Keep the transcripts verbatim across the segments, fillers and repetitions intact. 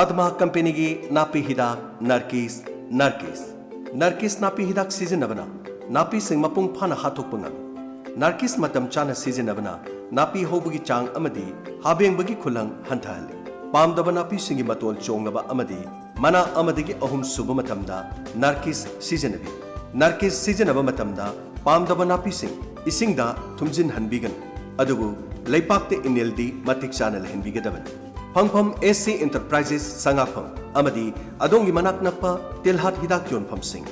ꯑꯗꯃꯥ ꯀꯝꯄꯦꯅꯤꯒꯤ ꯅꯥꯄꯤ ꯍꯤꯗꯥꯛ ꯅꯔꯀꯤꯁ꯫ ꯅꯔꯀꯤꯁ꯫ ꯅꯔꯀꯤꯁ ꯅꯥꯄꯤ ꯍꯤꯗꯥꯛ ꯁꯤꯖꯤꯟꯅꯕꯅ ꯅꯥꯄꯤꯁꯤꯡ ꯃꯄꯨꯡ ꯐꯥꯅ ꯍꯥꯠꯇꯣꯛꯄ ꯉꯝꯃꯤ꯫ ꯅꯔꯀꯤꯁ ꯃꯇꯝ ꯆꯥꯅ ꯁꯤꯖꯤꯟꯅꯕꯅ ꯅꯥꯄꯤ ꯍꯧꯕꯒꯤ ꯆꯥꯡ ꯑꯃꯗꯤ ꯍꯥꯕꯦꯡꯕꯒꯤ ꯈꯨꯂꯪ ꯍꯟꯊꯍꯜꯂꯤ꯫ ꯄꯥꯝꯗꯕ ꯅꯥꯄꯤꯁꯤꯡꯒꯤ ꯃꯇꯣꯜ ꯆꯣꯡꯂꯕ ꯑꯃꯗꯤ ꯃꯅꯥ ꯑꯃꯗꯒꯤ ꯑꯍꯨꯝ ꯁꯨꯕ ꯃꯇꯝꯗ ꯅꯔꯀꯤꯁ ꯁꯤꯖꯤꯟꯅꯕꯤꯌꯨ꯫ ꯅꯔꯀꯤꯁ ꯁꯤꯖꯤꯟꯅꯕ ꯃꯇꯝꯗ ꯄꯥꯝꯗꯕ ꯅꯥꯄꯤꯁꯤꯡ ꯏꯁꯤꯡꯗ ꯊꯨꯝꯖꯤꯟꯍꯟꯕꯤꯒꯅꯨ, ꯑꯗꯨꯕꯨ ꯂꯩꯄꯥꯛꯇ ꯏꯅꯤꯜꯗꯤ ꯃꯇꯤꯛ ꯆꯥꯅ ꯂꯩꯍꯟꯕꯤꯒꯗꯕꯅꯤ꯫ ꯐꯪꯐꯝ, ꯑꯦꯁ ꯁꯤ ꯏꯟꯇꯔꯄ꯭ꯔꯥꯏꯖꯦꯁ ꯁꯉꯥꯛꯐꯝ ꯑꯃꯗꯤ ꯑꯗꯣꯝꯒꯤ ꯃꯅꯥꯛ ꯅꯛꯄ ꯇꯤꯜꯍꯥꯠ ꯍꯤꯗꯥꯛ ꯌꯣꯟꯐꯝꯁꯤꯡ꯫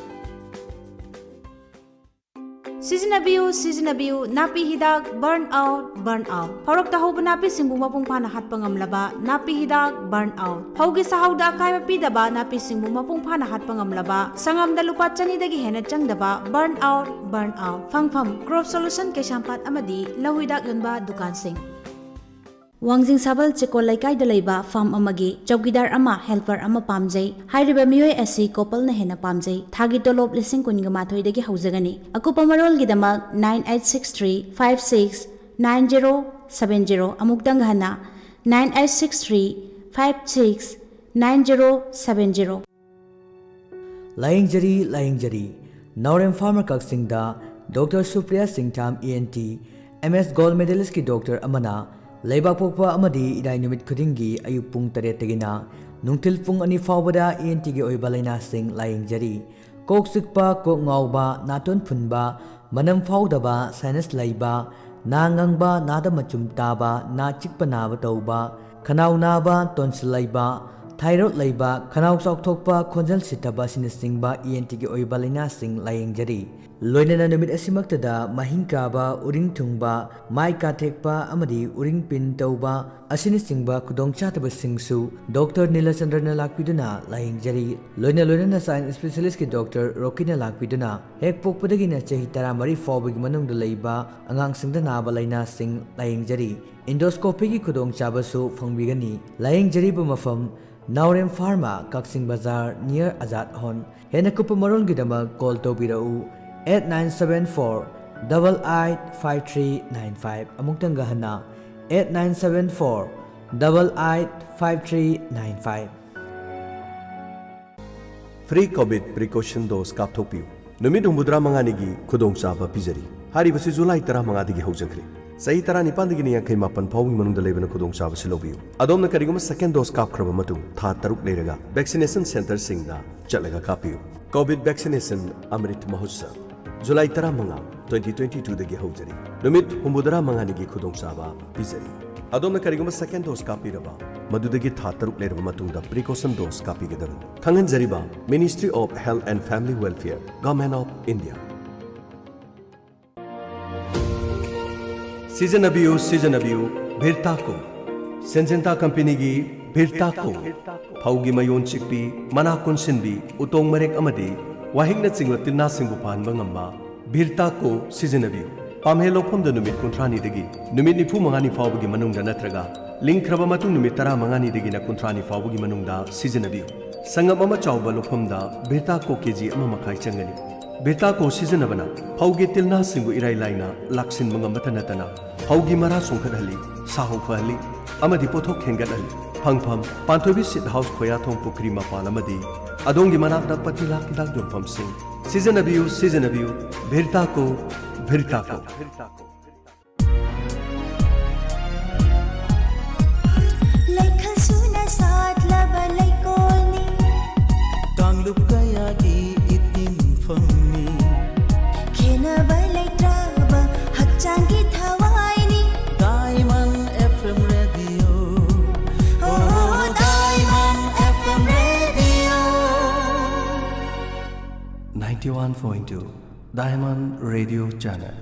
ꯁꯤꯖꯤꯟꯅꯕꯤꯌꯨ, ꯁꯤꯖꯤꯟꯅꯕꯤꯌꯨ, ꯅꯥꯄꯤ ꯍꯤꯗꯥꯛ Burn Out, Burn Out꯫ ꯐꯧꯔꯛꯇ ꯍꯧꯕ ꯅꯥꯄꯤꯁꯤꯡꯕꯨ ꯃꯄꯨꯡ ꯐꯥꯅ ꯍꯥꯠꯄ ꯉꯝꯂꯕ ꯅꯥꯄꯤ ꯍꯤꯗꯥꯛ Burn Out꯫ ꯐꯧꯒꯤ ꯁꯥꯍꯧꯗ ꯑꯀꯥꯏꯕ ꯄꯤꯗꯕ ꯅꯥꯄꯤꯁꯤꯡꯕꯨ ꯃꯄꯨꯡ ꯐꯥꯅ ꯍꯥꯠꯄ ꯉꯝꯂꯕ, ꯁꯪꯉꯝꯗ ꯂꯨꯄꯥ ꯆꯅꯤꯗꯒꯤ ꯍꯦꯟꯅ ꯆꯪꯗꯕ Burn Out, Burn Out꯫ ꯐꯪꯐꯝ, Crop Solution ꯀꯩꯁꯥꯝꯄꯥꯠ ꯑꯃꯗꯤ ꯂꯧ ꯍꯤꯗꯥꯛ ꯌꯣꯟꯕ ꯗꯨꯀꯥꯟꯁꯤꯡ꯫ ꯋꯥꯡꯖꯤꯡ ꯁꯥꯕꯜ ꯆꯦꯀꯣꯜ ꯂꯩꯀꯥꯏꯗ ꯂꯩꯕ ꯐꯥꯔꯝ ꯑꯃꯒꯤ ꯆꯧꯀꯤꯗꯥꯔ ꯑꯃ, ꯍꯦꯜꯄꯔ ꯑꯃ ꯄꯥꯝꯖꯩ꯫ ꯍꯥꯏꯔꯤꯕ ꯃꯤꯑꯣꯏ ꯑꯁꯤ ꯀꯣꯄꯜꯅ ꯍꯦꯟꯅ ꯄꯥꯝꯖꯩ꯫ ꯊꯥꯒꯤ ꯇꯣꯂꯣꯞ ꯂꯤꯁꯤꯡ ꯀꯨꯟꯒ ꯃꯥꯊꯣꯏꯗꯒꯤ ꯍꯧꯖꯒꯅꯤ꯫ ꯑꯀꯨꯞꯄ ꯃꯔꯣꯜꯒꯤꯗꯃꯛ nine eight six three five six nine zero seven zero, ꯑꯃꯨꯛꯇꯪ ꯍꯟꯅ, nine eight six three five six nine zero seven zero꯫ ꯂꯥꯌꯦꯡꯖꯔꯤ, ꯂꯥꯌꯦꯡꯖꯔꯤ꯫ ꯅꯥꯎꯔꯦꯝ ꯐꯥꯔꯃꯔ ꯀꯛꯆꯤꯡꯗ doctor Supriya Singtham E N T, M S gold ꯃꯦꯗꯥꯂꯤꯁꯀꯤ ꯗꯣꯛꯇꯔ ꯑꯃꯅ ꯂꯩꯕꯥꯛꯄꯣꯛꯄ ꯑꯃꯗꯤ ꯏꯔꯥꯏ ꯅꯨꯃꯤꯠ ꯈꯨꯗꯤꯡꯒꯤ ꯑꯌꯨꯛ ꯄꯨꯡ ꯇꯔꯦꯠꯇꯒꯤꯅ ꯅꯨꯡꯊꯤꯜ ꯄꯨꯡ ꯑꯅꯤ ꯐꯥꯎꯕꯗ ꯏ ꯑꯦꯟ ꯇꯤꯒꯤ ꯑꯣꯏꯕ ꯂꯥꯏꯅꯥꯁꯤꯡ ꯂꯥꯌꯦꯡꯖꯔꯤ꯫ ꯀꯣꯛ ꯆꯤꯛꯄ, ꯀꯣꯛ ꯉꯥꯎꯕ, ꯅꯥꯇꯣꯟ ꯐꯨꯟꯕ, ꯃꯅꯝ ꯐꯥꯎꯗꯕ, ꯁꯥꯏꯅꯁ ꯂꯩꯕ, ꯅꯥ ꯉꯪꯕ, ꯅꯥꯗ ꯃꯆꯨꯝ ꯇꯥꯕ, ꯅꯥ ꯆꯤꯛꯄ ꯅꯥꯕ ꯇꯧꯕ, ꯈꯅꯥꯎ ꯅꯥꯕ, ꯇꯣꯟꯁꯤꯜ ꯂꯩꯕ, ꯊꯥꯏꯔꯣꯏꯗ ꯂꯩꯕ, ꯈꯅꯥꯎ ꯆꯥꯎꯊꯣꯛꯄ, ꯈꯣꯟꯖꯦꯜ ꯁꯤꯊꯕ ꯑꯁꯤꯅꯆꯤꯡꯕ ꯏ ꯑꯦꯟ ꯇꯤꯒꯤ ꯑꯣꯏꯕ ꯂꯥꯏꯅꯥꯁꯤꯡ ꯂꯥꯌꯦꯡꯖꯔꯤ꯫ ꯂꯣꯏꯅꯅ ꯅꯨꯃꯤꯠ ꯑꯁꯤꯃꯛꯇꯗ ꯃꯍꯤꯡ ꯀꯥꯕ, ꯎꯔꯤꯡ ꯊꯨꯡꯕ, ꯃꯥꯏ ꯀꯥꯊꯦꯛꯄ ꯑꯃꯗꯤ ꯎꯔꯤꯡ ꯄꯤꯟ ꯇꯧꯕ ꯑꯁꯤꯅꯆꯤꯡꯕ ꯈꯨꯗꯣꯡꯆꯥꯗꯕꯁꯤꯡꯁꯨ ꯗꯣꯛꯇꯔ ꯅꯤꯂꯆꯟꯗ꯭ꯔꯅ ꯂꯥꯛꯄꯤꯗꯨꯅ ꯂꯥꯌꯦꯡꯖꯔꯤ꯫ ꯂꯣꯏꯅ ꯂꯣꯏꯅꯅ ꯆꯥꯏꯜꯗ ꯏꯁꯄꯦꯁꯤꯌꯦꯂꯤꯁ꯭ꯠꯀꯤ ꯗꯣꯛꯇꯔ ꯔꯣꯀꯤꯅ ꯂꯥꯛꯄꯤꯗꯨꯅ ꯍꯦꯛ ꯄꯣꯛꯄꯗꯒꯤꯅ ꯆꯍꯤ ꯇꯔꯥꯃꯔꯤ ꯐꯥꯎꯕꯒꯤ ꯃꯅꯨꯡꯗ ꯂꯩꯕ ꯑꯉꯥꯡꯁꯤꯡꯗ ꯅꯥꯕ ꯂꯥꯏꯅꯥꯁꯤꯡ ꯂꯥꯌꯦꯡꯖꯔꯤ꯫ ꯏꯟꯗꯣꯁꯀꯣꯄꯤꯒꯤ ꯈꯨꯗꯣꯡꯆꯥꯕꯁꯨ ꯐꯪꯕꯤꯒꯅꯤ꯫ ꯂꯥꯌꯦꯡꯖꯔꯤꯕ ꯃꯐꯝ, ꯅꯥꯎꯔꯦꯝ ꯐꯥꯔꯃꯥ, ꯀꯛꯆꯤꯡ ꯕꯖꯥꯔ, near ꯑꯖꯥꯗ ꯍꯣꯟ꯫ ꯍꯦꯟꯅ ꯀꯨꯞꯄ ꯃꯔꯣꯜꯒꯤꯗꯃꯛ ꯀꯣꯜ ꯇꯧꯕꯤꯔꯛꯎ, eight nine seven four double eight five three nine five꯫ ꯑꯃꯨꯛꯇꯪꯒ ꯍꯟꯅ, eight nine seven four double eight five three nine five. Free COVID precaution dose ꯀꯥꯞꯊꯣꯛꯄꯤꯌꯨ꯫ ꯅꯨꯃꯤꯠ ꯍꯨꯝꯐꯨꯇꯔꯥ ꯃꯉꯥꯅꯤꯒꯤ ꯈꯨꯗꯣꯡꯆꯥꯕ ꯄꯤꯖꯔꯤ꯫ ꯍꯥꯏꯔꯤꯕꯁꯤ ꯖꯨꯂꯥꯏ ꯇꯔꯥꯃꯉꯥꯗꯒꯤ ꯍꯧꯖꯈ꯭ꯔꯦ꯫ ꯆꯍꯤ ꯇꯔꯥꯅꯤꯄꯥꯟꯗꯒꯤꯅ ꯌꯥꯡꯈꯩ ꯃꯥꯄꯟ ꯐꯥꯎꯕꯒꯤ ꯃꯅꯨꯡꯗ ꯂꯩꯕꯅ ꯈꯨꯗꯣꯡꯆꯥꯕꯁꯤ ꯂꯧꯕꯤꯌꯨ꯫ ꯑꯗꯣꯝꯅ ꯀꯔꯤꯒꯨꯝꯕ second dose ꯀꯥꯞꯈ꯭ꯔꯕ ꯃꯇꯨꯡ ꯊꯥ ꯇꯔꯨꯛ ꯂꯩꯔꯒ vaccination centreꯁꯤꯡꯗ ꯆꯠꯂꯒ ꯀꯥꯞꯄꯤꯌꯨ꯫ COVID vaccination Amrit Mahotsav, July ꯇꯔꯥꯃꯉꯥ, twenty twenty twoꯗꯒꯤ ꯍꯧꯖꯔꯤ꯫ ꯅꯨꯃꯤꯠ ꯍꯨꯝꯐꯨꯇꯔꯥ ꯃꯉꯥꯅꯤꯒꯤ ꯈꯨꯗꯣꯡꯆꯥꯕ ꯄꯤꯖꯔꯤ꯫ ꯑꯗꯣꯝꯅ ꯀꯔꯤꯒꯨꯝꯕ second dose ꯀꯥꯞꯄꯤꯔꯕ, ꯃꯗꯨꯗꯒꯤ ꯊꯥ ꯇꯔꯨꯛ ꯂꯩꯔꯕ ꯃꯇꯨꯡꯗ precaution dose ꯀꯥꯞꯄꯤꯒꯗꯕꯅꯤ꯫ ꯈꯪꯍꯟꯖꯔꯤꯕ Ministry of Health and Family Welfare, Government of India꯫ ꯁꯤꯖꯤꯟꯅꯕꯤꯌꯨ, ꯁꯤꯖꯤꯟꯅꯕꯤꯌꯨ, ꯚꯤꯔꯇꯥꯀꯣ꯫ ꯁꯦꯟꯖꯦꯟꯇꯥ ꯀꯝꯄꯦꯅꯤꯒꯤ ꯚꯤꯔꯇꯥꯀꯣ꯫ ꯐꯧꯒꯤ ꯃꯌꯣꯟ ꯆꯤꯛꯄꯤ, ꯃꯅꯥ ꯀꯣꯟꯁꯤꯟꯕꯤ, ꯎꯇꯣꯡ ꯃꯔꯦꯛ ꯑꯃꯗꯤ ꯋꯥꯍꯤꯛꯅꯆꯤꯡꯕ ꯇꯤꯜꯅꯥꯁꯤꯡꯕꯨ ꯐꯍꯟꯕ ꯉꯝꯕ ꯚꯤꯔꯇꯥꯀꯣ ꯁꯤꯖꯤꯟꯅꯕꯤꯌꯨ꯫ ꯄꯥꯝꯍꯦ ꯂꯧꯐꯝꯗ ꯅꯨꯃꯤꯠ ꯀꯨꯟꯊ꯭ꯔꯥꯅꯤꯗꯒꯤ ꯅꯨꯃꯤꯠ ꯅꯤꯐꯨ ꯃꯉꯥꯅꯤ ꯐꯥꯎꯕꯒꯤ ꯃꯅꯨꯡꯗ ꯅꯠꯇ꯭ꯔꯒ ꯂꯤꯡꯈ꯭ꯔꯕ ꯃꯇꯨꯡ ꯅꯨꯃꯤꯠ ꯇꯔꯥꯃꯉꯥꯅꯤꯗꯒꯤꯅ ꯀꯨꯟꯊ꯭ꯔꯥꯅꯤ ꯐꯥꯎꯕꯒꯤ ꯃꯅꯨꯡꯗ ꯁꯤꯖꯤꯟꯅꯕꯤꯌꯨ꯫ ꯁꯪꯒꯝ ꯑꯃ ꯆꯥꯎꯕ ꯂꯧꯐꯝꯗ ꯚꯤꯔꯇꯥꯀꯣ ꯀꯦꯖꯤ ꯑꯃ ꯃꯈꯥꯏ ꯆꯪꯒꯅꯤ꯫ ꯚꯤꯔꯇꯥꯀꯣ ꯁꯤꯖꯤꯟꯅꯕꯅ ꯐꯧꯒꯤ ꯇꯤꯜꯅꯥꯁꯤꯡꯕꯨ ꯏꯔꯥꯏ ꯂꯥꯏꯅ ꯂꯥꯛꯁꯤꯟꯕ ꯉꯝꯕꯇ ꯅꯠꯇꯅ ꯐꯧꯒꯤ ꯃꯔꯥ ꯆꯣꯡꯈꯠꯍꯜꯂꯤ, ꯁꯥꯍꯧ ꯐꯍꯜꯂꯤ ꯑꯃꯗꯤ ꯄꯣꯠꯊꯣꯛ ꯍꯦꯟꯒꯠꯍꯜꯂꯤ꯫ ꯐꯪꯐꯝ: ꯄꯥꯟꯊꯣꯏꯕꯤ ꯁꯤꯠ ꯍꯥꯎꯁ, ꯈꯣꯌꯥꯊꯣꯡ ꯄꯨꯈ꯭ꯔꯤ ꯃꯄꯥꯟ ꯑꯃꯗꯤ ꯑꯗꯣꯝꯒꯤ ꯃꯅꯥꯛꯇ ꯄꯇꯤꯂꯥ ꯍꯤꯗꯥꯛ ꯌꯣꯟꯐꯝꯁꯤꯡ꯫ ꯁꯤꯖꯤꯟꯅꯕꯤꯌꯨ, ꯁꯤꯖꯤꯟꯅꯕꯤꯌꯨ, ꯚꯤꯔꯇꯥꯀꯣ, ꯚꯤꯔꯇꯥꯀꯣ꯫ ꯂꯩꯈꯜ ꯁꯨꯅ ꯁꯥꯠꯂꯕ ꯂꯩꯀꯣꯜꯅꯤ꯫ ꯀꯥꯡꯂꯨꯞ ꯀꯌꯥꯒꯤ ꯏꯇꯤꯟꯐꯝꯅꯤ꯫ ꯈꯦꯅꯕ ꯂꯩꯇ꯭ꯔꯕ ꯍꯛꯆꯥꯡꯒꯤ ꯊꯋꯥꯏꯅꯤ꯫ Diamond F M Radio. Oh, Diamond F M Radio. Ninety one point two Diamond Radio Channel.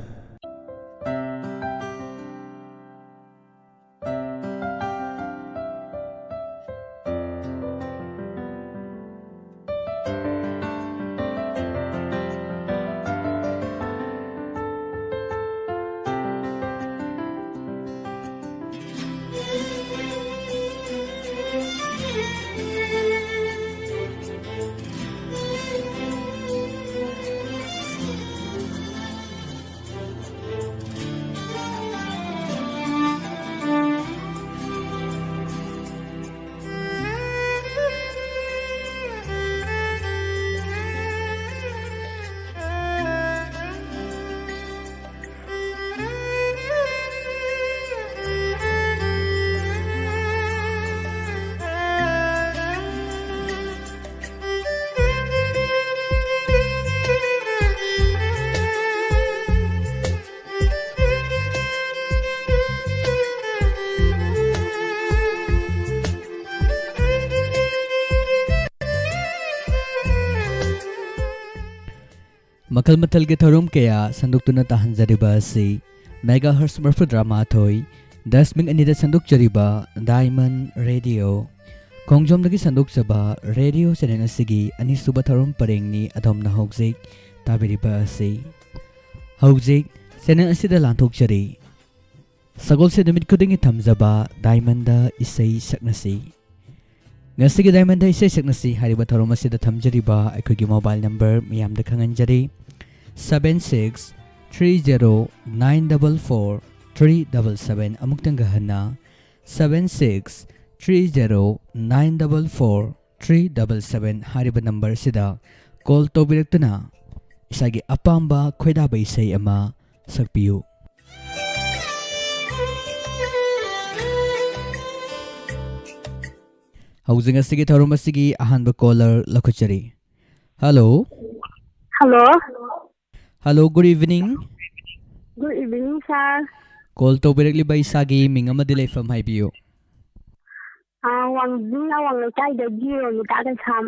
ꯃꯈꯜ ꯃꯊꯦꯜꯒꯤ ꯊꯧꯔꯝ ꯀꯌꯥ ꯁꯟꯗꯣꯛꯇꯨꯅ ꯇꯥꯍꯟꯖꯔꯤꯕ ꯑꯁꯤ ꯃꯦꯒꯥ ꯍꯔꯁ ꯃꯔꯐꯨꯇꯔꯥ ꯃꯥꯊꯣꯏ ꯗꯁꯃꯤꯛ ꯑꯅꯤꯗ ꯁꯟꯗꯣꯛꯆꯔꯤꯕ ꯗꯥꯏꯃꯟ ꯔꯦꯗꯤꯑꯣ ꯈꯣꯡꯖꯣꯝꯗꯒꯤ ꯁꯟꯗꯣꯛꯆꯕ ꯔꯦꯗꯤꯑꯣ ꯆꯦꯅꯦꯜ ꯑꯁꯤꯒꯤ ꯑꯅꯤꯁꯨꯕ ꯊꯧꯔꯝ ꯄꯔꯦꯡꯅꯤ ꯑꯗꯣꯝꯅ ꯍꯧꯖꯤꯛ ꯇꯥꯕꯤꯔꯤꯕ ꯑꯁꯤ꯫ ꯍꯧꯖꯤꯛ ꯆꯦꯅꯦꯜ ꯑꯁꯤꯗ ꯂꯥꯟꯊꯣꯛꯆꯔꯤ꯫ ꯁꯒꯣꯜꯁꯦ ꯅꯨꯃꯤꯠ ꯈꯨꯗꯤꯡꯒꯤ ꯊꯝꯖꯕ ꯗꯥꯏꯃꯟꯗ ꯏꯁꯩ ꯁꯛꯅꯁꯤ꯫ ꯉꯁꯤꯒꯤ ꯗꯥꯏꯃꯟꯗ ꯏꯁꯩ ꯁꯛꯅꯁꯤ ꯍꯥꯏꯔꯤꯕ ꯊꯧꯔꯝ ꯑꯁꯤꯗ ꯊꯝꯖꯔꯤꯕ ꯑꯩꯈꯣꯏꯒꯤ ꯃꯣꯕꯥꯏꯜ ꯅꯝꯕꯔ ꯃꯤꯌꯥꯝꯗ ꯈꯪꯍꯟꯖꯔꯤ, seven six three zero nine double four three double seven꯫ ꯑꯃꯨꯛꯇꯪꯒ ꯍꯟꯅ, seven six three zero nine double four three double seven ꯍꯥꯏꯔꯤꯕ ꯅꯝꯕꯔ ꯑꯁꯤꯗ ꯀꯣꯜ ꯇꯧꯕꯤꯔꯛꯇꯨꯅ ꯏꯁꯥꯒꯤ ꯑꯄꯥꯝꯕ ꯈꯣꯏꯗꯥꯕ ꯏꯁꯩ ꯑꯃ ꯁꯛꯄꯤꯌꯨ꯫ ꯍꯧꯖꯤꯛ ꯉꯁꯤꯒꯤ ꯊꯧꯔꯝ ꯑꯁꯤꯒꯤ ꯑꯍꯥꯟꯕ ꯀꯣꯂꯔ ꯂꯧꯈꯠꯆꯔꯤ꯫ Hello. Hello. Hello, good evening. Good evening, sir. Call ꯇꯧꯕꯤꯔꯛꯂꯤꯕ ꯏꯁꯥꯒꯤ ꯃꯤꯡ ꯑꯃꯗꯤ ꯂꯩꯐꯝ ꯍꯥꯏꯕꯤꯌꯨ꯫ ꯑꯥ, ꯋꯥꯡꯖꯤꯡ ꯑꯋꯥꯡ ꯂꯩꯀꯥꯏꯗꯒꯤ ꯔꯣꯃꯤꯇꯥ ꯀꯩꯁꯥꯝ꯫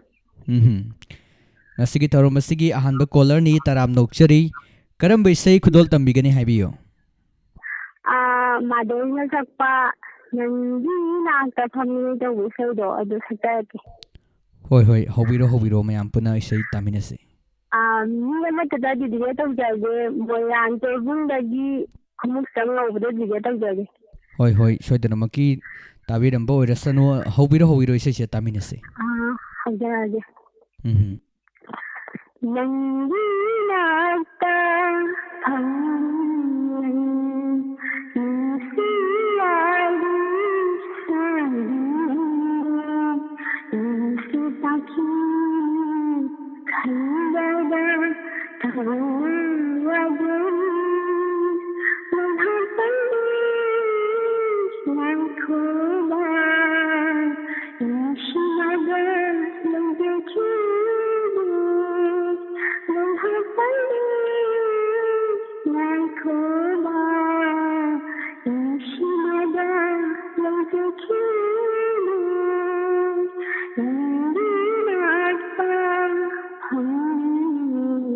ꯎꯝꯍꯨꯝ꯫ ꯉꯁꯤꯒꯤ ꯊꯧꯔꯝ ꯑꯁꯤꯒꯤ ꯑꯍꯥꯟꯕ ꯀꯣꯂꯔꯅꯤ, ꯇꯔꯥꯝꯅ ꯑꯣꯛꯆꯔꯤ꯫ ꯀꯔꯝꯕ ꯏꯁꯩ ꯈꯨꯗꯣꯜ ꯇꯝꯕꯤꯒꯅꯤ ꯍꯥꯏꯕꯤꯌꯨ꯫ ꯑꯥ, ꯃꯥꯙꯕꯤꯅ ꯁꯛꯄ "ꯅꯪꯒꯤ ꯅꯥꯛꯇ ꯐꯝꯂꯤꯉꯩ" ꯇꯧꯕ ꯏꯁꯩꯗꯣ, ꯑꯗꯨ ꯁꯛꯆꯔꯛꯀꯦ꯫ ꯍꯣꯏ, ꯍꯣꯏ, ꯍꯧꯕꯤꯔꯣ, ꯍꯧꯕꯤꯔꯣ, ꯃꯌꯥꯝ ꯄꯨꯟꯅ ꯏꯁꯩ ꯇꯥꯃꯤꯟꯅꯁꯤ꯫ ꯑꯥ, ꯃꯤ ꯑꯃꯠꯇꯗ ꯗꯤꯗꯤꯀꯦꯠ ꯇꯧꯖꯒꯦ, ꯃꯣꯏꯔꯥꯡ ꯀꯣꯏꯕꯨꯡꯗꯒꯤ ꯈꯣꯡꯎꯞ ꯆꯪ ꯉꯧꯕꯗ ꯗꯤꯗꯤꯀꯦꯠ ꯇꯧꯖꯒꯦ꯫ ꯍꯣꯏ, ꯍꯣꯏ, ꯁꯣꯏꯗꯅꯃꯛꯀꯤ ꯇꯥꯕꯤꯔꯝꯕ ꯑꯣꯏꯔꯁꯅꯨ꯫ ꯍꯧꯕꯤꯔꯣ, ꯍꯧꯕꯤꯔꯣ, ꯏꯁꯩꯁꯦ ꯇꯥꯃꯤꯟꯅꯁꯤ꯫ ꯑꯥ, ꯍꯧꯖꯔꯛꯑꯒꯦ꯫ ꯎꯝ꯫ ꯅꯪꯒꯤ ꯅꯥꯛꯇ ꯐꯝꯂꯤꯉꯩ ꯅꯨꯡꯁꯤ ꯋꯥꯔꯤ ꯁꯥꯕꯤ, ꯅꯨꯡꯁꯤ ꯄꯥꯈꯤ ꯈꯟꯕꯗ ꯊꯋꯥꯏ ꯋꯥꯕꯤ, ꯃꯍꯥꯛꯄꯨ ꯉꯥꯏꯈꯣꯕ꯫ ꯅꯨꯡꯁꯤꯅꯕ ꯂꯧꯖꯈꯤꯕ ꯅꯣꯡꯐꯥꯗꯣꯛꯇꯪꯗꯤ ꯉꯥꯏꯈꯣꯕ꯫ ꯅꯨꯡꯁꯤꯅꯕ ꯂꯧꯖꯈꯤꯕ ꯅꯪꯒꯤ ꯅꯥꯛꯇ ꯐꯝꯂꯤꯉꯩ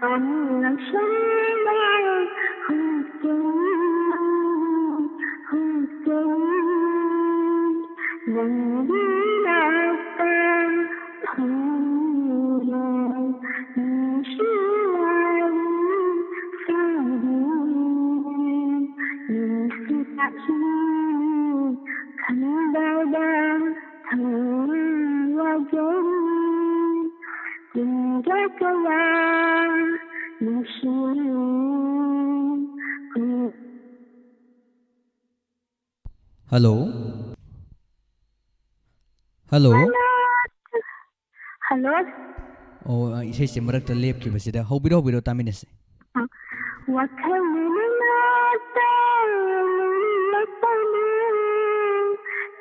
ꯑꯃꯨꯛ ꯅꯛꯁꯜꯂ ꯍꯨꯝꯇꯣꯝ, ꯍꯨꯝꯇꯣꯝ, ꯅꯪꯒꯤ ꯅꯥꯛꯇ ꯐꯝꯂꯤꯕ ꯅꯨꯡꯁꯤ ꯋꯥꯔꯤ ꯁꯥꯕꯤ, ꯅꯨꯡꯁꯤ ꯇꯥꯛꯄꯤ ꯈꯪꯗꯕ ꯊꯃꯣꯏꯅ ꯋꯥꯖꯔꯤ꯫ ꯄꯨꯡ ꯀꯌꯥ ꯀꯌꯥ ꯅꯨꯡꯁꯤꯅ ꯍꯜꯂꯣ꯫ ꯍꯜꯂꯣ꯫ ꯍꯜꯂꯣ꯫ ꯑꯣ, ꯑ, ꯏꯁꯩꯁꯦ ꯃꯔꯛꯇ ꯂꯦꯞꯈꯤꯕꯁꯤꯗ꯫ ꯍꯧꯕꯤꯔꯣ, ꯍꯧꯕꯤꯔꯣ, ꯇꯥꯃꯤꯟꯅꯁꯦ꯫ ꯑ, ꯋꯥꯈꯜꯅ ꯅꯅꯥꯛꯇ ꯂꯣꯏꯅꯃꯛꯇꯅꯦ,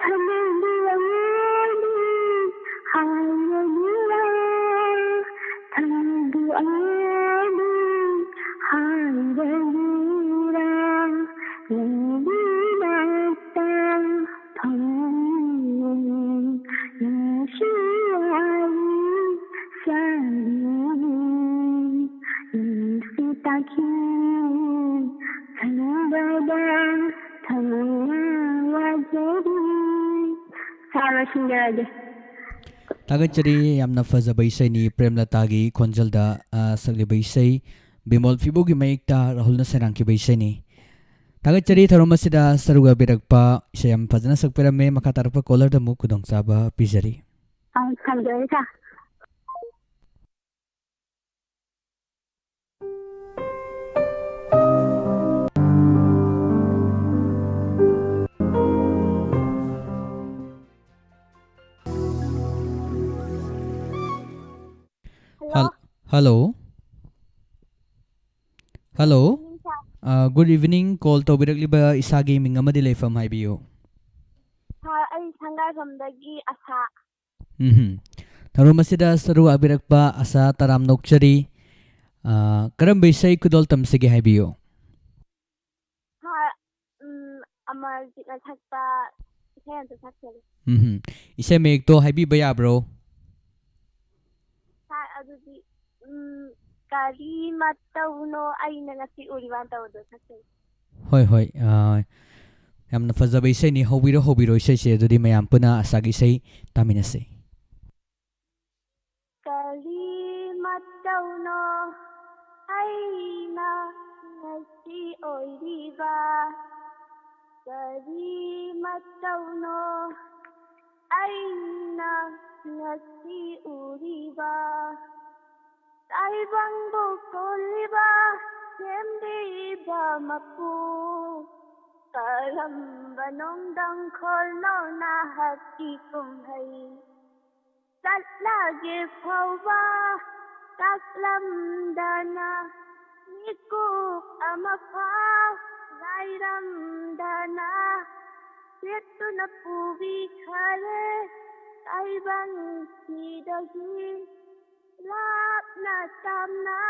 ꯊꯃꯣꯏꯒꯤ ꯑꯉꯥꯡꯕꯤ ꯍꯥꯏꯔꯗꯨꯔꯥ, ꯊꯃꯣꯏꯒꯤ ꯑꯉꯥꯡꯕꯤ ꯍꯥꯏꯔꯗꯨꯔꯥ, ꯅꯪꯒꯤ ꯅꯥꯛꯇ ꯐꯝꯂꯤꯕ ꯅꯨꯡꯁꯤ ꯋꯥꯔꯤ ꯁꯥꯕꯤ, ꯅꯨꯡꯁꯤ ꯇꯥꯛꯄꯤ ꯈꯪꯗꯕ ꯊꯃꯣꯏꯅ ꯋꯥꯖꯔꯤ꯫ ꯁꯥꯔ, ꯂꯣꯏꯁꯤꯟꯖꯔꯒꯦ꯫ ꯊꯥꯒꯠꯆꯔꯤ꯫ ꯌꯥꯝꯅ ꯐꯖꯕ ꯏꯁꯩꯅꯤ, ꯄ꯭ꯔꯦꯝꯂꯇꯥꯒꯤ ꯈꯣꯟꯖꯦꯜꯗ, ꯑ, ꯁꯛꯂꯤꯕ ꯏꯁꯩ, ꯕꯤꯃꯣꯜ ꯐꯤꯕꯣꯒꯤ ꯃꯌꯦꯛꯇ ꯔꯥꯍꯨꯜꯅ ꯁꯩꯔꯥꯡꯈꯤꯕ ꯏꯁꯩꯅꯤ꯫ ꯊꯥꯒꯠꯆꯔꯤ ꯊꯧꯔꯝ ꯑꯁꯤꯗ ꯁꯔꯨꯛ ꯌꯥꯕꯤꯔꯛꯄ꯫ ꯏꯁꯩ ꯌꯥꯝ ꯐꯖꯅ ꯁꯛꯄꯤꯔꯝꯃꯦ꯫ ꯃꯈꯥ ꯇꯥꯔꯛꯄ ꯀꯣꯂꯔꯗ ꯑꯃꯨꯛ ꯈꯨꯗꯣꯡꯆꯥꯕ ꯄꯤꯖꯔꯤ꯫ ꯑ, ꯊꯝꯖꯔꯦ, ꯁꯥꯔ꯫ ꯍꯜꯂꯣ꯫ ꯍꯜ-, hello. Hello. Good evening, sir. ꯑ, ꯒꯨꯗ ꯏꯚꯤꯅꯤꯡ꯫ ꯀꯣꯜ ꯇꯧꯕꯤꯔꯛꯂꯤꯕ ꯏꯁꯥꯒꯤ ꯃꯤꯡ ꯑꯃꯗꯤ ꯂꯩꯐꯝ ꯍꯥꯏꯕꯤꯌꯨ꯫ ꯁꯥꯔ, ꯑꯩ ꯁꯪꯒꯥꯏꯕꯝꯗꯒꯤ ꯑꯁꯥ꯫ ꯎꯝꯍꯨꯝ꯫ ꯊꯧꯔꯝ ꯑꯁꯤꯗ ꯁꯔꯨꯛ ꯌꯥꯕꯤꯔꯛꯄ ꯑꯁꯥ ꯇꯔꯥꯝꯅ ꯑꯣꯛꯆꯔꯤ꯫ ꯑ, ꯀꯔꯝꯕ ꯏꯁꯩ ꯈꯨꯗꯣꯜ ꯇꯝꯁꯤꯒꯦ ꯍꯥꯏꯕꯤꯌꯨ꯫ ꯁꯥꯔ, ꯎꯝ, ꯑꯃꯔꯖꯤꯠꯅ ꯁꯛꯄ ꯏꯁꯩ ꯑꯝꯇ ꯁꯛꯆꯒꯦ꯫ ꯎꯝꯍꯨꯝ꯫ ꯏꯁꯩ ꯃꯌꯦꯛꯇꯣ ꯍꯥꯏꯕꯤꯕ ꯌꯥꯕ꯭ꯔꯣ? ꯁꯥꯔ, ꯑꯗꯨꯗꯤ ꯎꯝ, ꯀꯔꯤ ꯃꯇꯧꯅꯣ ꯑꯩꯅ ꯉꯁꯤ ꯎꯔꯤꯕ ꯇꯧꯕꯗꯣ ꯁꯛꯆꯩ꯫ ꯍꯣꯏ ꯍꯣꯏ, ꯑꯥ, ꯌꯥꯝꯅ ꯐꯖꯕ ꯏꯁꯩꯅꯤ꯫ ꯍꯧꯕꯤꯔꯣ ꯍꯧꯕꯤꯔꯣ ꯏꯁꯩꯁꯦ, ꯑꯗꯨꯗꯤ ꯃꯌꯥꯝ ꯄꯨꯟꯅ ꯑꯁꯥꯒꯤ ꯏꯁꯩ ꯇꯥꯃꯤꯟꯅꯁꯦ꯫ ꯀꯔꯤ ꯃꯇꯧꯅꯣ ꯑꯩꯅ ꯉꯁꯤ ꯑꯣꯏꯔꯤꯕ? ꯀꯔꯤ ꯃꯇꯧꯅꯣ ꯑꯩꯅ ꯉꯁꯤ ꯎꯔꯤꯕ? ꯇꯥꯏꯕꯪꯕꯨ ꯀꯣꯜꯂꯤꯕ, ꯁꯦꯝꯕꯤꯕ ꯃꯄꯨ, ꯀꯔꯝꯕ ꯅꯣꯡꯗꯝ ꯈꯣꯜꯅꯣ ꯅꯍꯥꯛꯀꯤ ꯀꯨꯝꯍꯩ? ꯆꯠꯂꯒꯦ ꯐꯥꯎꯕ ꯇꯥꯛꯂꯝꯗꯅ, ꯃꯤꯀꯨꯞ ꯑꯃ ꯐꯥꯎ ꯉꯥꯏꯔꯝꯗꯅ, ꯁꯦꯠꯇꯨꯅ ꯄꯨꯕꯤꯈꯔꯦ ꯇꯥꯏꯕꯪꯁꯤꯗꯒꯤ꯫ ꯂꯥꯞꯅ ꯇꯥꯝꯅ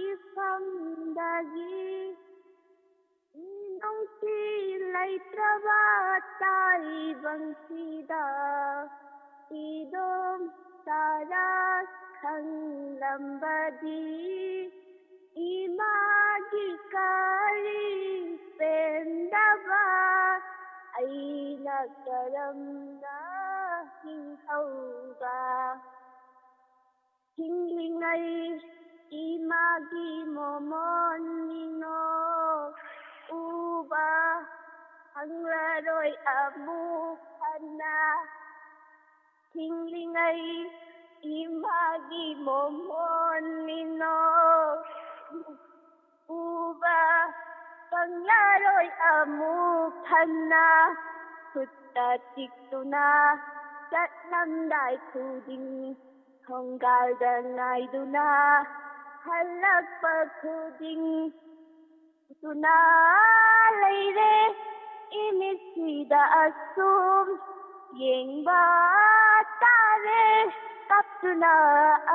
ꯏꯐꯝꯗꯒꯤ, ꯃꯤꯅꯨꯡꯁꯤ ꯂꯩꯇ꯭ꯔꯕ ꯇꯥꯏꯕꯪꯁꯤꯗ, ꯏꯗꯣꯝ ꯆꯥꯔ ꯈꯪꯂꯝꯕꯗꯤ, ꯏꯃꯥꯒꯤ ꯀꯔꯤ ꯄꯦꯟꯗꯕ ꯑꯩꯅ ꯀꯔꯝꯅ ꯍꯤꯡꯍꯧꯕ? ꯍꯤꯡꯂꯤꯉꯩ ꯏꯃꯥꯒꯤ ꯃꯣꯃꯣꯟ ꯃꯤꯅꯣꯛ ꯎꯕ ꯐꯪꯂꯔꯣꯏ ꯑꯃꯨꯛ ꯍꯟꯅ꯫ ꯍꯤꯡꯂꯤꯉꯩ ꯏꯃꯥꯒꯤ ꯃꯣꯃꯣꯟ ꯃꯤꯅꯣꯛ ꯎꯕ ꯐꯪꯂꯔꯣꯏ ꯑꯃꯨꯛ ꯍꯟꯅ꯫ ꯈꯨꯠꯇ ꯆꯤꯛꯇꯨꯅ ꯆꯠꯂꯝꯗꯥꯏ ꯈꯨꯗꯤꯡ, ꯊꯣꯡꯒꯥꯜꯗ ꯉꯥꯏꯗꯨꯅ ꯍꯜꯂꯛꯄ ꯈꯨꯗꯤꯡ꯫ ꯇꯨꯅ ꯂꯩꯔꯦ ꯏꯃꯤꯠꯁꯤꯗ ꯑꯁꯨꯝ ꯌꯦꯡꯕ ꯇꯥꯔꯦ, ꯀꯞꯇꯨꯅ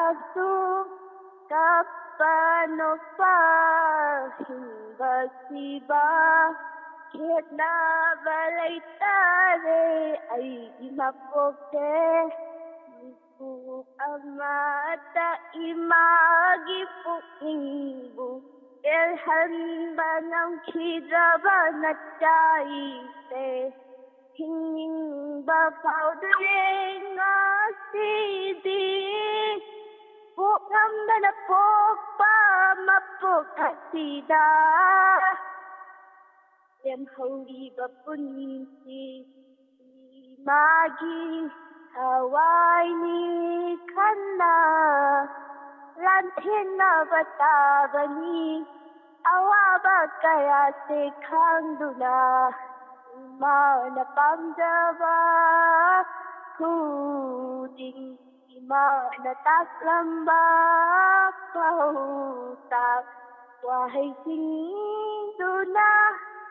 ꯑꯁꯨꯝ ꯀꯞꯄ ꯅꯣꯛꯄ ꯍꯤꯡꯕꯁꯤꯕ꯫ ꯈꯦꯠꯅꯕ ꯂꯩꯇꯔꯦ ꯑꯩꯒꯤ ꯃꯄꯣꯛꯁꯦ꯫ ꯃꯤꯀꯨꯞ ꯑꯃꯠꯇ ꯏꯃꯥꯒꯤ ꯄꯨꯛꯅꯤꯡꯕꯨ ꯄꯦꯜꯍꯟꯕ ꯉꯝꯈꯤꯗ꯭ꯔꯕ ꯅꯆꯥꯏꯁꯦ ꯍꯤꯡꯅꯤꯡꯕ ꯐꯥꯎꯗ꯭ꯔꯦ ꯉꯁꯤꯗꯤ꯫ ꯄꯣꯛꯂꯝꯗꯅ ꯄꯣꯛꯄ ꯃꯄꯣꯛ ꯑꯁꯤꯗ ꯂꯦꯝꯍꯧꯔꯤꯕ ꯄꯨꯟꯁꯤ ꯏꯃꯥꯒꯤ ꯊꯋꯥꯏꯅꯤ ꯈꯟꯅ ꯂꯥꯟꯊꯦꯡꯅꯕ ꯇꯥꯕꯅꯤ꯫ ꯑꯋꯥꯕ ꯀꯌꯥꯁꯦ ꯈꯥꯡꯗꯨꯅ ꯏꯃꯥꯅ ꯄꯥꯝꯖꯕ ꯈꯨꯗꯤꯡ ꯏꯃꯥꯅ ꯇꯥꯛꯂꯝꯕ ꯄꯥꯎꯇꯥꯛ ꯋꯥꯍꯩꯁꯤꯡꯗꯨꯅ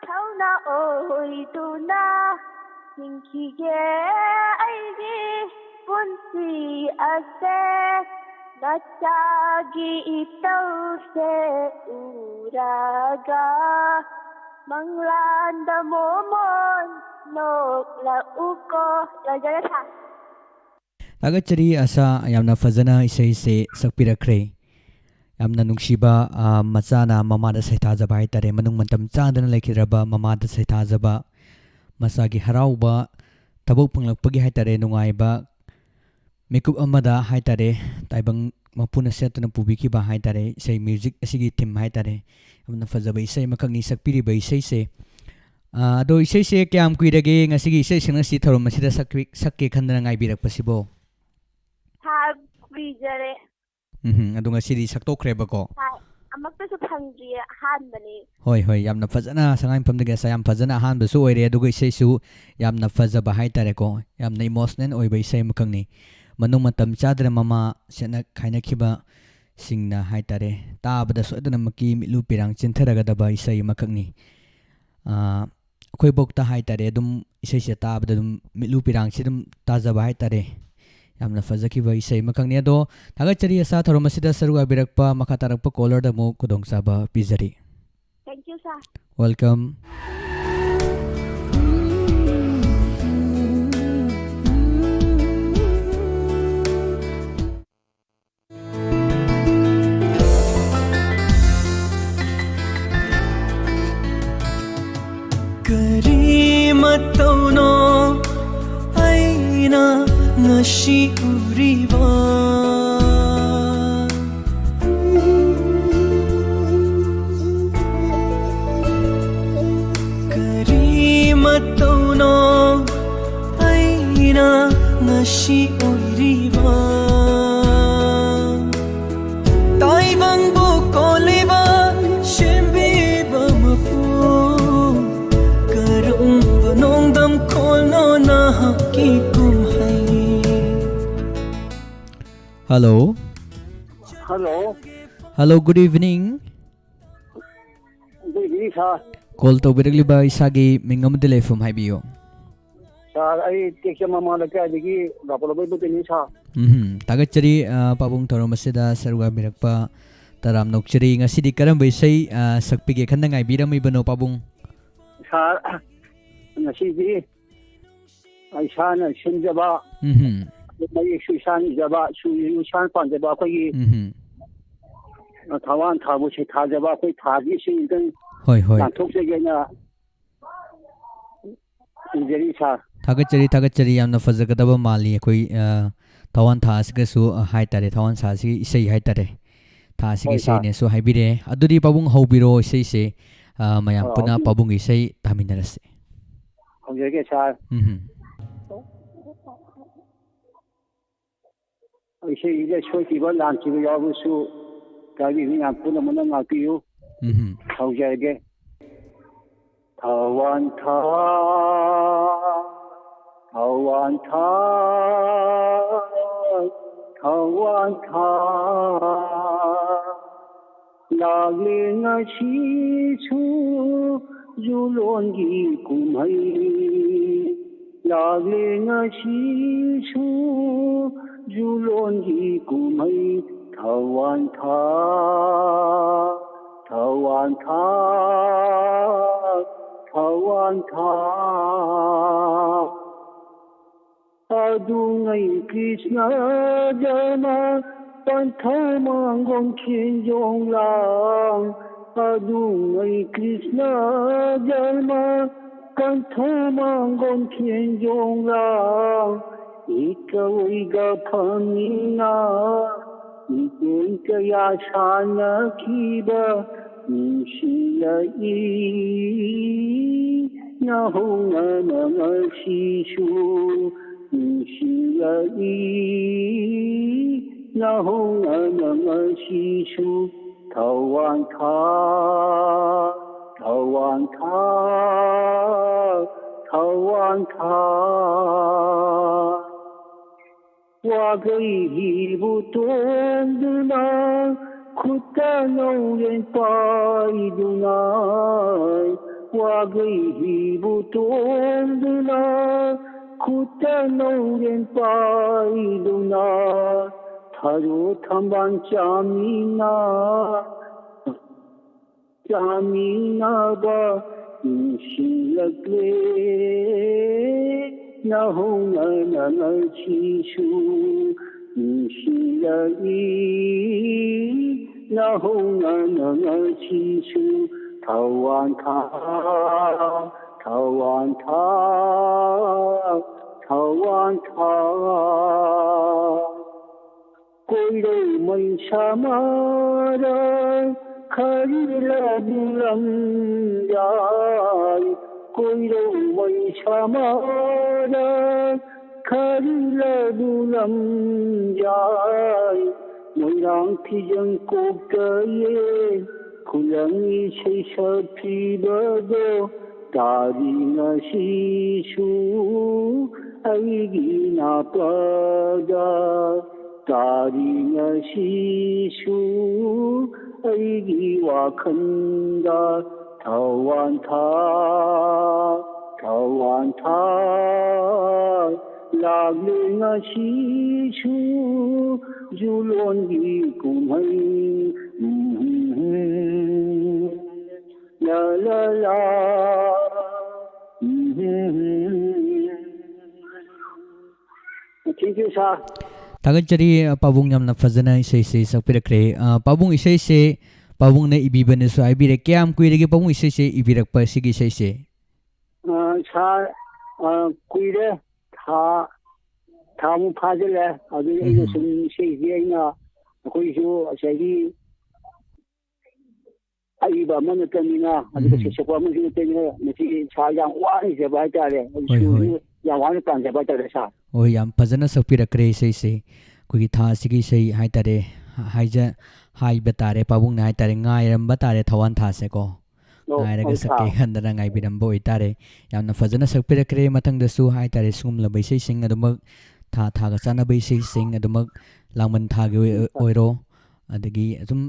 ꯊꯧꯅꯥ ꯑꯣꯏꯗꯨꯅ ꯍꯤꯡꯈꯤꯒꯦ ꯑꯩꯒꯤ ꯄꯨꯟꯁꯤ ꯑꯁꯦ꯫ ꯅꯆꯥꯒꯤ ꯏꯇꯧꯁꯦ ꯎꯔꯒ ꯃꯪꯂꯥꯟꯗ ꯃꯣꯃꯣꯟ ꯅꯣꯛꯂꯛꯎꯀꯣ꯫ ꯂꯣꯏꯖꯔꯦ ꯁꯥꯔ꯫ ꯊꯥꯒꯠꯆꯔꯤ ꯑꯁꯥ, ꯌꯥꯝꯅ ꯐꯖꯅ ꯏꯁꯩꯁꯦ ꯁꯛꯄꯤꯔꯛꯈ꯭ꯔꯦ꯫ ꯌꯥꯝꯅ ꯅꯨꯡꯁꯤꯕ, ꯑ, ꯃꯆꯥꯅ ꯃꯃꯥꯗ ꯁꯩꯊꯥꯖꯕ ꯍꯥꯏꯇꯥꯔꯦ, ꯃꯅꯨꯡ ꯃꯇꯝ ꯆꯥꯗꯅ ꯂꯩꯈꯤꯗ꯭ꯔꯕ ꯃꯃꯥꯗ ꯁꯩꯊꯥꯖꯕ, ꯃꯆꯥꯒꯤ ꯍꯔꯥꯎꯕ, ꯊꯕꯛ ꯐꯪꯂꯛꯄꯒꯤ ꯍꯥꯏꯇꯥꯔꯦ, ꯅꯨꯡꯉꯥꯏꯕ, ꯃꯤꯀꯨꯞ ꯑꯃꯗ ꯍꯥꯏꯇꯥꯔꯦ, ꯇꯥꯏꯕꯪ ꯃꯄꯨꯅ ꯁꯦꯠꯇꯨꯅ ꯄꯨꯕꯤꯈꯤꯕ ꯍꯥꯏꯇꯥꯔꯦ, ꯏꯁꯩ, ꯃ꯭ꯌꯨꯖꯤꯛ ꯑꯁꯤꯒꯤ ꯊꯤꯝ ꯍꯥꯏꯇꯥꯔꯦ꯫ ꯌꯥꯝꯅ ꯐꯖꯕ ꯏꯁꯩ ꯑꯃꯈꯛꯅꯤ ꯁꯛꯄꯤꯔꯤꯕ ꯏꯁꯩꯁꯦ꯫ ꯑ, ꯑꯗꯣ ꯏꯁꯩꯁꯦ ꯀꯌꯥꯝ ꯀꯨꯏꯔꯒꯦ ꯉꯁꯤꯒꯤ ꯏꯁꯩ ꯁꯛꯅꯁꯤ ꯊꯧꯔꯝ ꯑꯁꯤꯗ ꯁꯛꯄꯤ-, ꯁꯛꯀꯦ ꯈꯟꯗꯅ ꯉꯥꯏꯕꯤꯔꯛꯄꯁꯤꯕꯣ? ꯁꯥꯔ, ꯀꯨꯏꯖꯔꯦ꯫ ꯎꯝꯍꯨꯝ, ꯑꯗꯣ ꯉꯁꯤꯗꯤ ꯁꯛꯇꯣꯛꯈ꯭ꯔꯦꯕꯀꯣ? ꯁꯥꯔ, ꯑꯃꯨꯛꯇꯁꯨ ꯐꯪꯗ꯭ꯔꯤꯌꯦ, ꯑꯍꯥꯟꯕꯅꯤ꯫ ꯍꯣꯏ, ꯍꯣꯏ, ꯌꯥꯝꯅ ꯐꯖꯅ, ꯁꯉꯥꯏꯌꯨꯝꯐꯝꯗꯒꯤ ꯑꯁꯥ, ꯌꯥꯝ ꯐꯖꯅ ꯑꯍꯥꯟꯕꯁꯨ ꯑꯣꯏꯔꯦ, ꯑꯗꯨꯒ ꯏꯁꯩꯁꯨ ꯌꯥꯝꯅ ꯐꯖꯕ ꯍꯥꯏꯇꯥꯔꯦꯀꯣ, ꯌꯥꯝꯅ ꯏꯃꯣꯁꯅꯦꯜ ꯑꯣꯏꯕ ꯏꯁꯩ ꯑꯃꯈꯛꯅꯤ꯫ ꯃꯅꯨꯡ ꯃꯇꯝ ꯆꯥꯗꯅ ꯃꯃꯥ ꯁꯦꯠꯅ ꯈꯥꯏꯅꯈꯤꯕꯁꯤꯡꯅ ꯍꯥꯏꯇꯥꯔꯦ, ꯇꯥꯕꯗ ꯁꯣꯏꯗꯅꯃꯛꯀꯤ ꯃꯤꯠꯂꯨ ꯄꯤꯔꯥꯡ ꯆꯦꯟꯊꯔꯒꯗꯕ ꯏꯁꯩ ꯑꯃꯈꯛꯅꯤ꯫ ꯑꯥ, ꯑꯩꯈꯣꯏꯐꯧꯇ ꯍꯥꯏꯇꯥꯔꯦ, ꯑꯗꯨꯝ ꯏꯁꯩꯁꯦ ꯇꯥꯕꯗ ꯑꯗꯨꯝ ꯃꯤꯠꯂꯨ ꯄꯤꯔꯥꯡꯁꯦ ꯑꯗꯨꯝ ꯇꯥꯖꯕ ꯍꯥꯏꯇꯥꯔꯦ꯫ ꯌꯥꯝꯅ ꯐꯖꯈꯤꯕ ꯏꯁꯩ ꯑꯃꯈꯛꯅꯤ꯫ ꯑꯗꯣ ꯊꯥꯒꯠꯆꯔꯤ ꯑꯁꯥ, ꯊꯧꯔꯝ ꯑꯁꯤꯗ ꯁꯔꯨꯛ ꯌꯥꯕꯤꯔꯛꯄ꯫ ꯃꯈꯥ ꯇꯥꯔꯛꯄ ꯀꯣꯂꯔꯗ ꯑꯃꯨꯛ ꯈꯨꯗꯣꯡꯆꯥꯕ ꯄꯤꯖꯔꯤ꯫ Thank you, sir. Welcome. ꯎꯔꯤꯕ ꯀꯔꯤ ꯃꯇꯧꯅꯣ ꯑꯩꯅ ꯉꯁꯤ ꯑꯣꯏꯔꯤꯕ? ꯇꯥꯏꯕꯪꯕꯨ ꯀꯣꯜꯂꯤꯕ ꯁꯦꯝꯕꯤꯕ ꯃꯄꯨ, ꯀꯔꯝꯕ ꯅꯣꯡꯗꯝ ꯈꯣꯜꯅꯣ ꯅꯍꯥꯛꯀꯤ ꯀꯨꯝꯍꯩ? Hello. Hello. Hello, good evening. Good evening, sir. Call ꯇꯧꯕꯤꯔꯛꯂꯤꯕ ꯏꯁꯥꯒꯤ ꯃꯤꯡ ꯑꯃꯗꯤ ꯂꯩꯐꯝ ꯍꯥꯏꯕꯤꯌꯨ꯫ Sir, ꯑꯩ ꯇꯦꯛꯆꯝ ꯃꯃꯥ ꯂꯩꯀꯥꯏꯗꯒꯤ ꯔꯥꯄꯣꯂꯣꯕꯩ ꯕꯨꯇꯤꯅꯤ, sir꯫ ꯎꯝ, ꯊꯥꯒꯠꯆꯔꯤ, ꯑ, ꯄꯥꯕꯨꯡ ꯊꯧꯔꯝ ꯑꯁꯤꯗ ꯁꯔꯨꯛ ꯌꯥꯕꯤꯔꯛꯄ ꯇꯔꯥꯝꯅ ꯑꯣꯛꯆꯔꯤ꯫ ꯉꯁꯤꯗꯤ ꯀꯔꯝꯕ ꯏꯁꯩ, ꯑ, ꯁꯛꯄꯤꯒꯦ ꯈꯟꯅ ꯉꯥꯏꯕꯤꯔꯝꯃꯤꯕꯅꯣ, ꯄꯥꯕꯨꯡ? Sir, ꯉꯁꯤꯗꯤ ꯏꯁꯥꯅ ꯁꯦꯝꯖꯕ, ꯎꯝꯍꯨꯝ꯫ ꯃꯌꯦꯛꯁꯨ ꯏꯁꯥꯅ ꯏꯖꯕ, ꯁꯨꯔꯁꯨ ꯏꯁꯥꯅ ꯄꯥꯟꯖꯕ, ꯑꯩꯈꯣꯏꯒꯤ ꯎꯝꯍꯨꯝ꯫ ꯊꯋꯥꯟ ꯊꯥꯕꯁꯦ ꯊꯥꯖꯕ, ꯑꯩꯈꯣꯏ ꯊꯥꯒꯤ ꯏꯁꯩ ꯑꯝꯇꯪ ꯍꯣꯏ, ꯍꯣꯏ꯫ ꯂꯥꯟꯊꯣꯛꯆꯒꯦꯅ ꯏꯖꯔꯤ, sir꯫ ꯊꯥꯒꯠꯆꯔꯤ, ꯊꯥꯒꯠꯆꯔꯤ꯫ ꯌꯥꯝꯅ ꯐꯖꯒꯗꯕ ꯃꯥꯜꯂꯤ꯫ ꯑꯩꯈꯣꯏ, ꯑ, ꯊꯋꯥꯟ ꯊꯥ ꯑꯁꯤꯒꯁꯨ, ꯑ, ꯍꯥꯏꯇꯥꯔꯦ, ꯊꯋꯥꯟ ꯊꯥ ꯑꯁꯤꯒꯤ ꯏꯁꯩ ꯍꯥꯏꯇꯥꯔꯦ, ꯊꯥ ꯑꯁꯤꯒꯤ ꯍꯣꯏ, sir꯫ ꯏꯁꯩꯅꯦꯁꯨ ꯍꯥꯏꯕꯤꯔꯛꯑꯦ꯫ ꯑꯗꯨꯗꯤ ꯄꯥꯕꯨꯡ ꯍꯧꯕꯤꯔꯣ ꯏꯁꯩꯁꯦ꯫ ꯑ, ꯃꯌꯥꯝ ꯑ, ꯄꯨꯟꯅ ꯍꯧꯕꯤ- ꯄꯥꯕꯨꯡꯒꯤ ꯏꯁꯩ ꯇꯥꯃꯤꯟꯅꯔꯁꯤ꯫ ꯍꯧꯖꯔꯒꯦ, sir꯫ ꯎꯝꯍꯨꯝ꯫ ꯏꯁꯩꯁꯤꯗ ꯁꯣꯏꯈꯤꯕ ꯂꯥꯟꯈꯤꯕ ꯌꯥꯎꯔꯕꯁꯨ ꯇꯥꯕꯤꯕ ꯃꯌꯥꯝ ꯄꯨꯝꯅꯃꯛꯅ ꯉꯥꯛꯄꯤꯌꯨ꯫ ꯎꯝꯍꯨꯝ꯫ ꯍꯧꯖꯔꯒꯦ꯫ ꯊꯋꯥꯟ ꯊꯥ, ꯊꯋꯥꯟ ꯊꯥ, ꯊꯋꯥꯟ ꯊꯥ꯫ ꯂꯥꯛꯂꯦ ꯉꯁꯤꯁꯨ ꯖꯨꯂꯣꯟꯒꯤ ꯀꯨꯝꯍꯩ, ꯂꯥꯛꯂꯦ ꯉꯁꯤꯁꯨ ꯖꯨꯂꯣꯟꯒꯤ ꯀꯨꯝꯍꯩ꯫ ꯊꯋꯥꯟ ꯊꯥ, ꯊꯋꯥꯟ ꯊꯥ, ꯊꯋꯥꯟ ꯊꯥ꯫ ꯑꯗꯨꯉꯩ ꯀ꯭ꯔꯤꯁꯅ ꯖꯔꯃ, ꯄꯟꯊꯧ ꯃꯥꯡꯒꯣꯟ ꯈꯦꯟꯖꯣꯡ ꯂꯥꯡ꯫ ꯑꯗꯨꯉꯩ ꯀ꯭ꯔꯤꯁꯅ ꯖꯔꯃ, ꯄꯟꯊꯧ ꯃꯥꯡꯒꯣꯟ ꯈꯦꯟꯖꯣꯡ ꯂꯥꯡ꯫ ꯏꯀ ꯑꯣꯏꯒ ꯐꯝꯃꯤꯟꯅ ꯃꯤꯇꯦꯟ ꯀꯌꯥ ꯁꯥꯟꯅꯈꯤꯕ ꯅꯤꯡꯁꯤꯡꯂꯛꯏ꯫ ꯅꯍꯧꯅꯅ ꯉꯁꯤꯁꯨ ꯅꯤꯡꯁꯤꯡꯂꯛꯏ꯫ ꯅꯍꯧꯅꯅ ꯉꯁꯤꯁꯨ ꯊꯋꯥꯟꯊꯥ, ꯊꯋꯥꯟꯊꯥ, ꯊꯋꯥꯟꯊꯥ꯫ ꯋꯥꯒꯩ ꯍꯤꯕꯨ ꯇꯣꯡꯗꯨꯅ ꯈꯨꯠꯇ ꯅꯧꯔꯦꯟ ꯄꯥꯏꯗꯨꯅ, ꯋꯥꯒꯩ ꯍꯤꯕꯨ ꯇꯣꯡꯗꯨꯅ ꯈꯨꯠꯇ ꯅꯧꯔꯦꯟ ꯄꯥꯏꯗꯨꯅ, ꯊꯔꯣ ꯊꯝꯕꯥꯜ ꯆꯥꯃꯤꯟꯅ ꯆꯥꯃꯤꯟꯅꯕ ꯅꯤꯡꯁꯤꯡꯂꯛꯂꯦ꯫ ꯅꯍꯧꯅꯅ ꯉꯁꯤꯁꯨ ꯅꯤꯡꯁꯤꯡꯂꯛꯏ꯫ ꯅꯍꯧꯅꯅ ꯉꯁꯤꯁꯨ ꯊꯋꯥꯟꯊꯥ, ꯊꯋꯥꯟꯊꯥ, ꯊꯋꯥꯟꯊꯥ꯫ ꯀꯣꯏꯔꯧ ꯃꯩꯁꯥ ꯃꯔꯥ ꯈꯔꯤꯂꯕꯨ ꯂꯝꯌꯥꯏ꯫ ꯀꯣꯏꯔꯧ ꯃꯩꯁꯥ ꯃꯔꯥ ꯈꯔꯤꯂꯕꯨ ꯂꯝꯌꯥꯏ꯫ ꯃꯣꯏꯔꯥꯡ ꯐꯤꯖꯪ ꯀꯣꯛꯇ ꯌꯦ ꯈꯨꯂꯪ ꯏꯁꯩ ꯁꯛꯄꯤꯕꯗꯣ ꯇꯥꯔꯤ ꯉꯁꯤꯁꯨ ꯑꯩꯒꯤ ꯅꯥꯄꯗ꯫ ꯇꯥꯔꯤ ꯉꯁꯤꯁꯨ ꯑꯩꯒꯤ ꯋꯥꯈꯜꯗ ꯊꯋꯥꯟꯊꯥ, ꯊꯋꯥꯟꯊꯥ ꯂꯥꯛꯂꯦ ꯉꯁꯤꯁꯨ ꯖꯨꯂꯣꯟꯒꯤ ꯀꯨꯝꯍꯩ꯫ ꯎꯝ, ꯂꯥ, ꯂꯥ, ꯂꯥ꯫ ꯎꯝ꯫ Thank you, sir꯫ ꯊꯥꯒꯠꯆꯔꯤ, ꯄꯥꯕꯨꯡ, ꯌꯥꯝꯅ ꯐꯖꯅ ꯏꯁꯩꯁꯤ ꯁꯛꯄꯤꯔꯛꯈ꯭ꯔꯦ꯫ ꯑ, ꯄꯥꯕꯨꯡ, ꯏꯁꯩꯁꯦ ꯄꯥꯕꯨꯡꯅ ꯏꯕꯤꯕꯅꯦꯁꯨ ꯍꯥꯏꯕꯤꯔꯦ꯫ ꯀꯌꯥꯝ ꯀꯨꯏꯔꯒꯦ ꯄꯥꯕꯨꯡ ꯏꯁꯩꯁꯦ ꯏꯕꯤꯔꯛꯄ, ꯁꯤꯒꯤ ꯏꯁꯩꯁꯦ? ꯑ, sir, ꯑ, ꯀꯨꯏꯔꯦ꯫ ꯊꯥ ꯊꯥꯃꯨꯛ ꯐꯥꯖꯤꯜꯂꯦ꯫ ꯑꯗꯨ ꯑꯩꯅ ꯎꯝ꯫ ꯁꯨꯝ ꯏꯁꯩꯁꯦ ꯑꯩꯅ, ꯑꯩꯈꯣꯏꯁꯨ ꯉꯁꯥꯏꯒꯤ ꯑꯏꯕ ꯑꯃ ꯅꯠꯇꯕꯅꯤꯅ, ꯑꯗꯨꯒ ꯎꯝ꯫ ꯁꯩꯁꯛꯄ ꯑꯃꯁꯨ ꯅꯠꯇꯕꯅꯤꯅ, ꯃꯁꯤ ꯏꯁꯥ ꯌꯥꯝ ꯋꯥꯅ ꯏꯖꯕ ꯍꯥꯏꯇꯥꯔꯦ꯫ ꯑꯩ ꯍꯣꯏ, ꯁꯨꯔꯁꯨ ꯍꯣꯏ꯫ ꯌꯥꯝ ꯋꯥꯅ ꯇꯥꯟꯖꯕ ꯍꯥꯏꯇꯥꯔꯦ, ꯁꯥꯔ꯫ ꯍꯣꯏ, ꯌꯥꯝ ꯐꯖꯅ ꯁꯛꯄꯤꯔꯛꯈ꯭ꯔꯦ ꯏꯁꯩꯁꯦ꯫ ꯑꯩꯈꯣꯏꯒꯤ ꯊꯥ ꯑꯁꯤꯒꯤ ꯏꯁꯩ ꯍꯥꯏꯇꯥꯔꯦ, ꯍꯥꯏꯖ-, ꯍꯥꯏꯕ ꯇꯥꯔꯦ, ꯄꯥꯕꯨꯡꯅ ꯍꯥꯏꯇꯥꯔꯦ, ꯉꯥꯏꯔꯝꯕ ꯇꯥꯔꯦ ꯊꯋꯥꯟ ꯊꯥꯁꯦꯀꯣ꯫ ꯑꯣ, ꯉꯥꯏꯔꯒ ꯍꯣꯏ, ꯁꯛꯀꯦ ꯁꯥꯔ꯫ ꯈꯟꯗꯅ ꯉꯥꯏꯕꯤꯔꯝꯕ ꯑꯣꯏꯇꯥꯔꯦ꯫ ꯌꯥꯝꯅ ꯐꯖꯅ ꯁꯛꯄꯤꯔꯛꯈ꯭ꯔꯦ꯫ ꯃꯊꯪꯗꯁꯨ ꯍꯥꯏꯇꯥꯔꯦ, ꯁꯤꯒꯨꯝꯂꯕ ꯏꯁꯩꯁꯤꯡ ꯑꯗꯨꯃꯛ ꯊꯥ ꯊꯥꯒ ꯆꯥꯟꯅꯕ ꯏꯁꯩꯁꯤꯡ ꯑꯗꯨꯃꯛ ꯂꯥꯡꯕꯟ ꯊꯥꯒꯤ ꯑꯣꯏ-, ꯎꯝ, ꯁꯥꯔ꯫ ꯑꯣꯏꯔꯣ, ꯑꯗꯒꯤ ꯑꯗꯨꯝ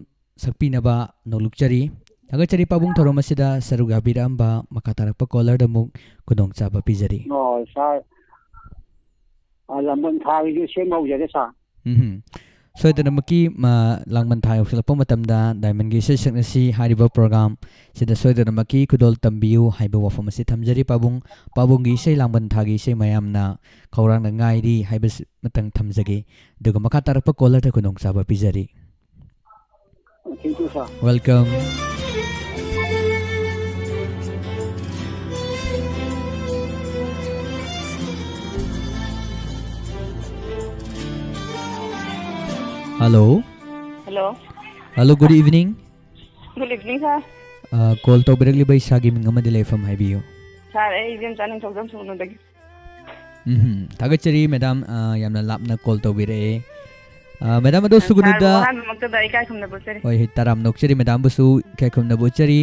ꯁꯛꯄꯤꯅꯕ ꯅꯣꯡꯂꯨꯛꯆꯔꯤ꯫ ꯊꯥꯒꯠꯆꯔꯤ ꯄꯥꯕꯨꯡ ꯊꯧꯔꯝ ꯑꯁꯤꯗ ꯁꯔꯨꯛ ꯌꯥꯕꯤꯔꯛꯑꯝꯕ꯫ ꯃꯈꯥ ꯇꯥꯔꯛꯄ ꯀꯣꯂꯔꯗ ꯑꯃꯨꯛ ꯈꯨꯗꯣꯡꯆꯥꯕ ꯄꯤꯖꯔꯤ꯫ ꯑꯣ, ꯁꯥꯔ꯫ ꯑ, ꯂꯥꯡꯕꯟ ꯊꯥꯒꯤꯁꯨ ꯁꯦꯝꯕ ꯍꯧꯖꯔꯦ, ꯁꯥꯔ꯫ ꯎꯝꯍꯨꯝ꯫ ꯁꯣꯏꯗꯅꯃꯛꯀꯤ, ꯃ-, ꯂꯥꯡꯕꯟ ꯊꯥ ꯌꯧꯁꯤꯜꯂꯛꯄ ꯃꯇꯝꯗ ꯗꯥꯏꯃꯟꯒꯤ ꯏꯁꯩ ꯁꯛꯅꯁꯤ ꯍꯥꯏꯔꯤꯕ ꯄ꯭ꯔꯣꯒ꯭ꯔꯥꯝ ꯁꯤꯗ ꯁꯣꯏꯗꯅꯃꯛꯀꯤ ꯈꯨꯗꯣꯜ ꯇꯝꯕꯤꯌꯨ ꯍꯥꯏꯕ ꯋꯥꯐꯝ ꯑꯁꯤ ꯊꯝꯖꯔꯤ ꯄꯥꯕꯨꯡ꯫ ꯄꯥꯕꯨꯡꯒꯤ ꯏꯁꯩ ꯂꯥꯡꯕꯟ ꯊꯥꯒꯤ ꯏꯁꯩ ꯃꯌꯥꯝꯅ ꯈꯧꯔꯥꯡꯅ ꯉꯥꯏꯔꯤ ꯍꯥꯏꯕꯁꯤ ꯃꯇꯪ ꯊꯝꯖꯒꯦ꯫ ꯑꯗꯨꯒ ꯃꯈꯥ ꯇꯥꯔꯛꯄ ꯀꯣꯂꯔꯗ ꯈꯨꯗꯣꯡꯆꯥꯕ ꯄꯤꯖꯔꯤ꯫ Thank you, sir. Welcome. Hello. Hello. Hello, good evening. Good evening, sir. ꯑ, call ꯇꯧꯕꯤꯔꯛꯂꯤꯕ ꯏꯁꯥꯒꯤ ꯃꯤꯡ ꯑꯃꯗꯤ ꯂꯩꯐꯝ ꯍꯥꯏꯕꯤꯌꯨ꯫ Sir, ꯑꯩ ꯏꯕꯦꯝꯆꯥ ꯅꯤꯡꯊꯧꯖꯝ ꯁꯨꯒꯅꯨꯗꯒꯤ꯫ ꯎꯝꯍꯨꯝ꯫ ꯊꯥꯒꯠꯆꯔꯤ, madam, ꯑ, ꯌꯥꯝꯅ ꯂꯥꯞꯅ call ꯇꯧꯕꯤꯔꯛꯑꯦ꯫ ꯑ, madam, ꯑꯗꯣ ꯑ, ꯁꯨꯒꯅꯨꯗ sirꯕꯨ ꯑꯍꯥꯟꯕꯃꯛꯇꯗ ꯏꯀꯥꯏ ꯈꯨꯝꯅꯕ ꯎꯠꯆꯔꯤ꯫ ꯍꯣꯏ, ꯍꯣꯏ, ꯇꯔꯥꯝꯅ ꯑꯣꯛꯆꯔꯤ, madamꯕꯨꯁꯨ ꯏꯀꯥꯏ ꯈꯨꯝꯅꯕ ꯎꯠꯆꯔꯤ꯫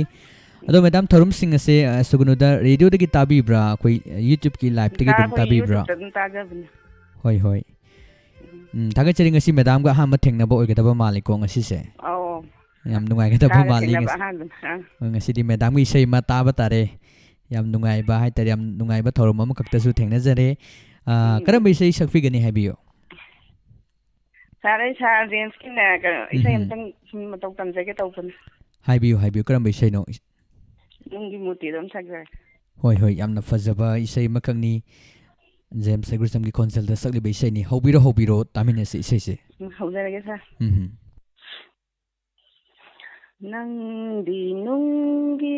ꯑꯗꯣ, madam, ꯊꯧꯔꯝꯁꯤꯡ ꯑꯁꯦ, ꯑ, ꯁꯨꯒꯅꯨꯗ radioꯗꯒꯤ ꯇꯥꯕꯤꯕ꯭ꯔꯥ? ꯑꯩꯈꯣꯏ YouTubeꯀꯤ liveꯇꯒꯤ ꯑꯗꯨꯝ ꯇꯥꯕ꯭ꯔꯥ? ꯇꯥꯕꯤꯕ꯭ꯔꯥ? YouTubeꯇ ꯑꯗꯨꯝ ꯇꯥꯖꯕꯅꯦ꯫ ꯍꯣꯏ, ꯍꯣꯏ꯫ ꯎꯝ꯫ ꯎꯝ, ꯊꯥꯒꯠꯆꯔꯤ꯫ ꯉꯁꯤ madamꯒ ꯑꯍꯥꯟꯕ ꯊꯦꯡꯅꯕ ꯑꯣꯏꯒꯗꯕ ꯃꯥꯜꯂꯤꯀꯣ ꯉꯁꯤꯁꯦ꯫ ꯑꯧ꯫ ꯌꯥꯝ ꯅꯨꯡꯉꯥꯏꯒꯗꯕ ꯁꯥꯔꯒ ꯃꯥꯜꯂꯤ ꯊꯦꯡꯅꯕ ꯉꯁꯤ꯫ ꯑꯍꯥꯟꯕꯅꯤ꯫ ꯑꯥ꯫ ꯍꯣꯏ, ꯉꯁꯤꯗꯤ madamꯒꯤ ꯏꯁꯩ ꯑꯃ ꯇꯥꯕ ꯇꯥꯔꯦ꯫ ꯌꯥꯝ ꯅꯨꯡꯉꯥꯏꯕ ꯍꯥꯏꯇꯥꯔꯦ, ꯌꯥꯝ ꯅꯨꯡꯉꯥꯏꯕ ꯊꯧꯔꯝ ꯑꯃꯈꯛꯇꯁꯨ ꯊꯦꯡꯅꯖꯔꯦ꯫ ꯑꯥ, ꯎꯝ꯫ ꯀꯔꯝꯕ ꯏꯁꯩ ꯁꯛꯄꯤꯒꯅꯤ ꯍꯥꯏꯕꯤꯌꯨ? ꯁꯥꯔ, ꯑꯩ ꯁꯥꯔ ꯖꯦꯝꯁꯀꯤꯅꯦ, ꯀꯩꯅꯣ, ꯏꯁꯩ ꯎꯝꯍꯨꯝ꯫ ꯑꯝꯇꯪ ꯁꯨꯝ ꯃꯇꯧ ꯇꯝꯖꯒꯦ ꯇꯧꯕꯅꯦ꯫ ꯍꯥꯏꯕꯤꯌꯨ, ꯍꯥꯏꯕꯤꯌꯨ, ꯀꯔꯝꯕ ꯏꯁꯩꯅꯣ? ꯅꯨꯡꯒꯤ ꯃꯨꯔꯇꯤꯗꯣ ꯑꯝ ꯁꯛꯆꯔꯒꯦ꯫ ꯍꯣꯏ, ꯍꯣꯏ, ꯌꯥꯝꯅ ꯐꯖꯕ ꯏꯁꯩ ꯑꯃꯈꯛꯅꯤ꯫ ꯖꯦꯝꯁ ꯁꯒ꯭ꯔꯤꯁꯝꯒꯤ ꯈꯣꯟꯖꯦꯜꯗ ꯁꯛꯂꯤꯕ ꯏꯁꯩꯅꯤ꯫ ꯍꯧꯕꯤꯔꯣ, ꯍꯧꯕꯤꯔꯣ, ꯇꯥꯃꯤꯟꯅꯁꯤ ꯏꯁꯩꯁꯦ꯫ ꯎꯝ, ꯍꯧꯖꯔꯒꯦ, ꯁꯥꯔ꯫ ꯎꯝ꯫ ꯅꯪꯗꯤ ꯅꯨꯡꯒꯤ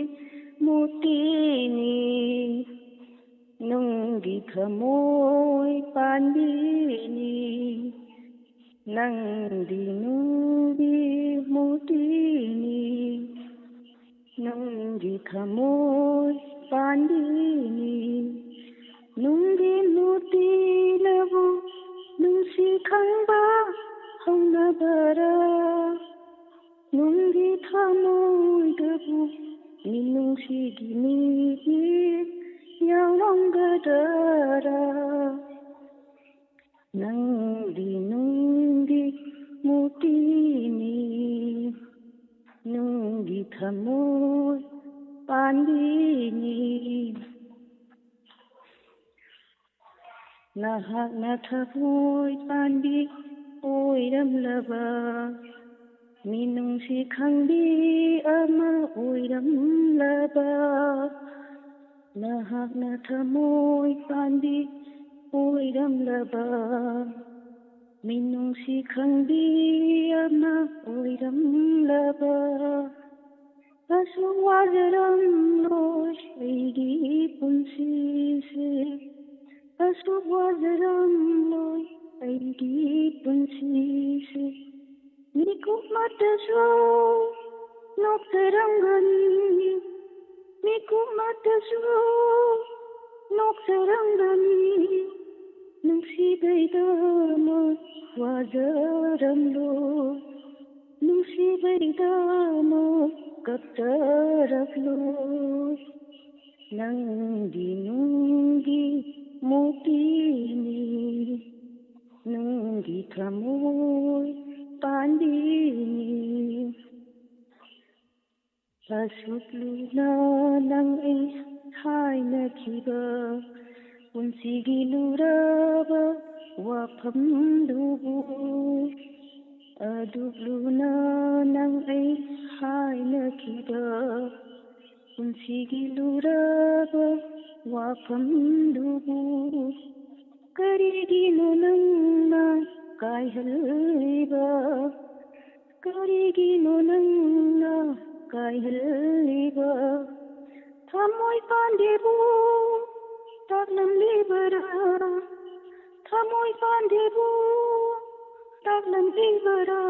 ꯃꯨꯔꯇꯤꯅꯤ, ꯅꯨꯡꯒꯤ ꯊꯃꯣꯏ ꯄꯥꯟꯕꯤꯅꯤ, ꯅꯪꯗꯤ ꯅꯨꯡꯒꯤ ꯃꯨꯔꯇꯤꯅꯤ꯫ ꯅꯨꯡꯒꯤ ꯊꯃꯣꯏ ꯄꯥꯟꯕꯤꯅꯤ, ꯅꯨꯡꯒꯤ ꯃꯨꯔꯇꯤꯅꯕꯨ ꯅꯨꯡꯁꯤ ꯈꯪꯕ ꯍꯧꯅꯕꯔꯥ? ꯅꯨꯡꯒꯤ ꯊꯃꯣꯏꯗꯕꯨ ꯃꯤꯅꯨꯡꯁꯤꯒꯤ ꯃꯤꯠꯌꯦꯡ ꯌꯥꯎꯔꯝꯒꯗꯔꯥ? ꯅꯪꯗꯤ ꯅꯨꯡꯒꯤ ꯃꯨꯔꯇꯤꯅꯤ, ꯅꯨꯡꯒꯤ ꯊꯃꯣꯏ ꯄꯥꯟꯕꯤꯅꯤ꯫ ꯅꯍꯥꯛꯅ ꯊꯃꯣꯏ ꯄꯥꯟꯕꯤ ꯑꯣꯏꯔꯝꯂꯕ, ꯃꯤꯅꯨꯡꯁꯤ ꯈꯪꯕꯤ ꯑꯃ ꯑꯣꯏꯔꯝꯂꯕ, ꯅꯍꯥꯛꯅ ꯊꯃꯣꯏ ꯄꯥꯟꯕꯤ ꯑꯣꯏꯔꯝꯂꯕ, ꯃꯤꯅꯨꯡꯁꯤ ꯈꯪꯕꯤ ꯑꯃ ꯑꯣꯏꯔꯝꯂꯕ, ꯑꯁꯨꯛ ꯋꯥꯖꯔꯝꯂꯣꯏ ꯑꯩꯒꯤ ꯄꯨꯟꯁꯤꯁꯦ, ꯑꯁꯨꯛ ꯋꯥꯖꯔꯝꯂꯣꯏ ꯑꯩꯒꯤ ꯄꯨꯟꯁꯤꯁꯦ꯫ ꯃꯤꯀꯨꯞ ꯑꯃꯠꯇꯁꯨ ꯅꯣꯛꯆꯔꯝꯒꯅꯤ, ꯃꯤꯀꯨꯞ ꯑꯃꯠꯇꯁꯨ ꯅꯣꯛꯆꯔꯝꯒꯅꯤ꯫ ꯅꯨꯡꯁꯤꯕꯩꯗꯃꯛ ꯋꯥꯖꯔꯝꯂꯣꯏ, ꯅꯨꯡꯁꯤꯕꯩꯗꯃꯛ ꯀꯞꯆꯔꯛꯂꯣꯏ꯫ ꯅꯪꯗꯤ ꯅꯨꯡꯒꯤ ꯃꯨꯔꯇꯤꯅꯤ, ꯅꯨꯡꯒꯤ ꯊꯃꯣꯏ ꯄꯥꯟꯕꯤꯅꯤ꯫ ꯑꯁꯨꯛ ꯂꯨꯅ ꯅꯪ ꯑꯩ ꯍꯥꯏꯅꯈꯤꯕ, ꯄꯨꯟꯁꯤꯒꯤ ꯂꯨꯔꯕ ꯋꯥꯐꯝꯗꯨꯕꯨ, ꯑꯗꯨꯛ ꯂꯨꯅ ꯅꯪ ꯑꯩ ꯍꯥꯏꯅꯈꯤꯕ, ꯄꯨꯟꯁꯤꯒꯤ ꯂꯨꯔꯕ ꯋꯥꯐꯝꯗꯨꯕꯨ ꯀꯔꯤꯒꯤꯅꯣ ꯅꯪꯅ ꯀꯥꯏꯍꯜꯂꯤꯕ? ꯀꯔꯤꯒꯤꯅꯣ ꯅꯪꯅ ꯀꯥꯏꯍꯜꯂꯤꯕ? ꯊꯃꯣꯏ ꯄꯥꯟꯗꯦꯕꯨ ꯇꯥꯛꯂꯝꯂꯤꯕꯔꯥ? ꯊꯃꯣꯏ ꯄꯥꯟꯗꯦꯕꯨ ꯇꯥꯛꯂꯝꯂꯤꯕꯔꯥ?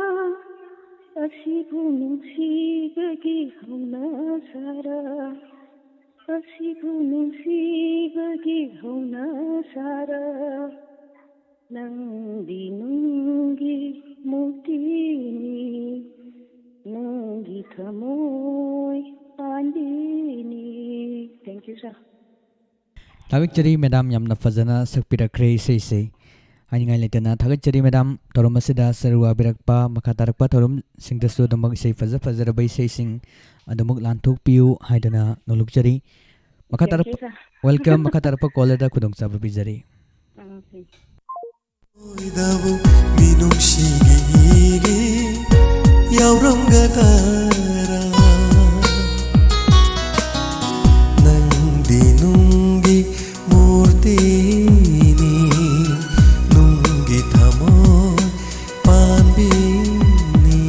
ꯑꯁꯤꯕꯨ ꯅꯨꯡꯁꯤꯕꯒꯤ ꯍꯧꯅꯁꯥꯔꯥ? ꯑꯁꯤꯕꯨ ꯅꯨꯡꯁꯤꯕꯒꯤ ꯍꯧꯅꯁꯥꯔꯥ? ꯅꯪꯗꯤ ꯅꯨꯡꯒꯤ ꯃꯨꯔꯇꯤꯅꯤ, ꯅꯨꯡꯒꯤ ꯊꯃꯣꯏ ꯄꯥꯟꯕꯤꯅꯤ꯫ Thank you, sir. ꯊꯥꯒꯠꯆꯔꯤ ꯃꯦꯗꯥꯝ, ꯌꯥꯝꯅ ꯐꯖꯅ ꯁꯛꯄꯤꯔꯛꯈ꯭ꯔꯦ ꯏꯁꯩꯁꯦ꯫ ꯍꯥꯏꯅꯤꯡꯉꯥꯏ ꯂꯩꯇꯅ ꯊꯥꯒꯠꯆꯔꯤ ꯃꯦꯗꯥꯝ, ꯊꯧꯔꯝ ꯑꯁꯤꯗ ꯁꯔꯨꯛ ꯌꯥꯕꯤꯔꯛꯄ꯫ ꯃꯈꯥ ꯇꯥꯔꯛꯄ ꯊꯧꯔꯝꯁꯤꯡꯗꯁꯨ ꯑꯗꯨꯃꯛ ꯏꯁꯩ ꯐꯖ ꯐꯖꯔꯕ ꯏꯁꯩꯁꯤꯡ ꯑꯗꯨꯃꯛ ꯂꯥꯟꯊꯣꯛꯄꯤꯌꯨ ꯍꯥꯏꯗꯅ ꯅꯣꯂꯨꯛꯆꯔꯤ꯫ ꯃꯈꯥ Thank you, ꯇꯥꯔꯛꯄ sir. Welcome꯫ ꯃꯈꯥ ꯇꯥꯔꯛꯄ ꯀꯣꯂꯔꯗ ꯈꯨꯗꯣꯡꯆꯥꯕ ꯄꯤꯖꯔꯤ꯫ ꯎꯝ, ꯎꯝ꯫ ꯊꯃꯣꯏꯗꯕꯨ ꯃꯤꯅꯨꯡꯁꯤꯒꯤ ꯏꯔꯤ ꯌꯥꯎꯔꯝꯒꯗꯔꯥ? ꯅꯪꯗꯤ ꯅꯨꯡꯒꯤ ꯃꯨꯔꯇꯤꯅꯤ, ꯅꯨꯡꯒꯤ ꯊꯃꯣꯏ ꯄꯥꯟꯕꯤꯅꯤ꯫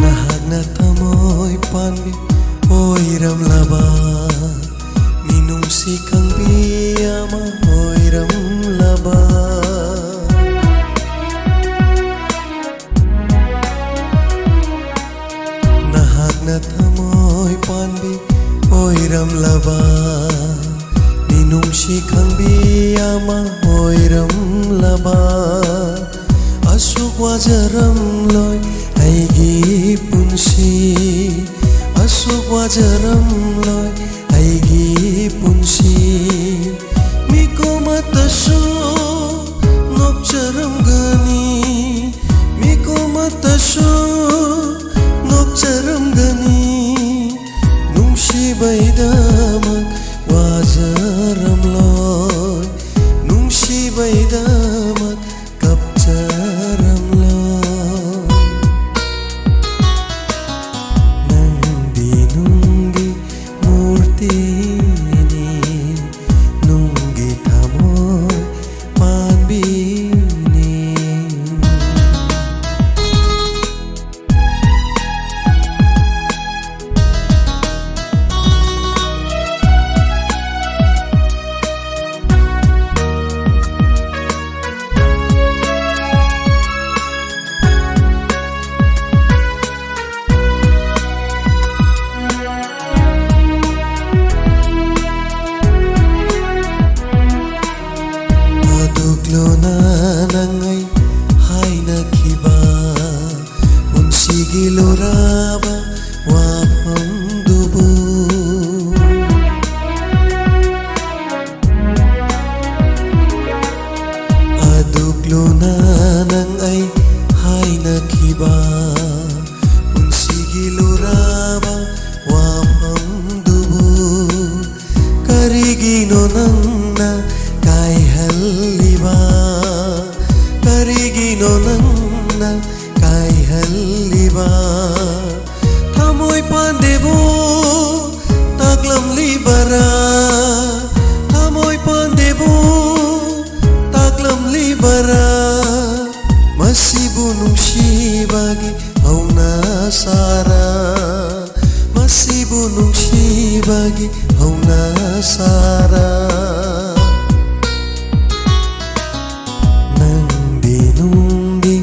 ꯅꯍꯥꯛꯅ ꯊꯃꯣꯏ ꯄꯥꯟꯕꯤ ꯑꯣꯏꯔꯝꯂꯕ, ꯃꯤꯅꯨꯡꯁꯤ ꯈꯪꯕꯤ ꯑꯃ ꯑꯣꯏꯔꯝꯂꯕ꯫ ꯅꯍꯥꯛꯅ ꯊꯃꯣꯏ ꯄꯥꯟꯕꯤ ꯑꯣꯏꯔꯝꯂꯕ, ꯃꯤꯅꯨꯡꯁꯤ ꯈꯪꯕꯤ ꯑꯃ ꯑꯣꯏꯔꯝꯂꯕ꯫ ꯑꯁꯨꯛ ꯋꯥꯖꯔꯝꯂꯣꯏ ꯑꯩꯒꯤ ꯄꯨꯟꯁꯤ, ꯑꯁꯨꯛ ꯋꯥꯖꯔꯝꯂꯣꯏ ꯑꯩꯒꯤ ꯄꯨꯟꯁꯤ꯫ ꯃꯤꯀꯨꯝ ꯑꯃꯠꯇꯁꯨ ꯅꯣꯛꯆꯔꯝꯒꯅꯤ, ꯃꯤꯀꯨꯝ ꯑꯃꯠꯇꯁꯨ ꯅꯣꯛꯆꯔꯝꯒꯅꯤ꯫ ꯅꯨꯡꯁꯤꯕꯩꯗꯃꯛ ꯋꯥꯖꯔꯝꯂꯣꯏ, ꯅꯨꯡꯁꯤꯕꯩꯗꯃꯛ ꯅꯪꯅ ꯀꯥꯏꯍꯜꯂꯤꯕ? ꯀꯔꯤꯒꯤꯅꯣ ꯅꯪꯅ ꯀꯥꯏꯍꯜꯂꯤꯕ? ꯊꯃꯣꯏ ꯄꯥꯟꯗꯦꯕꯨ ꯇꯥꯛꯂꯝꯂꯤꯕꯔꯥ? ꯊꯃꯣꯏ ꯄꯥꯟꯗꯦꯕꯨ ꯇꯥꯛꯂꯝꯂꯤꯕꯔꯥ? ꯃꯁꯤꯕꯨ ꯅꯨꯡꯁꯤꯕꯒꯤ ꯍꯧꯅ ꯁꯥꯔ, ꯃꯁꯤꯕꯨ ꯅꯨꯡꯁꯤꯕꯒꯤ ꯍꯧꯅ ꯁꯥꯔ꯫ ꯅꯪꯗꯤ ꯅꯨꯡꯒꯤ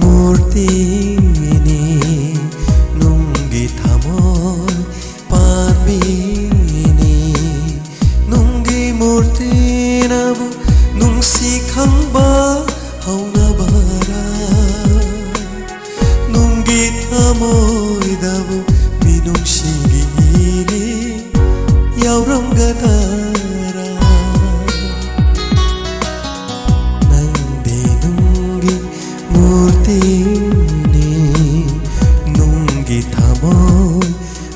ꯃꯨꯔꯇꯤꯅꯤ, ꯅꯨꯡꯒꯤ ꯊꯃꯣꯏ ꯄꯥꯟꯕꯤꯅꯤ꯫ ꯅꯨꯡꯒꯤ ꯃꯨꯔꯇꯤꯅꯕꯨ ꯅꯨꯡꯁꯤ ꯈꯪꯕ ꯍꯧꯅꯕꯔꯥ? ꯅꯨꯡꯒꯤ ꯊꯃꯣꯏꯗꯕꯨ ꯃꯤꯅꯨꯡꯁꯤꯒꯤ ꯏꯔꯤ ꯌꯥꯎꯔꯝꯒꯗꯔꯥ? ꯅꯪꯗꯤ ꯅꯨꯡꯒꯤ ꯃꯨꯔꯇꯤꯅꯤ, ꯅꯨꯡꯒꯤ ꯊꯃꯣꯏ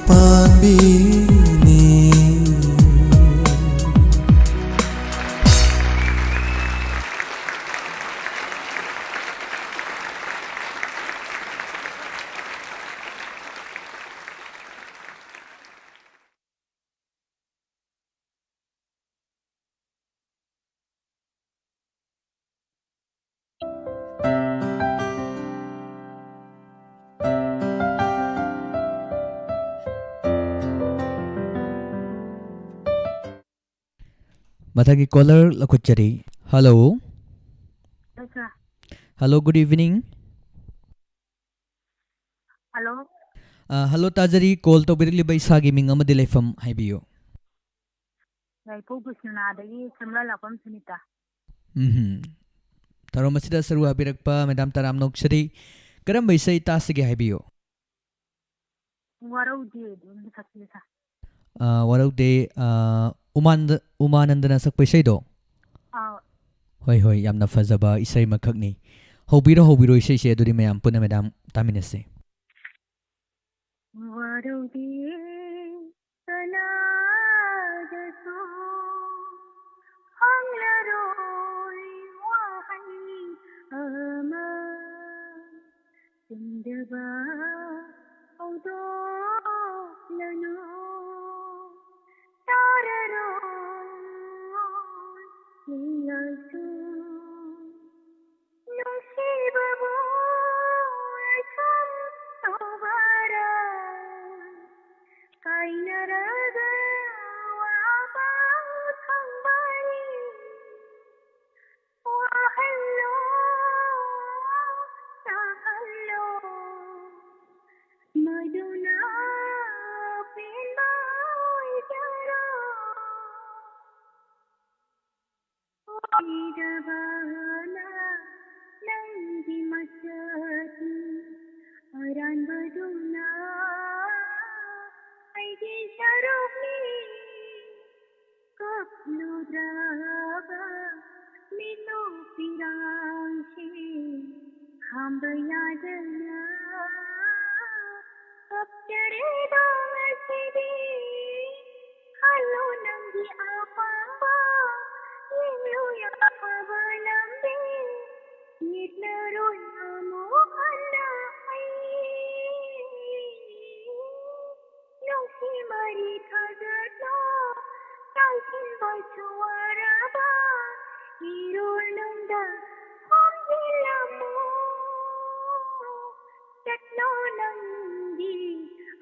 ꯄꯥꯟꯕꯤꯅꯤ꯫ ꯃꯊꯪꯒꯤ ꯀꯣꯂꯔ ꯂꯧꯈꯠꯆꯔꯤ꯫ Hello. Hello, sir. Hello, good evening. Hello. Uh, hello, ꯇꯥꯖꯔꯤ꯫ ꯀꯣꯜ ꯇꯧꯕꯤꯔꯛꯂꯤꯕ ꯏꯁꯥꯒꯤ ꯃꯤꯡ ꯑꯃꯗꯤ ꯂꯩꯐꯝ ꯍꯥꯏꯕꯤꯌꯨ꯫ ꯌꯥꯏꯐꯧ ꯕꯤꯁ꯭ꯋꯥꯅꯥꯊꯗꯒꯤ ꯁꯝꯂꯥꯂꯥꯛꯄꯝ ꯁꯨꯅꯤꯇꯥ꯫ ꯎꯝꯍꯨꯝ꯫ ꯊꯧꯔꯝ ꯑꯁꯤꯗ ꯁꯔꯨꯛ ꯌꯥꯕꯤꯔꯛꯄ ꯃꯦꯗꯥꯝ ꯇꯔꯥꯝꯅ ꯑꯣꯛꯆꯔꯤ꯫ ꯀꯔꯝꯕ ꯏꯁꯩ ꯇꯥꯁꯤꯒꯦ ꯍꯥꯏꯕꯤꯌꯨ? ꯋꯥꯔꯧꯗꯦ ꯑꯗꯨꯝ ꯁꯛꯄꯤꯌꯨ, ꯁꯥꯔ꯫ ꯑ, ꯋꯥꯔꯧꯗꯦ, ꯑ, ꯎꯃꯥꯟꯗ-, ꯎꯃꯥꯅꯟꯗꯅ ꯁꯛꯄ ꯏꯁꯩꯗꯣ? ꯑꯥꯎ꯫ ꯍꯣꯏ, ꯍꯣꯏ, ꯌꯥꯝꯅ ꯐꯖꯕ ꯏꯁꯩ ꯑꯃꯈꯛꯅꯤ꯫ ꯍꯧꯕꯤꯔꯣ, ꯍꯧꯕꯤꯔꯣ ꯏꯁꯩꯁꯦ, ꯑꯗꯨꯗꯤ ꯃꯌꯥꯝ ꯄꯨꯟꯅ ꯃꯦꯗꯥꯝ ꯇꯥꯃꯤꯟꯅꯁꯦ꯫ ꯋꯥꯔꯧꯗꯦ ꯀꯅꯥꯗꯁꯨ ꯍꯥꯏꯅꯔꯒ ꯋꯥꯕ ꯈꯪꯕꯅꯤ꯫ ꯋꯥꯍꯜꯂꯣ, ꯇꯥꯍꯜꯂꯣ, ꯃꯗꯨꯅ ꯄꯦꯟꯕ ꯑꯣꯏꯖꯔꯣ꯫ ꯑꯣꯏꯗꯕꯅ ꯅꯪꯒꯤ ꯃꯁꯛꯅꯤ, ꯑꯔꯥꯟꯕꯗꯨꯅ ꯑꯩꯒꯤ ꯁꯔꯨꯛꯅꯤ꯫ ꯀꯞꯂꯨꯗ꯭ꯔꯕ ꯃꯤꯠꯂꯨ ꯄꯤꯔꯥꯡꯁꯤ ꯈꯥꯝꯕ ꯌꯥꯗꯅ ꯀꯞꯆꯔꯦꯗꯣ ꯉꯁꯤꯗꯤ꯫ ꯈꯜꯂꯣ ꯅꯪꯒꯤ ꯑꯄꯥꯝꯕ, ꯌꯦꯡꯂꯨ ꯑꯐꯕ ꯂꯝꯕꯤ, ꯌꯦꯠꯂꯔꯣꯏ ꯑꯃꯨꯛ ꯍꯟꯅ ꯑꯩ꯫ ꯅꯨꯡꯁꯤ ꯃꯔꯤ ꯊꯥꯒꯠꯂꯣ, ꯆꯥꯏꯁꯤꯟꯕꯁꯨ ꯋꯥꯔꯕ ꯏꯔꯣꯜ ꯅꯨꯡꯗ ꯈꯣꯝꯖꯤꯜꯂꯝꯃꯣ꯫ ꯆꯠꯂꯣ ꯅꯪꯒꯤ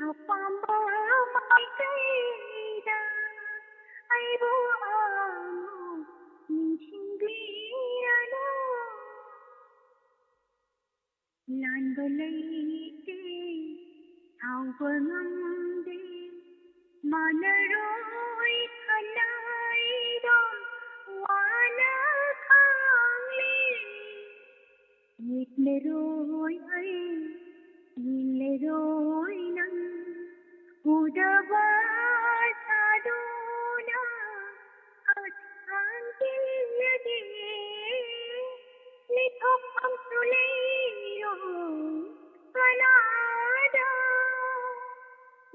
ꯑꯄꯥꯝꯕ ꯃꯥꯏꯀꯩꯗ, ꯑꯩꯕꯨ ꯑꯃꯨꯛ ꯅꯤꯡꯁꯤꯡꯕꯤꯔꯅꯨ꯫ ꯂꯥꯟꯕ ꯂꯩꯇꯦ, ꯁꯥꯎꯕ ꯉꯝꯗꯦ, ꯃꯥꯟꯅꯔꯣꯏ ꯈꯟꯅꯩꯗꯣ ꯋꯥꯅ ꯈꯪꯂꯦ꯫ ꯌꯦꯠꯂꯔꯣꯏ ꯑꯩ, ꯌꯦꯠꯂꯔꯣꯏ ꯅꯪ, ꯎꯗꯕ ꯁꯥꯗꯨꯅ ꯑꯁꯥꯟ ꯇꯤꯜꯂꯒꯦ꯫ ꯂꯩꯊꯣꯛꯐꯝꯁꯨ ꯂꯩꯔꯣꯏ ꯀꯅꯥꯗ,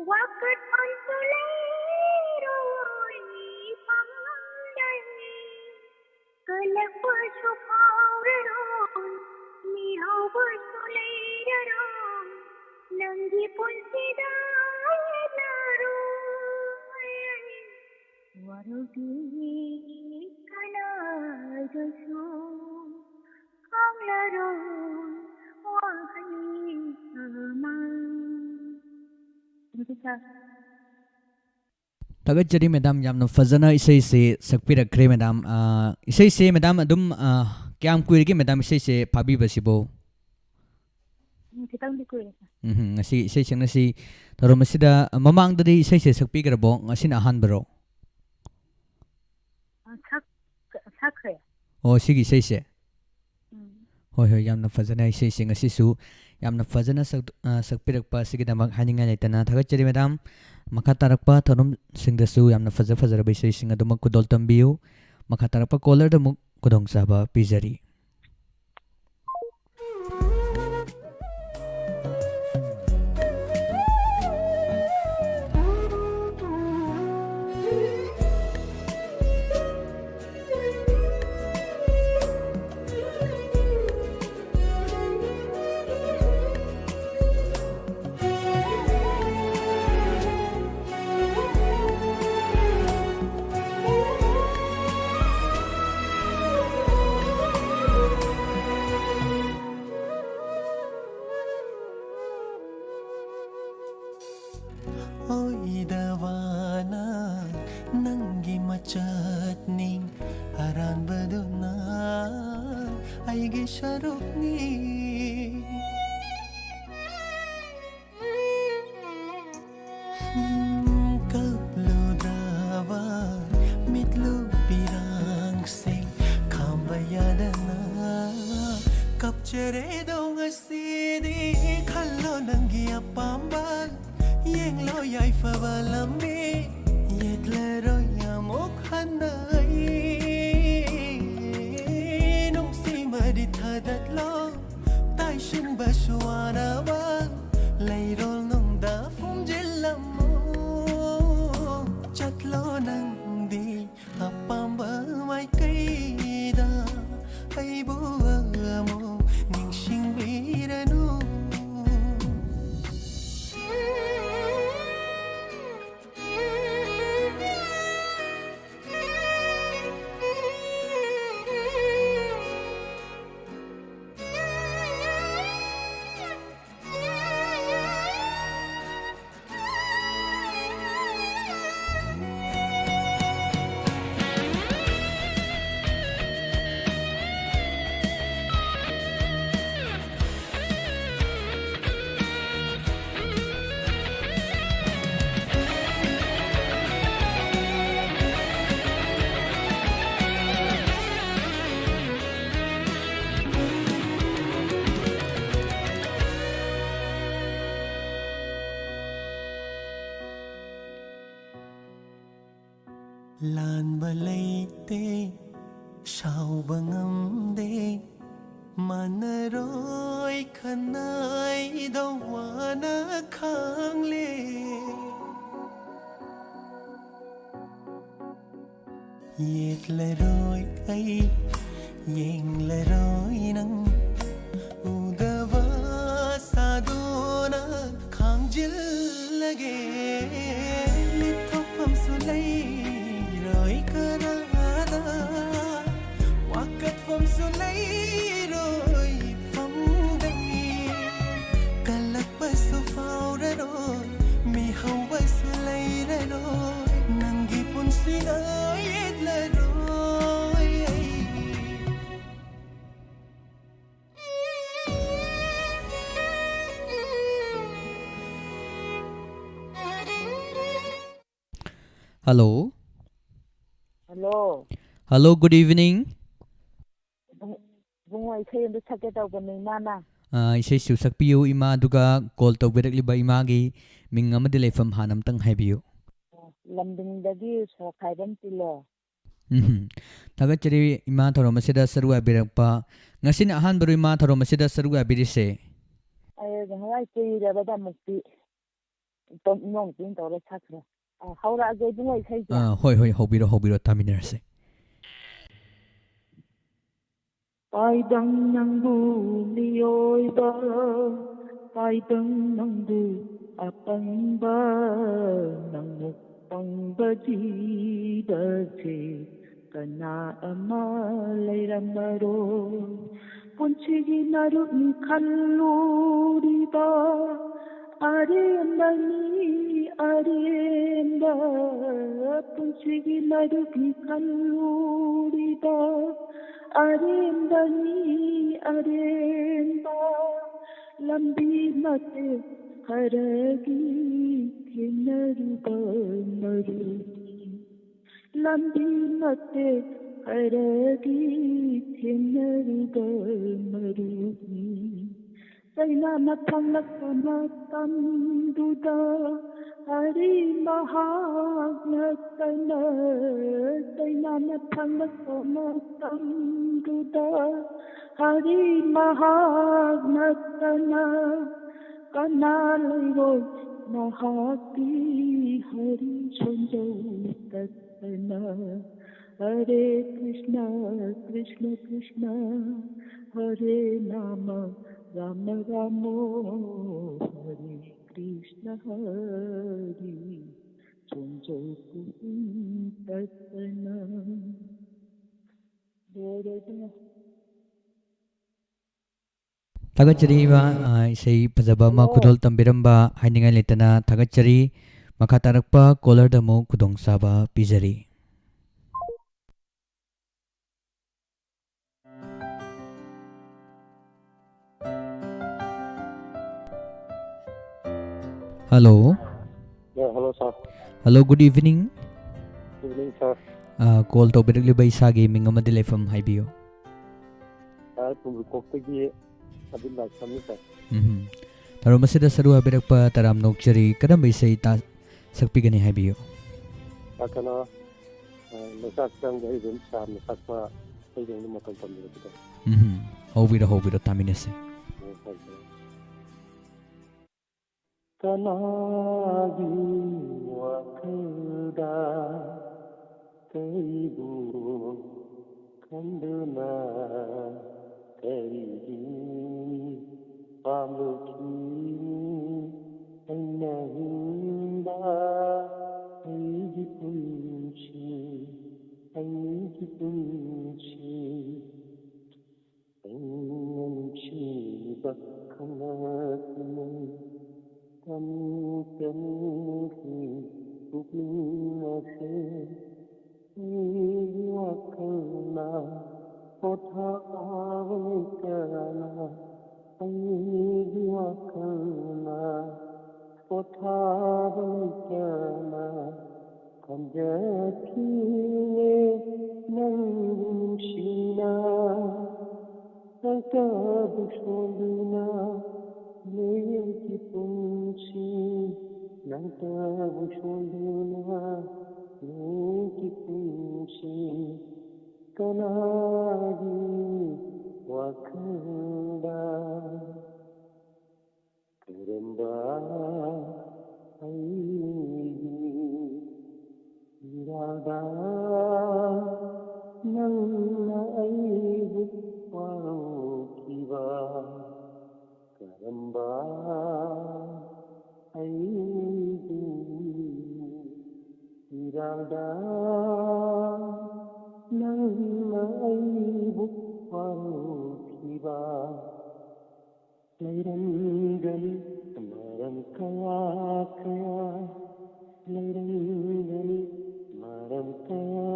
ꯋꯥꯀꯠꯐꯝꯁꯨ ꯂꯩꯔꯣꯏ ꯐꯝꯗꯩ꯫ ꯀꯜꯂꯛꯄꯁꯨ ꯐꯥꯎꯔꯔꯣꯏ, ꯃꯤꯍꯧꯕꯁꯨ ꯂꯩꯔꯔꯣꯏ, ꯅꯪꯒꯤ ꯄꯨꯟꯁꯤꯗ ꯌꯦꯠꯂꯔꯣꯏ꯫ ꯋꯥꯔꯧꯕꯤ ꯀꯅꯥꯗꯁꯨ ꯈꯪꯂꯔꯣꯏ ꯋꯥꯍꯩ ꯑꯃ꯫ ꯑꯗꯨꯗꯤ ꯁꯥꯔ, ꯊꯥꯒꯠꯆꯔꯤ ꯃꯦꯗꯥꯝ, ꯌꯥꯝꯅ ꯐꯖꯅ ꯏꯁꯩꯁꯦ ꯁꯛꯄꯤꯔꯛꯈ꯭ꯔꯦ ꯃꯦꯗꯥꯝ꯫ ꯑ, ꯏꯁꯩꯁꯦ ꯃꯦꯗꯥꯝ ꯑꯗꯨꯝ, ꯑ, ꯀꯌꯥꯝ ꯀꯨꯏꯔꯒꯦ ꯃꯦꯗꯥꯝ ꯏꯁꯩꯁꯦ ꯐꯥꯕꯤꯕꯁꯤꯕꯨ? ꯎꯝ, ꯈꯤꯇꯪꯗꯤ ꯀꯨꯏꯔꯦ, ꯁꯥꯔ꯫ ꯎꯝ, ꯉꯁꯤ ꯏꯁꯩ ꯁꯛꯅꯁꯤ ꯊꯧꯔꯝ ꯑꯁꯤꯗ, ꯑ, ꯃꯃꯥꯡꯗꯗꯤ ꯏꯁꯩꯁꯦ ꯁꯛꯄꯤꯈ꯭ꯔꯕꯣ? ꯉꯁꯤꯅ ꯑꯍꯥꯟꯕꯔꯣ? ꯑ, ꯁꯛ-, ꯁꯛꯈ꯭ꯔꯦ꯫ ꯑꯣ, ꯁꯤꯒꯤ ꯏꯁꯩꯁꯦ? ꯎꯝ꯫ ꯍꯣꯏ, ꯍꯣꯏ, ꯌꯥꯝꯅ ꯐꯖꯅ ꯏꯁꯩꯁꯤꯡ ꯑꯁꯤꯁꯨ ꯌꯥꯝꯅ ꯐꯖꯅ ꯁꯛ-, ꯑ, ꯁꯛꯄꯤꯔꯛꯄ ꯑꯁꯤꯒꯤꯗꯃꯛ ꯍꯥꯏꯅꯤꯡꯉꯥꯏ ꯂꯩꯇꯅ ꯊꯥꯒꯠꯆꯔꯤ ꯃꯦꯗꯥꯝ꯫ ꯃꯈꯥ ꯇꯥꯔꯛꯄ ꯊꯧꯔꯝꯁꯤꯡꯗꯁꯨ ꯌꯥꯝꯅ ꯐꯖ ꯐꯖꯔꯕ ꯏꯁꯩꯁꯤꯡ ꯑꯗꯨꯃꯛ ꯈꯨꯗꯣꯜ ꯇꯝꯕꯤꯌꯨ꯫ ꯃꯈꯥ ꯇꯥꯔꯛꯄ ꯀꯣꯂꯔꯗ ꯑꯃꯨꯛ ꯈꯨꯗꯣꯡꯆꯥꯕ ꯄꯤꯖꯔꯤ꯫ ꯑꯣꯏꯗꯕꯅ ꯅꯪꯒꯤ ꯃꯆꯠꯅꯤ, ꯑꯔꯥꯟꯕꯗꯨꯅ ꯑꯩꯒꯤ ꯁꯔꯨꯛꯅꯤ꯫ ꯀꯞꯂꯨꯗ꯭ꯔꯕ ꯃꯤꯠꯂꯨ ꯄꯤꯔꯥꯡꯁꯤꯡ ꯈꯥꯝꯕ ꯌꯥꯗꯅ ꯀꯞꯆꯔꯦꯗꯣ ꯉꯁꯤꯗꯤ꯫ ꯈꯜꯂꯣ ꯅꯪꯒꯤ ꯑꯄꯥꯝꯕ, ꯌꯦꯡꯂꯣ ꯌꯥꯏꯐꯕ ꯂꯝꯕꯤ, ꯌꯦꯠꯂꯔꯣꯏ ꯑꯃꯨꯛ ꯍꯟꯅ ꯑꯩ꯫ ꯅꯨꯡꯁꯤꯃꯗꯤ ꯊꯥꯗꯠꯂꯣ, ꯇꯥꯏꯁꯤꯟꯕꯁꯨ ꯋꯥꯅꯕ ꯂꯩꯔꯣꯜ ꯅꯨꯡꯗ ꯐꯨꯝꯖꯤꯜꯂꯝꯃꯨ꯫ ꯆꯠꯂꯣ ꯅꯪꯗꯤ ꯑꯄꯥꯝꯕ ꯃꯥꯏꯀꯩꯗ, ꯑꯩꯕꯨ ꯑꯃꯨꯛ ꯅꯤꯡꯁꯤꯡꯕꯤꯔꯅꯨ꯫ ꯂꯥꯟꯕ ꯂꯩꯇꯦ, ꯁꯥꯎꯕ ꯉꯝꯗꯦ, ꯃꯥꯟꯅꯔꯣꯏ ꯈꯟꯅꯩꯗꯣ ꯋꯥꯅ ꯈꯥꯡꯂꯦ꯫ ꯌꯦꯠꯂꯔꯣꯏ ꯑꯩ, ꯌꯦꯡꯂꯔꯣꯏ ꯅꯪ, ꯎꯗꯕ ꯁꯥꯗꯨꯅ ꯈꯥꯡꯖꯤꯜꯂꯒꯦ꯫ ꯂꯤꯠꯊꯣꯛꯐꯝꯁꯨ ꯂꯩꯔꯣꯏ ꯀꯅꯥꯗ, ꯋꯥꯀꯠꯐꯝꯁꯨ ꯂꯩꯔꯣꯏ ꯐꯝꯗꯩ꯫ ꯀꯜꯂꯛꯄꯁꯨ ꯐꯥꯎꯔꯔꯣꯏ, ꯃꯤꯍꯧꯕꯁꯨ ꯂꯩꯔꯔꯣꯏ, ꯅꯪꯒꯤ ꯄꯨꯟꯁꯤꯗ ꯌꯦꯠꯂꯔꯣꯏ ꯑꯩ꯫ Hello. Hello. Hello, good evening. ꯏꯕꯨꯡ-, ꯏꯕꯨꯡꯉꯣ, ꯏꯁꯩ ꯑꯝꯇ ꯁꯛꯀꯦ ꯇꯧꯕꯅꯦ, ꯏꯃꯥꯅ꯫ ꯑꯥ, ꯏꯁꯩꯁꯨ ꯁꯛꯄꯤꯌꯨ, ꯏꯃꯥ, ꯑꯗꯨꯒ call ꯇꯧꯕꯤꯔꯛꯂꯤꯕ ꯏꯃꯥꯒꯤ ꯃꯤꯡ ꯑꯃꯗꯤ ꯂꯩꯐꯝ ꯍꯥꯟꯅ ꯑꯝꯇꯪ ꯍꯥꯏꯕꯤꯌꯨ꯫ ꯂꯝꯗꯤꯡꯗꯒꯤ ꯁꯣꯔꯣꯛꯈꯥꯏꯕꯝ ꯇꯤꯜꯂꯣ꯫ ꯎꯝ, ꯊꯥꯒꯠꯆꯔꯤ, ꯏꯃꯥ, ꯊꯧꯔꯝ ꯑꯁꯤꯗ ꯁꯔꯨꯛ ꯌꯥꯕꯤꯔꯛꯄ꯫ ꯉꯁꯤꯅ ꯑꯍꯥꯟꯕꯔꯣ, ꯏꯃꯥ, ꯊꯧꯔꯝ ꯑꯁꯤꯗ ꯁꯔꯨꯛ ꯌꯥꯕꯤꯔꯤꯁꯦ? ꯑꯩ ꯉꯍꯥꯟꯋꯥꯏ ꯀꯨꯏꯔꯕꯗ ꯑꯃꯨꯛꯇꯤ ꯏꯇꯣꯝ ꯏꯅꯥꯎꯅꯨꯄꯤꯅ ꯇꯧꯔ ꯁꯛꯈ꯭ꯔꯦ꯫ ꯑ, ꯍꯧꯔꯛꯑꯒꯦ ꯏꯕꯨꯡꯉꯣ ꯏꯁꯩꯁꯦ꯫ ꯑ, ꯍꯣꯏ, ꯍꯣꯏ, ꯍꯧꯕꯤꯔꯣ, ꯍꯧꯕꯤꯔꯣ, ꯇꯥꯃꯤꯟꯅꯔꯁꯦ꯫ ꯄꯥꯏꯗꯪ ꯅꯪꯕꯨ ꯃꯤꯑꯣꯏꯕ, ꯄꯥꯏꯗꯪ ꯅꯪꯕꯨ ꯑꯄꯪꯕ, ꯅꯪꯃꯨꯛ ꯄꯪꯕ ꯖꯤꯕꯁꯦ ꯀꯅꯥ ꯑꯃ ꯂꯩꯔꯝꯃꯔꯣꯏ꯫ ꯄꯨꯟꯁꯤꯒꯤ ꯃꯔꯨꯞꯅꯤ ꯈꯜꯂꯨꯔꯤꯕ ꯑꯔꯦꯝꯕꯅꯤ ꯑꯔꯦꯝꯕ, ꯄꯨꯟꯁꯤꯒꯤ ꯃꯔꯨꯞꯅꯤ ꯈꯜꯂꯨꯔꯤꯕ ꯑꯔꯦꯝꯕꯅꯤ ꯑꯔꯦꯝꯕ, ꯂꯝꯕꯤ ꯃꯇꯦꯛ ꯈꯔꯒꯤ ꯊꯦꯡꯅꯔꯨꯕ ꯃꯔꯨꯞꯅꯤ꯫ ꯂꯝꯕꯤ ꯃꯇꯦꯛ ꯈꯔꯒꯤ ꯊꯦꯡꯅꯔꯨꯕ ꯃꯔꯨꯞꯅꯤ꯫ ꯆꯩꯅꯥꯅ ꯐꯝꯂꯛꯄ ꯃꯇꯝꯗꯨꯗ ꯑꯔꯤ ꯃꯍꯥꯛ ꯅꯠꯇꯅ ꯆꯩꯅꯥꯅ ꯊꯥꯡꯂꯛꯄ ꯃꯇꯝꯗꯨꯗ ꯍꯔꯤ ꯃꯍꯥꯛ ꯅꯠꯇꯅ ꯀꯅꯥ ꯂꯩꯔꯣꯏ ꯃꯍꯥꯛꯀꯤ ꯍꯔꯤ ꯁꯣꯟꯖꯧ ꯇꯠꯇꯅ꯫ ꯍꯔꯦ ꯀ꯭ꯔꯤꯁꯅ ꯀ꯭ꯔꯤꯁꯅ ꯀ꯭ꯔꯤꯁꯅ ꯍꯔꯦ ꯅꯥꯃ ꯔꯥꯃ ꯔꯥꯃꯣ ꯍꯔꯦ ꯀ꯭ꯔꯤꯁꯅ ꯍꯔꯤ ꯁꯣꯟꯖꯧ ꯄꯨꯛꯅꯤꯡ ꯇꯠꯇꯅ꯫ ꯂꯣꯏꯔꯦ ꯏꯕꯨꯡꯉꯣ꯫ ꯊꯥꯒꯠꯆꯔꯤ ꯏꯃꯥ꯫ ꯑ, ꯏꯁꯩ ꯐꯖꯕ ꯑꯃ ꯈꯨꯗꯣꯜ ꯇꯝꯕꯤꯔꯝꯕ ꯍꯥꯏꯅꯤꯡꯉꯥꯏ ꯂꯩꯇꯅ ꯊꯥꯒꯠꯆꯔꯤ꯫ ꯃꯈꯥ ꯇꯥꯔꯛꯄ ꯀꯣꯂꯔꯗ ꯑꯃꯨꯛ ꯈꯨꯗꯣꯡꯆꯥꯕ ꯄꯤꯖꯔꯤ꯫ Hello. Hello sir. Hello, good evening. Evening sir. Uh, call ꯇꯧꯕꯤꯔꯛꯂꯤꯕ ꯏꯁꯥꯒꯤ ꯃꯤꯡ ꯑꯃꯗꯤ ꯂꯩꯐꯝ ꯍꯥꯏꯕꯤꯌꯨ꯫ ꯁꯥꯔ, ꯄꯨꯝꯕꯤꯈꯣꯛꯇꯒꯤ ꯑꯕꯤꯟ ꯂꯥꯏꯁ꯭ꯔꯝꯅꯤ ꯁꯥꯔ꯫ ꯎꯝ꯫ ꯊꯧꯔꯝ ꯑꯁꯤꯗ ꯁꯔꯨꯛ ꯌꯥꯕꯤꯔꯛꯄ ꯇꯔꯥꯝꯅ ꯑꯣꯛꯆꯔꯤ꯫ ꯀꯔꯝꯕ ꯏꯁꯩ ꯇꯥ-, ꯁꯛꯄꯤꯒꯅꯤ ꯍꯥꯏꯕꯤꯌꯨ꯫ ꯁꯥꯔ, ꯀꯩꯅꯣ, ꯑ, ꯂꯩꯆꯥꯛ ꯆꯪꯕ ꯏꯕꯦꯝ ꯁꯥꯔꯅ ꯁꯛꯄ ꯏꯁꯩꯗꯣ ꯑꯃ ꯃꯇꯧ ꯇꯝꯕꯤꯔꯛꯀꯦ ꯇꯧꯕ꯫ ꯎꯝ꯫ ꯍꯧꯕꯤꯔꯣ, ꯍꯧꯕꯤꯔꯣ, ꯇꯥꯃꯤꯟꯅꯁꯦ꯫ ꯑꯣ, ꯁꯥꯔ, ꯁꯥꯔ꯫ ꯀꯅꯥꯒꯤ ꯋꯥꯈꯜꯗ ꯀꯩꯕꯨ ꯈꯟꯗꯨꯅ ꯀꯔꯤꯒꯤ ꯄꯥꯝꯂꯛꯈꯤꯅꯤ ꯑꯩꯅ ꯍꯤꯡꯕ ꯑꯩꯒꯤ ꯄꯨꯟꯁꯤ, ꯑꯩꯒꯤ ꯄꯨꯟꯁꯤ꯫ ꯑꯩꯅ ꯅꯨꯡꯁꯤꯕ ꯈꯪꯂꯛꯇꯨꯅ ꯇꯝ ꯇꯝꯈꯤ ꯄꯨꯛꯅꯤꯡ ꯑꯁꯦ꯫ ꯑꯩꯒꯤ ꯋꯥꯈꯜꯅ ꯄꯣꯊꯥꯕ ꯂꯩꯇꯅ, ꯑꯩꯒꯤ ꯋꯥꯈꯜꯅ ꯄꯣꯊꯥꯕ ꯂꯩꯇꯅ ꯈꯟꯖꯈꯤꯅꯦ ꯅꯪꯕꯨ ꯅꯨꯡꯁꯤꯅ꯫ ꯅꯪꯇꯕꯨ ꯁꯣꯟꯗꯨꯅ ꯂꯩꯔꯤꯕ ꯄꯨꯟꯁꯤ, ꯅꯪꯇꯕꯨ ꯁꯣꯟꯗꯨꯅ ꯃꯥꯒꯤ ꯋꯥꯈꯜꯗ ꯀꯔꯝꯕ ꯑꯩꯒꯤ ꯏꯔꯥꯜꯗ ꯅꯪꯅ ꯑꯩꯕꯨ ꯋꯥꯔꯧꯈꯤꯕ? ꯀꯔꯝꯕ ꯑꯩꯒꯤ ꯏꯔꯥꯜꯗ ꯅꯪꯅ ꯑꯩꯕꯨ ꯋꯥꯔꯧꯈꯤꯕ? ꯂꯩꯔꯝꯒꯅꯤ ꯃꯔꯝ ꯀꯌꯥ ꯀꯌꯥ, ꯂꯩꯔꯝꯒꯅꯤ ꯃꯔꯝ ꯀꯌꯥ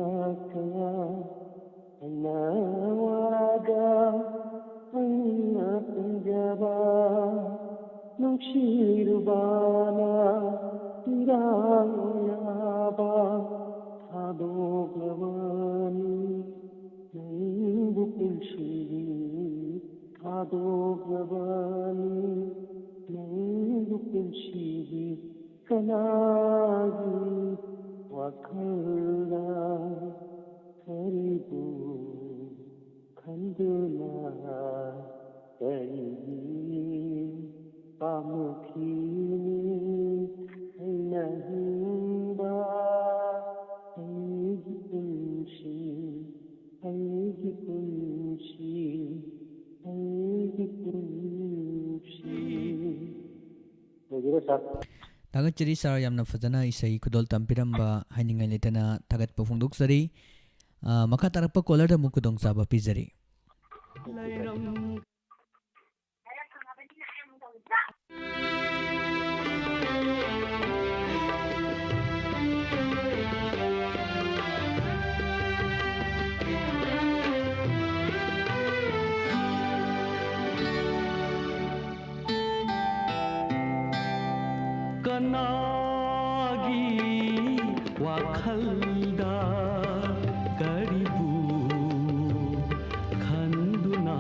ꯀꯌꯥ꯫ ꯑꯩꯅ ꯋꯥꯔꯒ ꯑꯩꯅ ꯄꯦꯟꯖꯕ ꯅꯨꯡꯁꯤꯔꯨꯕꯅ ꯏꯔꯥꯡ ꯑꯣꯏꯔꯕ ꯊꯥꯗꯣꯛꯂꯕꯅꯤ꯫ ꯅꯪꯕꯨ ꯄꯨꯟꯁꯤꯒꯤ ꯊꯥꯗꯣꯛꯂꯕꯅꯤ꯫ ꯅꯪꯕꯨ ꯄꯨꯟꯁꯤꯒꯤ ꯀꯅꯥꯒꯤ ꯋꯥꯈꯜꯅ ꯀꯔꯤꯕꯨ ꯈꯟꯗꯨꯅ ꯀꯔꯤꯒꯤ ꯄꯥꯝꯃꯨꯈꯤꯅꯤ ꯑꯩꯅ ꯍꯤꯡꯕ ꯑꯩꯒꯤ ꯄꯨꯟꯁꯤ, ꯑꯩꯒꯤ ꯄꯨꯟꯁꯤ, ꯑꯩꯒꯤ ꯄꯨꯟꯁꯤ꯫ ꯂꯣꯏꯖꯔꯦ, ꯁꯥꯔ꯫ ꯊꯥꯒꯠꯆꯔꯤ ꯁꯥꯔ, ꯌꯥꯝꯅ ꯐꯖꯅ ꯏꯁꯩ ꯈꯨꯗꯣꯜ ꯇꯝꯕꯤꯔꯝꯕ ꯍꯥꯏꯅꯤꯡꯉꯥꯏ ꯂꯩꯇꯅ ꯊꯥꯒꯠꯄ ꯐꯣꯡꯗꯣꯛꯆꯔꯤ꯫ ꯑ, ꯃꯈꯥ ꯇꯥꯔꯛꯄ ꯀꯣꯂꯔꯗ ꯑꯃꯨꯛ ꯈꯨꯗꯣꯡꯆꯥꯕ ꯄꯤꯖꯔꯤ꯫ ꯀꯅꯥꯒꯤ ꯋꯥꯈꯜꯗ ꯀꯔꯤꯕꯨ ꯈꯟꯗꯨꯅ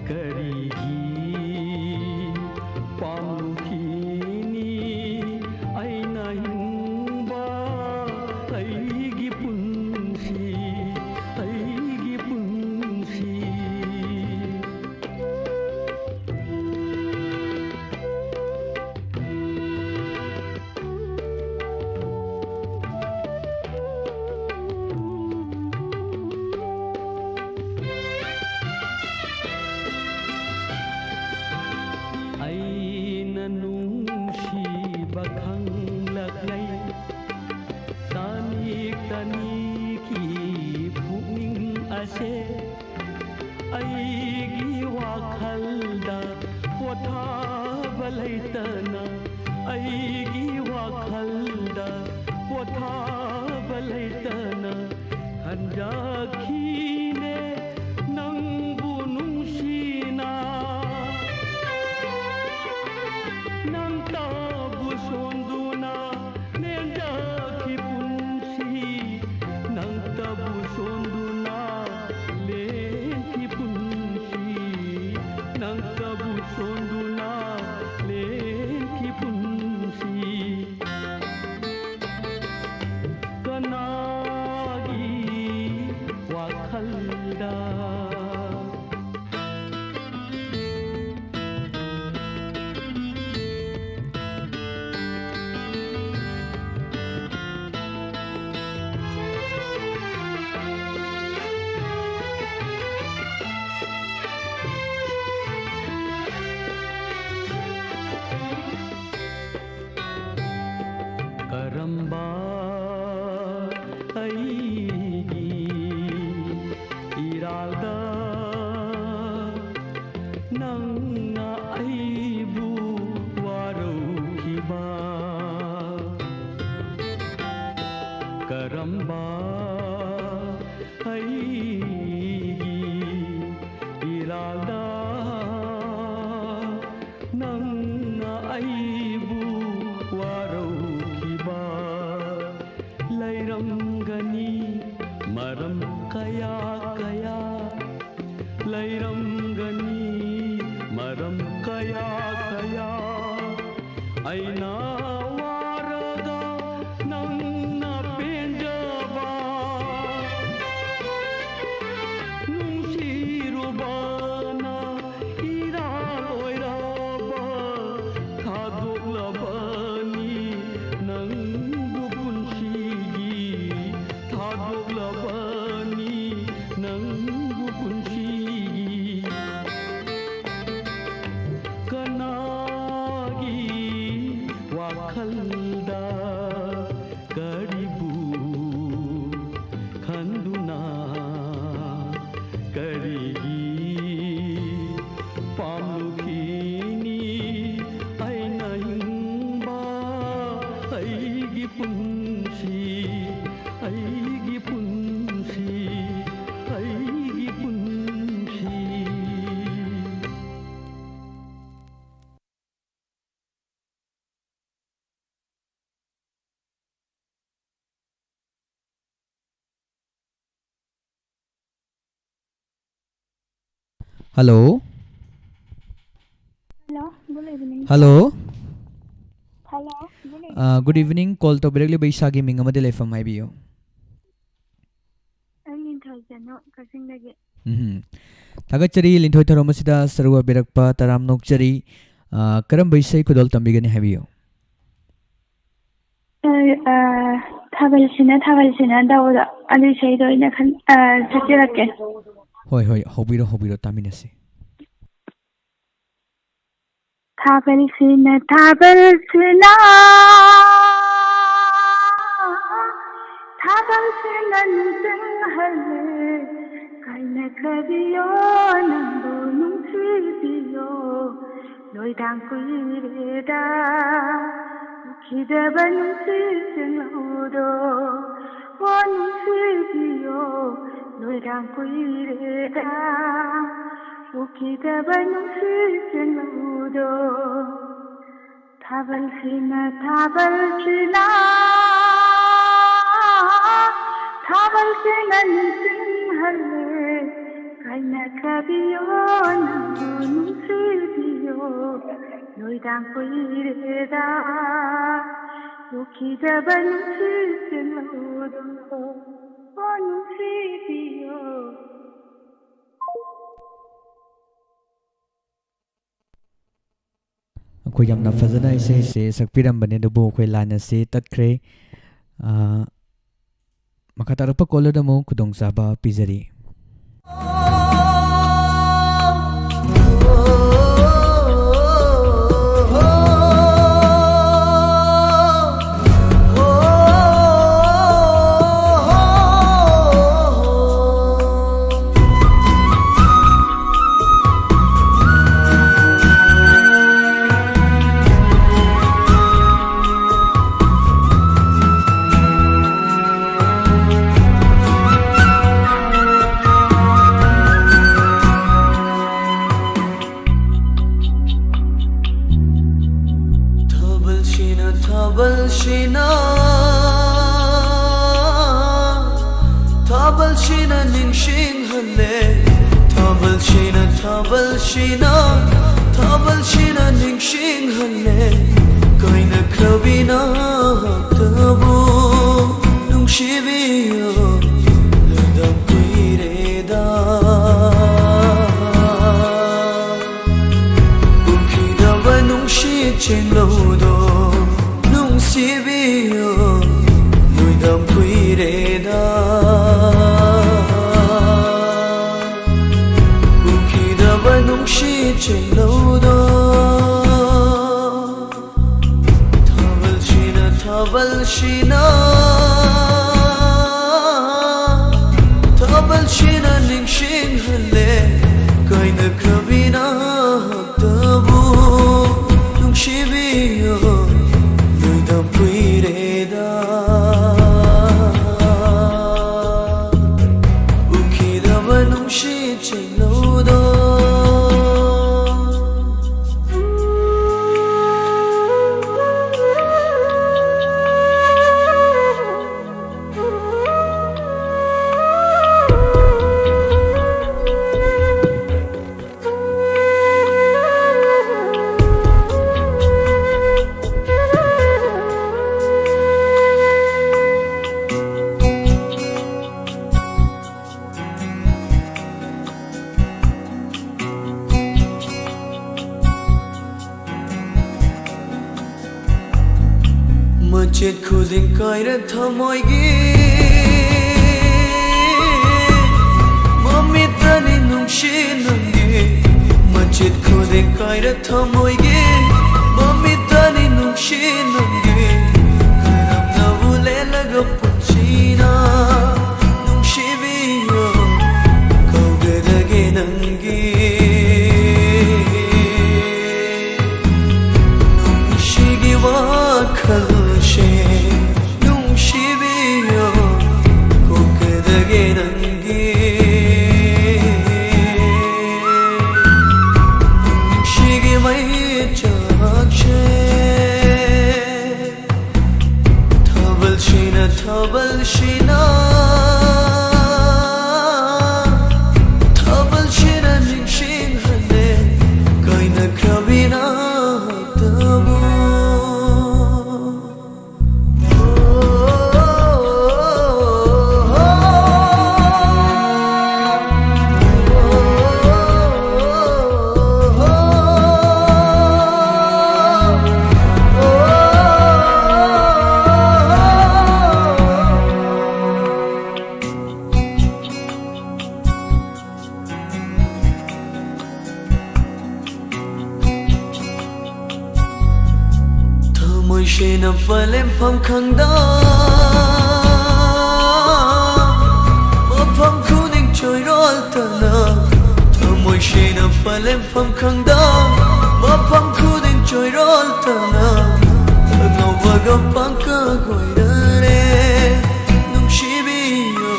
ꯀꯔꯤꯒꯤ ꯄꯥꯝꯂꯨꯈꯤꯅꯤ ꯑꯩꯅ ꯍꯤꯡꯕ ꯑꯩꯒꯤ ꯄꯨꯟꯁꯤ? ꯂꯩ꯫ ꯇꯥꯅꯤꯛ ꯇꯥꯅꯤꯛꯈꯤ ꯄꯨꯛꯅꯤꯡ ꯑꯁꯦ꯫ ꯑꯩꯒꯤ ꯋꯥꯈꯜꯗ ꯄꯣꯊꯥꯕ ꯂꯩꯇꯅ, ꯑꯩꯒꯤ ꯋꯥꯈꯜꯗ ꯄꯣꯊꯥꯕ ꯂꯩꯇꯅ ꯈꯟꯖꯈꯤꯅꯦ ꯅꯪꯕꯨ ꯅꯨꯡꯁꯤꯅ꯫ ꯅꯪꯇꯕꯨ ꯁꯣꯟꯗꯨꯅ ꯂꯦꯟꯖꯈꯤ ꯄꯨꯟꯁꯤ, ꯅꯪꯇꯕꯨ ꯁꯣꯟꯗꯨꯅ ꯂꯦꯟꯈꯤ ꯄꯨꯟꯁꯤ, ꯅꯪꯇꯕꯨ ꯁꯣꯟꯗꯨꯅ ꯂꯦꯟꯈꯤ ꯄꯨꯟꯁꯤ꯫ ꯀꯅꯥꯒꯤ ꯋꯥꯈꯜꯗ? ꯀꯔꯝꯕ ꯑꯩꯒꯤ ꯏꯔꯥꯜꯗ ꯅꯪꯅ ꯑꯩꯕꯨ ꯋꯥꯔꯧꯈꯤꯕ? ꯀꯔꯝꯕ ꯑꯩꯒꯤ ꯏꯔꯥꯜꯗ ꯅꯪꯅ ꯑꯩꯕꯨ ꯋꯥꯔꯧꯈꯤꯕ? ꯂꯩꯔꯝꯒꯅꯤ ꯃꯔꯝ ꯀꯌꯥ ꯀꯌꯥ, ꯂꯩꯔꯝꯒꯅꯤ ꯃꯔꯝ ꯀꯌꯥ ꯀꯌꯥ꯫ ꯑꯩꯅ ꯋꯥꯔꯒ ꯅꯪꯅ ꯄꯦꯟꯖꯕ, ꯅꯨꯡꯁꯤꯔꯨꯕꯅ ꯏꯔꯥꯜ ꯑꯣꯏꯔꯕ, ꯊꯥꯗꯣꯛꯂꯕꯅꯤ ꯅꯪꯕꯨ ꯄꯨꯟꯁꯤꯒꯤ, ꯊꯥꯗꯣꯛꯂꯕꯅꯤ ꯅꯪꯕꯨ ꯄꯨꯟꯁꯤꯒꯤ꯫ ꯀꯅꯥꯒꯤ ꯑꯩꯒꯤ ꯄꯨꯟꯁꯤ, ꯑꯩꯒꯤ ꯄꯨꯟꯁꯤ, ꯑꯩꯒꯤ ꯄꯨꯟꯁꯤ꯫ Hello. Hello, good evening. Hello. Hello, good evening. ꯑꯥ, good evening. Call ꯇꯧꯕꯤꯔꯛꯂꯤꯕ ꯏꯁꯥꯒꯤ ꯃꯤꯡ ꯑꯃꯗꯤ ꯂꯩꯐꯝ ꯍꯥꯏꯕꯤꯌꯨ꯫ ꯑꯩ ꯂꯤꯟꯊꯣꯏ ꯆꯅꯨ, ꯀꯛꯆꯤꯡꯗꯒꯤ꯫ ꯎꯝ꯫ ꯊꯥꯒꯠꯆꯔꯤ, ꯂꯤꯟꯊꯣꯏ, ꯊꯧꯔꯝ ꯑꯁꯤꯗ ꯁꯔꯨꯛ ꯌꯥꯕꯤꯔꯛꯄ ꯇꯔꯥꯝꯅ ꯑꯣꯛꯆꯔꯤ꯫ ꯑꯥ, ꯀꯔꯝꯕ ꯏꯁꯩ ꯈꯨꯗꯣꯜ ꯇꯝꯕꯤꯒꯅꯤ ꯍꯥꯏꯕꯤꯌꯨ꯫ ꯑ, ꯑ, ꯊꯥꯕꯜꯁꯤꯅ, ꯊꯥꯕꯜꯁꯤꯅ ꯇꯧꯕꯗꯣ, ꯑꯗꯨ ꯏꯁꯩꯗꯣ ꯑꯣꯏꯅ ꯈꯟ-, ꯑ, ꯁꯛꯆꯔꯛꯀꯦ꯫ ꯍꯣꯏ, ꯍꯣꯏ, ꯍꯧꯕꯤꯔꯣ, ꯍꯧꯕꯤꯔꯣ, ꯇꯥꯃꯤꯟꯅꯁꯤ꯫ ꯊꯥꯕꯜꯁꯤꯅ, ꯊꯥꯕꯜꯁꯤꯅ, ꯊꯥꯕꯜꯁꯤꯅ ꯅꯤꯡꯁꯤꯡꯍꯜꯂꯦ, ꯀꯥꯏꯅꯈ꯭ꯔꯕꯤꯌꯣ ꯅꯪꯕꯨ ꯅꯨꯡꯁꯤꯕꯤꯌꯣ꯫ ꯅꯣꯏꯗꯥꯡ ꯀꯨꯏꯔꯦꯗ ꯎꯈꯤꯗꯕ ꯅꯨꯡꯁꯤ ꯆꯤꯡꯂꯧꯗꯣ꯫ ꯑꯣ ꯅꯨꯡꯁꯤꯕꯤꯌꯣ, ꯅꯣꯏꯗꯥꯡ ꯀꯨꯏꯔꯦꯗ ꯎꯈꯤꯗꯕ ꯅꯨꯡꯁꯤ ꯆꯤꯡꯂꯧꯗꯣ꯫ ꯊꯥꯕꯜꯁꯤꯅ, ꯊꯥꯕꯜꯁꯤꯅ, ꯊꯥꯕꯜꯁꯤꯅ ꯅꯤꯡꯁꯤꯡꯍꯜꯂꯦ꯫ ꯀꯥꯏꯅꯈ꯭ꯔꯕꯤꯌꯣ ꯅꯪꯕꯨ ꯅꯨꯡꯁꯤꯕꯤꯌꯣ꯫ ꯅꯣꯏꯗꯥꯡ ꯀꯨꯏꯔꯦꯗ ꯎꯈꯤꯗꯕ ꯅꯨꯡꯁꯤ ꯆꯤꯡꯂꯧꯗꯣ꯫ ꯑꯣ ꯅꯨꯡꯁꯤꯕꯤꯌꯣ꯫ ꯑꯩꯈꯣꯏ ꯌꯥꯝꯅ ꯐꯖꯅ ꯏꯁꯩꯁꯦ ꯁꯛꯄꯤꯔꯝꯕꯅꯦ, ꯑꯗꯨꯕꯨ ꯑꯩꯈꯣꯏ line ꯑꯁꯤ ꯇꯠꯈ꯭ꯔꯦ꯫ ꯑꯥ, ꯃꯈꯥ ꯇꯥꯔꯛꯄ caller ꯗ ꯑꯃꯨꯛ ꯈꯨꯗꯣꯡꯆꯥꯕ ꯄꯤꯖꯔꯤ꯫ ꯅꯤꯡꯁꯤꯡꯍꯜꯂꯦ꯫ ꯊꯥꯕꯜꯁꯤꯅ, ꯊꯥꯕꯜꯁꯤꯅ, ꯊꯥꯕꯜꯁꯤꯅ ꯅꯤꯡꯁꯤꯡꯍꯜꯂꯦ꯫ ꯀꯥꯏꯅꯈ꯭ꯔꯕꯤ ꯅꯍꯥꯛꯇꯕꯨ ꯅꯨꯡꯁꯤꯕꯤꯌꯨ꯫ ꯂꯣꯏꯗꯝ ꯀꯨꯏꯔꯦꯗ꯫ ꯎꯈꯤꯗꯕ ꯅꯨꯡꯁꯤꯠ ꯆꯦꯡꯂꯧꯗꯣ ꯅꯨꯡꯁꯤꯕꯤꯌꯨ꯫ ꯂꯣꯏꯗꯝ ꯀꯨꯏꯔꯦꯗ꯫ ꯎꯈꯤꯗꯕ ꯅꯨꯡꯁꯤꯠ ꯆꯦꯡꯂꯧꯗꯣ꯫ ꯊꯥꯕꯜꯁꯤꯅ, ꯊꯥꯕꯜꯁꯤꯅ, ꯊꯥꯕꯜꯁꯤꯅ ꯅꯤꯡꯁꯤꯡꯍꯜꯂꯦ꯫ ꯀꯥꯏꯅꯈ꯭ꯔꯕꯤ ꯅꯍꯥꯛꯇꯕꯨ ꯅꯨꯡꯁꯤꯕꯤꯌꯨ꯫ ꯂꯣꯏꯗꯝ ꯀꯨꯏꯔꯦꯗ꯫ ꯎꯈꯤꯗꯕ ꯅꯨꯡꯁꯤꯠ ꯆꯦꯡꯂꯧꯗꯣ꯫ ꯃꯆꯦꯠ ꯈꯨꯗꯤꯡ ꯀꯥꯏꯔ ꯊꯃꯣꯏꯒꯤ ꯃꯃꯤꯠꯇꯅꯤ ꯅꯨꯡꯁꯤ ꯅꯪꯒꯤ꯫ ꯃꯆꯦꯠ ꯈꯨꯗꯤꯡ ꯀꯥꯏꯔ ꯊꯃꯣꯏꯒꯤ ꯃꯃꯤꯠꯇꯅꯤ ꯅꯨꯡꯁꯤ ꯅꯪꯒꯤ꯫ ꯀꯔꯝꯅꯕꯨ ꯂꯦꯜꯂꯒ ꯄꯨꯟꯁꯤꯅ ꯅꯨꯡꯁꯤꯕꯤꯌꯣ ꯀꯧꯒꯗꯒꯦ ꯅꯪꯒꯤ ꯅꯨꯡꯁꯤꯒꯤ ꯋꯥꯈꯜꯁꯦ ꯅꯨꯡꯁꯤꯕꯤꯌꯣ ꯀꯧꯒꯗꯒꯦ ꯅꯪꯒꯤ ꯅꯨꯡꯁꯤꯒꯤ ꯃꯩꯆꯥꯛꯁꯦ꯫ ꯊꯥꯕꯜꯁꯤꯅ, ꯊꯥꯕꯜꯁꯤꯅ ꯄꯂꯦꯝꯐꯝ ꯈꯪꯗ ꯃꯐꯝ ꯈꯨꯗꯤꯡ ꯆꯣꯏꯔꯣꯜ ꯇꯅ ꯊꯃꯣꯏ ꯁꯦꯡꯅ ꯄꯂꯦꯝꯐꯝ ꯈꯪꯗ ꯃꯐꯝ ꯈꯨꯗꯤꯡ ꯆꯣꯏꯔꯣꯜ ꯇꯅ ꯑꯉꯧꯕꯒ ꯄꯪꯀ ꯀꯣꯏꯅꯔꯦ ꯅꯨꯡꯁꯤꯕꯤꯌꯣ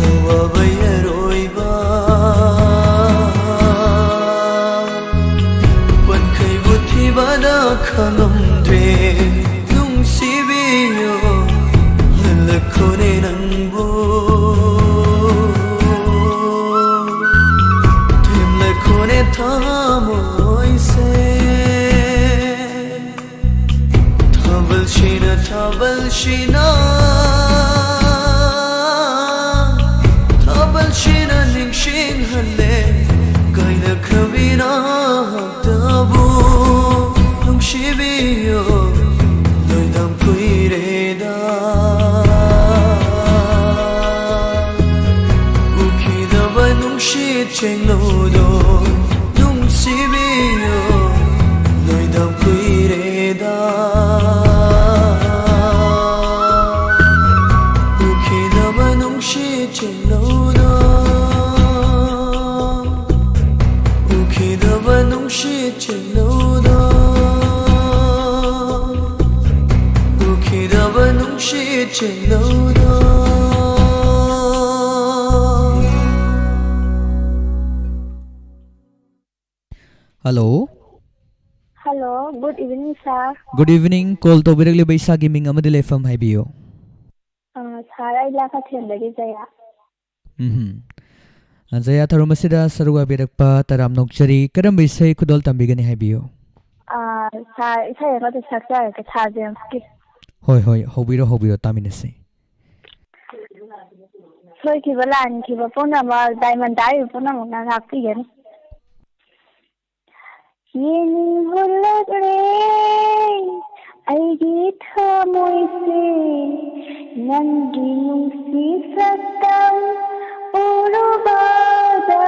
ꯑꯋꯥꯕ ꯌꯥꯔꯣꯏꯕ ꯄꯟꯈꯩꯕꯨ ꯊꯤꯕꯗ ꯈꯪꯉꯝꯗ꯭ꯔꯦ ꯅꯨꯡꯁꯤꯕꯤꯌꯣ ꯍꯜꯂꯛꯈꯣꯅꯦ ꯅꯪꯕꯨ ꯊꯦꯝꯂꯛꯈꯣꯅꯦ ꯊꯃꯣꯏꯁꯦ ꯊꯥꯕꯜꯁꯤꯅ ꯊꯥꯕꯜꯁꯤꯅ ꯊꯥꯕꯜꯁꯤꯅ ꯅꯤꯡꯁꯤꯡꯍꯜꯂꯦ ꯀꯥꯏꯅꯈ꯭ꯔꯕꯤ ꯅꯍꯥꯛꯇꯕꯨ ꯅꯨꯡꯁꯤꯕꯤꯌꯣ ꯂꯣꯏꯗꯝ ꯀꯨꯏꯔꯦꯗ ꯎꯈꯤꯗꯕ ꯅꯨꯡꯁꯤꯠ ꯆꯦꯡꯂꯧꯗꯣ ꯅꯨꯡꯁꯤꯕꯤꯌꯣ ꯂꯣꯏꯗꯝ ꯀꯨꯏꯔꯦꯗ ꯎꯈꯤꯗꯕ ꯅꯨꯡꯁꯤꯠ ꯆꯦꯡꯂꯧꯗꯣ ꯎꯈꯤꯗꯕ ꯅꯨꯡꯁꯤꯠ ꯆꯦꯡꯂꯧꯗꯣ ꯎꯈꯤꯗꯕ ꯅꯨꯡꯁꯤꯠ ꯆꯦꯡꯂꯧꯗꯣ Hello. Hello, good evening, sir. Good evening. Call ꯇꯧꯕꯤꯔꯛꯂꯤꯕ ꯏꯁꯥꯒꯤ ꯃꯤꯡ ꯑꯃꯗꯤ ꯂꯩꯐꯝ ꯍꯥꯏꯕꯤꯌꯨ꯫ ꯑ, sir, ꯑꯩ ꯂꯥꯡꯈꯊꯦꯝꯗꯒꯤ ꯖꯌꯥ꯫ ꯎꯝꯍꯨꯝ꯫ ꯑ, ꯖꯌꯥ, ꯊꯧꯔꯝ ꯑꯁꯤꯗ ꯁꯔꯨꯛ ꯌꯥꯕꯤꯔꯛꯄ ꯇꯔꯥꯝꯅ ꯑꯣꯛꯆꯔꯤ꯫ ꯀꯔꯝꯕ ꯏꯁꯩ ꯈꯨꯗꯣꯜ ꯇꯝꯕꯤꯒꯅꯤ ꯍꯥꯏꯕꯤꯌꯨ꯫ ꯑ, sir, ꯏꯁꯩ ꯑꯃꯇ ꯁꯛꯆꯔꯛꯀꯦ, sir ꯖꯦꯝꯁꯀꯤ꯫ ꯍꯣꯏ, ꯍꯣꯏ, ꯍꯧꯕꯤꯔꯣ, ꯍꯧꯕꯤꯔꯣ, ꯇꯥꯃꯤꯟꯅꯁꯤ꯫ ꯁꯣꯏꯈꯤꯕ ꯂꯥꯟꯈꯤꯕ ꯄꯨꯝꯅꯃꯛ, diamond ꯇꯥꯔꯤꯕ ꯄꯨꯝꯅꯃꯛꯅ ꯉꯥꯛꯄꯤꯒꯅꯤ꯫ ꯌꯦꯡꯅꯤꯡ ꯍꯨꯜꯂꯛꯂꯦ ꯑꯩꯒꯤ ꯊꯃꯣꯏꯁꯦ, ꯅꯪꯒꯤ ꯅꯨꯡꯁꯤ ꯁꯛꯇꯝ ꯎꯔꯨꯕꯗ꯫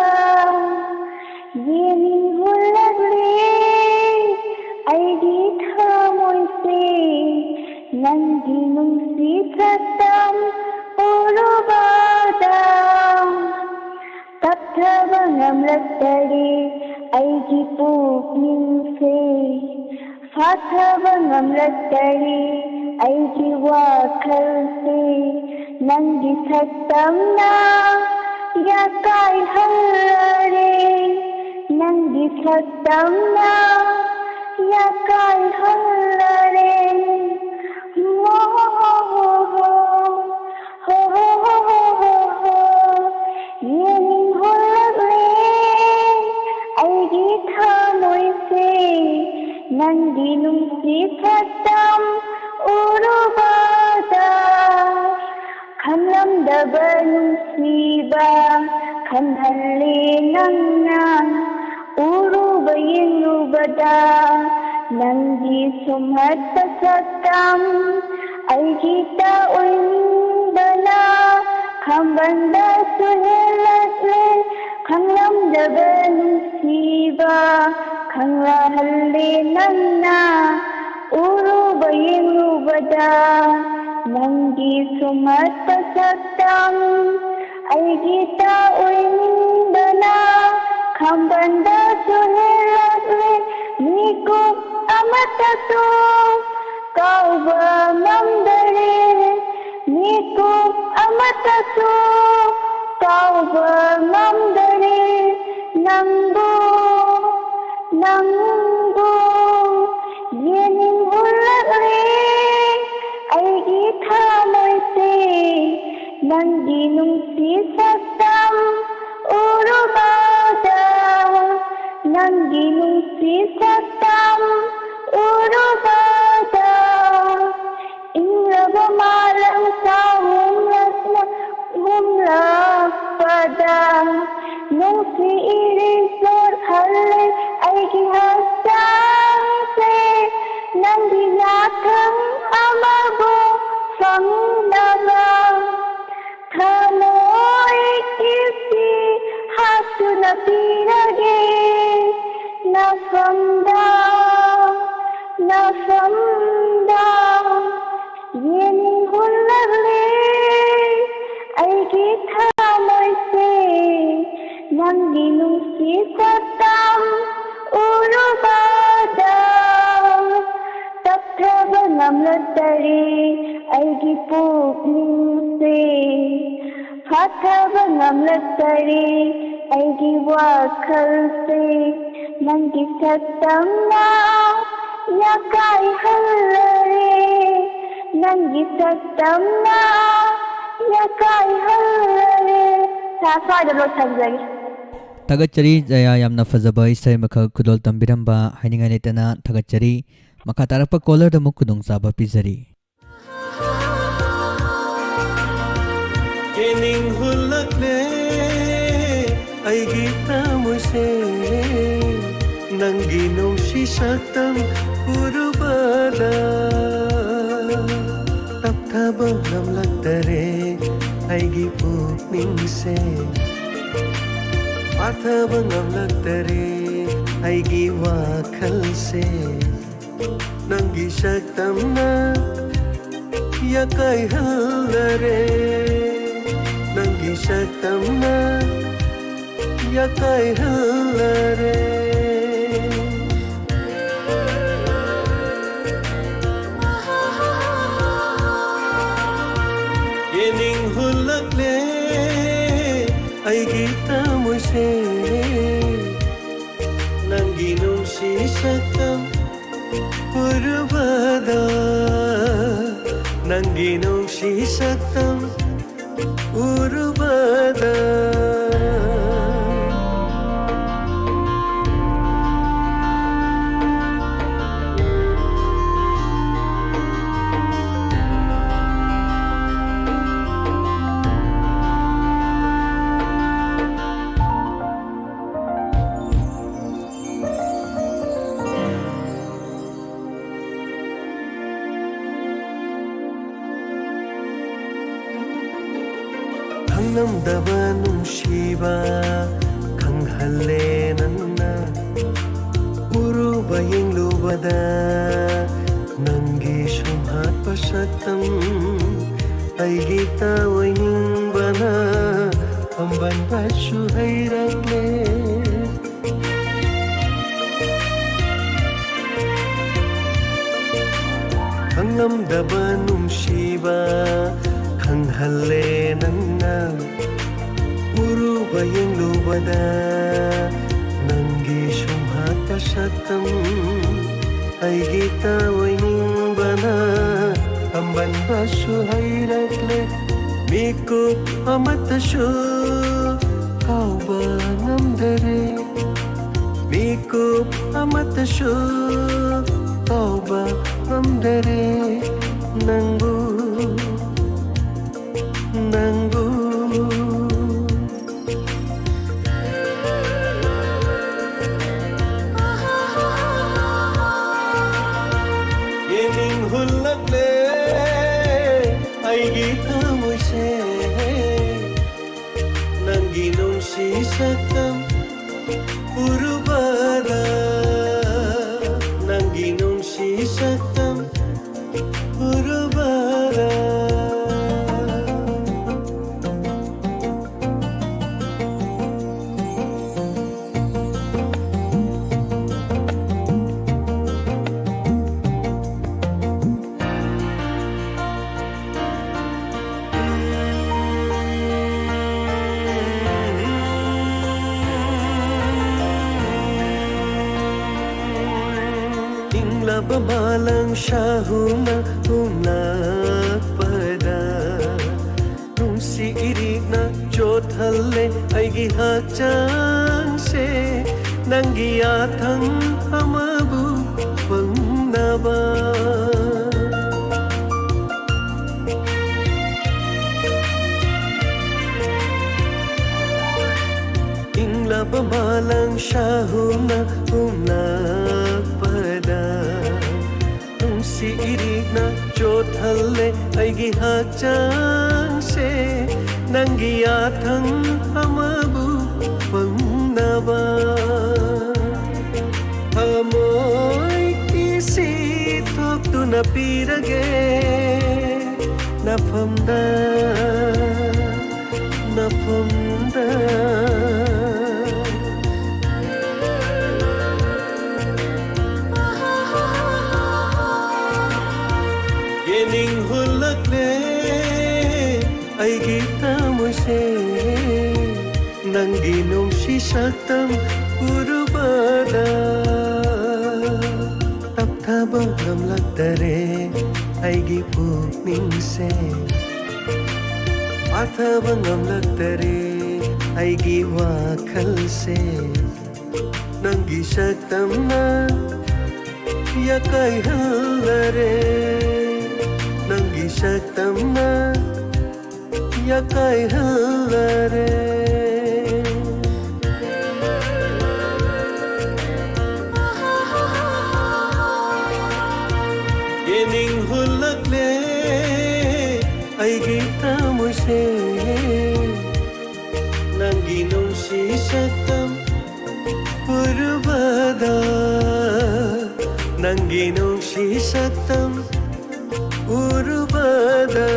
ꯌꯦꯡꯅꯤꯡ ꯍꯨꯜꯂꯛꯂꯦ ꯑꯩꯒꯤ ꯊꯃꯣꯏꯁꯦ, ꯅꯪꯒꯤ ꯅꯨꯡꯁꯤ ꯁꯛꯇꯝ ꯎꯔꯨꯕꯗ ꯀꯞꯊꯕ ꯉꯝꯂꯛꯇꯔꯦ ꯑꯩꯒꯤ ꯄꯨꯛꯅꯤꯡꯁꯦ꯫ ꯐꯥꯊꯕ ꯉꯝꯂꯛꯇꯔꯦ ꯑꯩꯒꯤ ꯋꯥꯈꯜꯁꯦ꯫ ꯅꯪꯒꯤ ꯁꯛꯇꯝꯅ ꯌꯥꯀꯥꯏꯍꯜꯂꯔꯦ꯫ ꯅꯪꯒꯤ ꯁꯛꯇꯝꯅ ꯌꯥꯀꯥꯏꯍꯜꯂꯔꯦ꯫ ꯍꯣ ꯍꯣ ꯍꯣ ꯍꯣ ꯍꯣ꯫ ꯍꯣ ꯍꯣ ꯍꯣ ꯍꯣ ꯍꯣ ꯍꯣ꯫ ꯌꯦꯡꯅꯤꯡꯍꯜꯂꯛꯂꯦ ꯑꯩꯒꯤ ꯊꯃꯣꯏꯁꯦ꯫ ꯅꯪꯒꯤ ꯅꯨꯡꯁꯤ ꯁꯛꯇꯝ ꯎꯔꯨꯕꯗ ꯈꯪꯂꯝꯗꯕ ꯅꯨꯡꯁꯤꯕ ꯈꯪꯍꯜꯂꯦ ꯅꯪꯅ꯫ ꯎꯔꯨꯕ ꯌꯦꯡꯂꯨꯕꯗ ꯅꯪꯒꯤ ꯁꯨꯝꯍꯠꯄ ꯁꯛꯇꯝ ꯑꯩꯒꯤꯇ ꯑꯣꯏꯅꯤꯡꯕꯅ ꯈꯝꯕꯟꯗꯁꯨ ꯍꯦꯜꯂꯛꯂꯦ꯫ ꯈꯪꯂꯝꯗꯕ ꯅꯨꯡꯁꯤꯕ ꯈꯪꯂꯍꯜꯂꯦ ꯅꯪꯅ꯫ ꯎꯔꯨꯕ ꯌꯦꯡꯂꯨꯕꯗ ꯅꯪꯒꯤ ꯁꯨꯝꯍꯠꯄ ꯁꯛꯇꯝ ꯑꯩꯒꯤꯇ ꯑꯣꯏꯅꯤꯡꯕꯅ ꯈꯝꯕꯟꯗꯁꯨ ꯍꯦꯜꯂꯛꯂꯦ꯫ ꯃꯤꯀꯨꯞ ꯑꯃꯠꯇꯁꯨ ꯀꯥꯎꯕ ꯉꯝꯗꯔꯦ꯫ ꯃꯤꯀꯨꯞ ꯑꯃꯠꯇꯁꯨ ꯀꯥꯎꯕ ꯉꯝꯗꯔꯦ꯫ ꯅꯪꯕꯨ ꯅꯪꯕꯨ ꯌꯦꯡꯅꯤꯡꯍꯜꯂꯛꯂꯦ ꯑꯩꯒꯤ ꯊꯃꯣꯏꯁꯦ꯫ ꯅꯪꯒꯤ ꯅꯨꯡꯁꯤ ꯁꯛꯇꯝ ꯎꯔꯨꯕꯗ ꯅꯪꯒꯤ ꯅꯨꯡꯁꯤ ꯁꯛꯇꯝ ꯎꯔꯨꯕꯗ ꯏꯪꯂꯕ ꯃꯥꯂꯪ ꯁꯥ ꯍꯨꯝꯂꯛꯅ ꯍꯨꯝꯂꯛꯄꯗ ꯅꯨꯡꯁꯤ ꯏꯔꯤ ꯆꯣꯠꯍꯜꯂꯦ ꯑꯩꯒꯤ ꯍꯛꯆꯥꯡꯁꯦ꯫ ꯅꯪꯒꯤ ꯌꯥꯊꯪ ꯑꯃꯕꯨ ꯐꯪꯅꯕ ꯊꯃꯣꯏ ꯀꯤꯁꯤ ꯍꯥꯞꯇꯨꯅ ꯄꯤꯔꯒꯦ ꯅꯐꯝꯗ, ꯅꯐꯝꯗ꯫ ꯑꯩꯒꯤ ꯄꯨꯛꯅꯤꯡꯁꯦ ꯐꯥꯊꯕ ꯉꯝꯂꯛꯇꯔꯦ, ꯑꯩꯒꯤ ꯋꯥꯈꯜꯁꯦ ꯅꯪꯒꯤ ꯁꯛꯇꯝꯅ ꯌꯥꯀꯥꯏꯍꯜꯂꯔꯦ, ꯅꯪꯒꯤ ꯁꯛꯇꯝꯅ ꯌꯥꯀꯥꯏꯍꯜꯂꯔꯦ꯫ ꯁꯥ ꯁ꯭ꯋꯥꯏꯗ ꯂꯣꯏꯁꯤꯟꯖꯔꯤ꯫ ꯊꯥꯒꯠꯆꯔꯤ ꯖꯌꯥ, ꯌꯥꯝꯅ ꯐꯖꯕ ꯏꯁꯩ ꯑꯃꯈꯛ ꯈꯨꯗꯣꯜ ꯇꯝꯕꯤꯔꯝꯕ ꯍꯥꯏꯅꯤꯡꯉꯥꯏ ꯂꯩꯇꯅ ꯊꯥꯒꯠꯆꯔꯤ꯫ ꯃꯈꯥ ꯇꯥꯔꯛꯄ ꯀꯣꯂꯔꯗ ꯑꯃꯨꯛ ꯈꯨꯗꯣꯡꯆꯥꯕ ꯄꯤꯖꯔꯤ꯫ ꯌꯦꯡꯅꯤꯡ ꯍꯨꯜꯂꯛꯂꯦ ꯑꯩꯒꯤ ꯊꯃꯣꯏꯁꯦ, ꯅꯪꯒꯤ ꯅꯨꯡꯁꯤ ꯁꯛꯇꯝ ꯎꯔꯨꯕꯗ꯫ ꯇꯞꯊꯕ ꯉꯝꯂꯛꯇꯔꯦ ꯑꯩꯒꯤ ꯄꯨꯛꯅꯤꯡꯁꯦ, ꯐꯥꯊꯕ ꯉꯝꯂꯛꯇꯔꯦ ꯑꯩꯒꯤ ꯋꯥꯈꯜꯁꯦ꯫ ꯅꯪꯒꯤ ꯁꯛꯇꯝꯅ ꯌꯥꯀꯥꯏꯍꯜꯂꯔꯦ, ꯅꯪꯒꯤ ꯁꯛꯇꯝꯅ ꯌꯥꯀꯥꯏꯍꯜꯂꯔꯦ꯫ ꯌꯦꯡꯅꯤꯡ ꯍꯨꯜꯂꯛꯂꯦ ꯑꯩꯒꯤ ꯊꯃꯣꯏꯁꯦ, ꯅꯪꯒꯤ ꯅꯨꯡꯁꯤ ꯁꯛꯇꯝ ꯎꯔꯨꯕꯗ, ꯅꯪꯒꯤ ꯅꯨꯡꯁꯤ ꯁꯛꯇꯝ ꯎꯔꯨꯕꯗ꯫ ꯈꯪꯂꯝꯗꯕ ꯅꯨꯡꯁꯤꯕ ꯈꯪꯍꯜꯂꯦ ꯅꯪꯅ꯫ ꯎꯔꯨꯕ ꯌꯦꯡꯂꯨꯕꯗ ꯅꯪꯒꯤ ꯁꯨꯝꯍꯠꯄ ꯁꯛꯇꯝ ꯑꯩꯒꯤ ꯇꯥꯑꯣꯏꯅꯤꯡꯕꯅ ꯄꯥꯝꯕꯟꯕꯁꯨ ꯍꯩꯔꯛꯂꯦ꯫ ꯈꯪꯂꯝꯗꯕ ꯅꯨꯡꯁꯤꯕ ꯈꯪꯍꯜꯂꯦ ꯅꯪꯅ ꯎꯔꯨꯕ ꯌꯦꯡꯂꯨꯕꯗ ꯅꯪꯒꯤ ꯁꯨꯝꯍꯠꯄ ꯁꯛꯇꯝ ꯑꯩꯒꯤ ꯇꯥꯑꯣꯏꯅꯤꯡꯕꯅ ꯑꯝꯕꯟꯕꯁꯨ ꯍꯩꯔꯛꯂꯦ ꯃꯤꯀꯨꯞ ꯑꯃꯠꯇꯁꯨ ꯀꯥꯎꯕ ꯉꯝꯗꯔꯦ ꯃꯤꯀꯨꯞ ꯑꯃꯠꯇꯁꯨ ꯀꯥꯎꯕ ꯉꯝꯗꯔꯦ ꯅꯪꯕꯨ ꯅꯪꯕꯨ ꯌꯦꯡꯅꯤꯡ ꯍꯨꯜꯂꯛꯂꯦ ꯑꯩꯒꯤ ꯊꯃꯣꯏꯁꯦ ꯅꯪꯒꯤ ꯅꯨꯡꯁꯤ ꯁꯛꯇꯝ ꯎꯔꯨꯕꯗ ꯅꯪꯒꯤ ꯅꯨꯡꯁꯤ ꯁꯛꯇꯝ ꯎꯔꯨꯕꯗ ꯏꯪꯂꯕ ꯃꯥꯂꯪ ꯁꯥꯍꯨꯅ ꯍꯨꯝꯂꯛꯄꯗ ꯅꯨꯡꯁꯤ ꯏꯔꯤꯛꯅ ꯆꯣꯠꯍꯜꯂꯦ ꯑꯩꯒꯤ ꯍꯛꯆꯥꯡꯁꯦ ꯅꯪꯒꯤ ꯌꯥꯊꯪ ꯑꯃꯕꯨ ꯐꯪꯅꯕ ꯏꯪꯂꯕ ꯃꯥꯂꯪ ꯁꯥꯍꯨꯅ ꯍꯨꯝꯂꯛꯄꯗ ꯅꯨꯡꯁꯤ ꯏꯔꯤꯛꯅ ꯆꯣꯠꯍꯜꯂꯦ ꯑꯩꯒꯤ ꯍꯛꯆꯥꯡꯁꯦ ꯅꯪꯒꯤ ꯌꯥꯊꯪ ꯑꯃꯕꯨ ꯐꯪꯅꯕ ꯊꯃꯣꯏ ꯀꯤꯁꯤ ꯊꯣꯛꯇꯨꯅ ꯄꯤꯔꯒꯦ ꯅꯐꯝꯗ ꯅꯐꯝꯗ ꯌꯦꯡꯅꯤꯡ ꯍꯨꯜꯂꯛꯂꯦ ꯑꯩꯒꯤ ꯊꯃꯣꯏꯁꯦ, ꯅꯪꯒꯤ ꯅꯨꯡꯁꯤ ꯁꯛꯇꯝ ꯎꯔꯨꯕꯗ꯫ ꯇꯞꯊꯕ ꯉꯝꯂꯛꯇꯔꯦ ꯑꯩꯒꯤ ꯄꯨꯛꯅꯤꯡꯁꯦ, ꯄꯥꯊꯕ ꯉꯝꯂꯛꯇꯔꯦ ꯑꯩꯒꯤ ꯋꯥꯈꯜꯁꯦ꯫ ꯅꯪꯒꯤ ꯁꯛꯇꯝꯅ ꯌꯥꯀꯥꯏꯍꯜꯂꯔꯦ, ꯅꯪꯒꯤ ꯁꯛꯇꯝꯅ ꯌꯥꯀꯥꯏꯍꯜꯂꯔꯦ꯫ ꯌꯦꯅꯤꯡ ꯍꯨꯜꯂꯛꯂꯦ ꯑꯩꯒꯤ ꯊꯃꯣꯏꯁꯦ, ꯅꯪꯒꯤ ꯅꯨꯡꯁꯤ ꯁꯛꯇꯝ ꯎꯔꯨꯕꯗ, ꯅꯪꯒꯤ ꯅꯨꯡꯁꯤ ꯁꯛꯇꯝ ꯎꯔꯨꯕꯗ꯫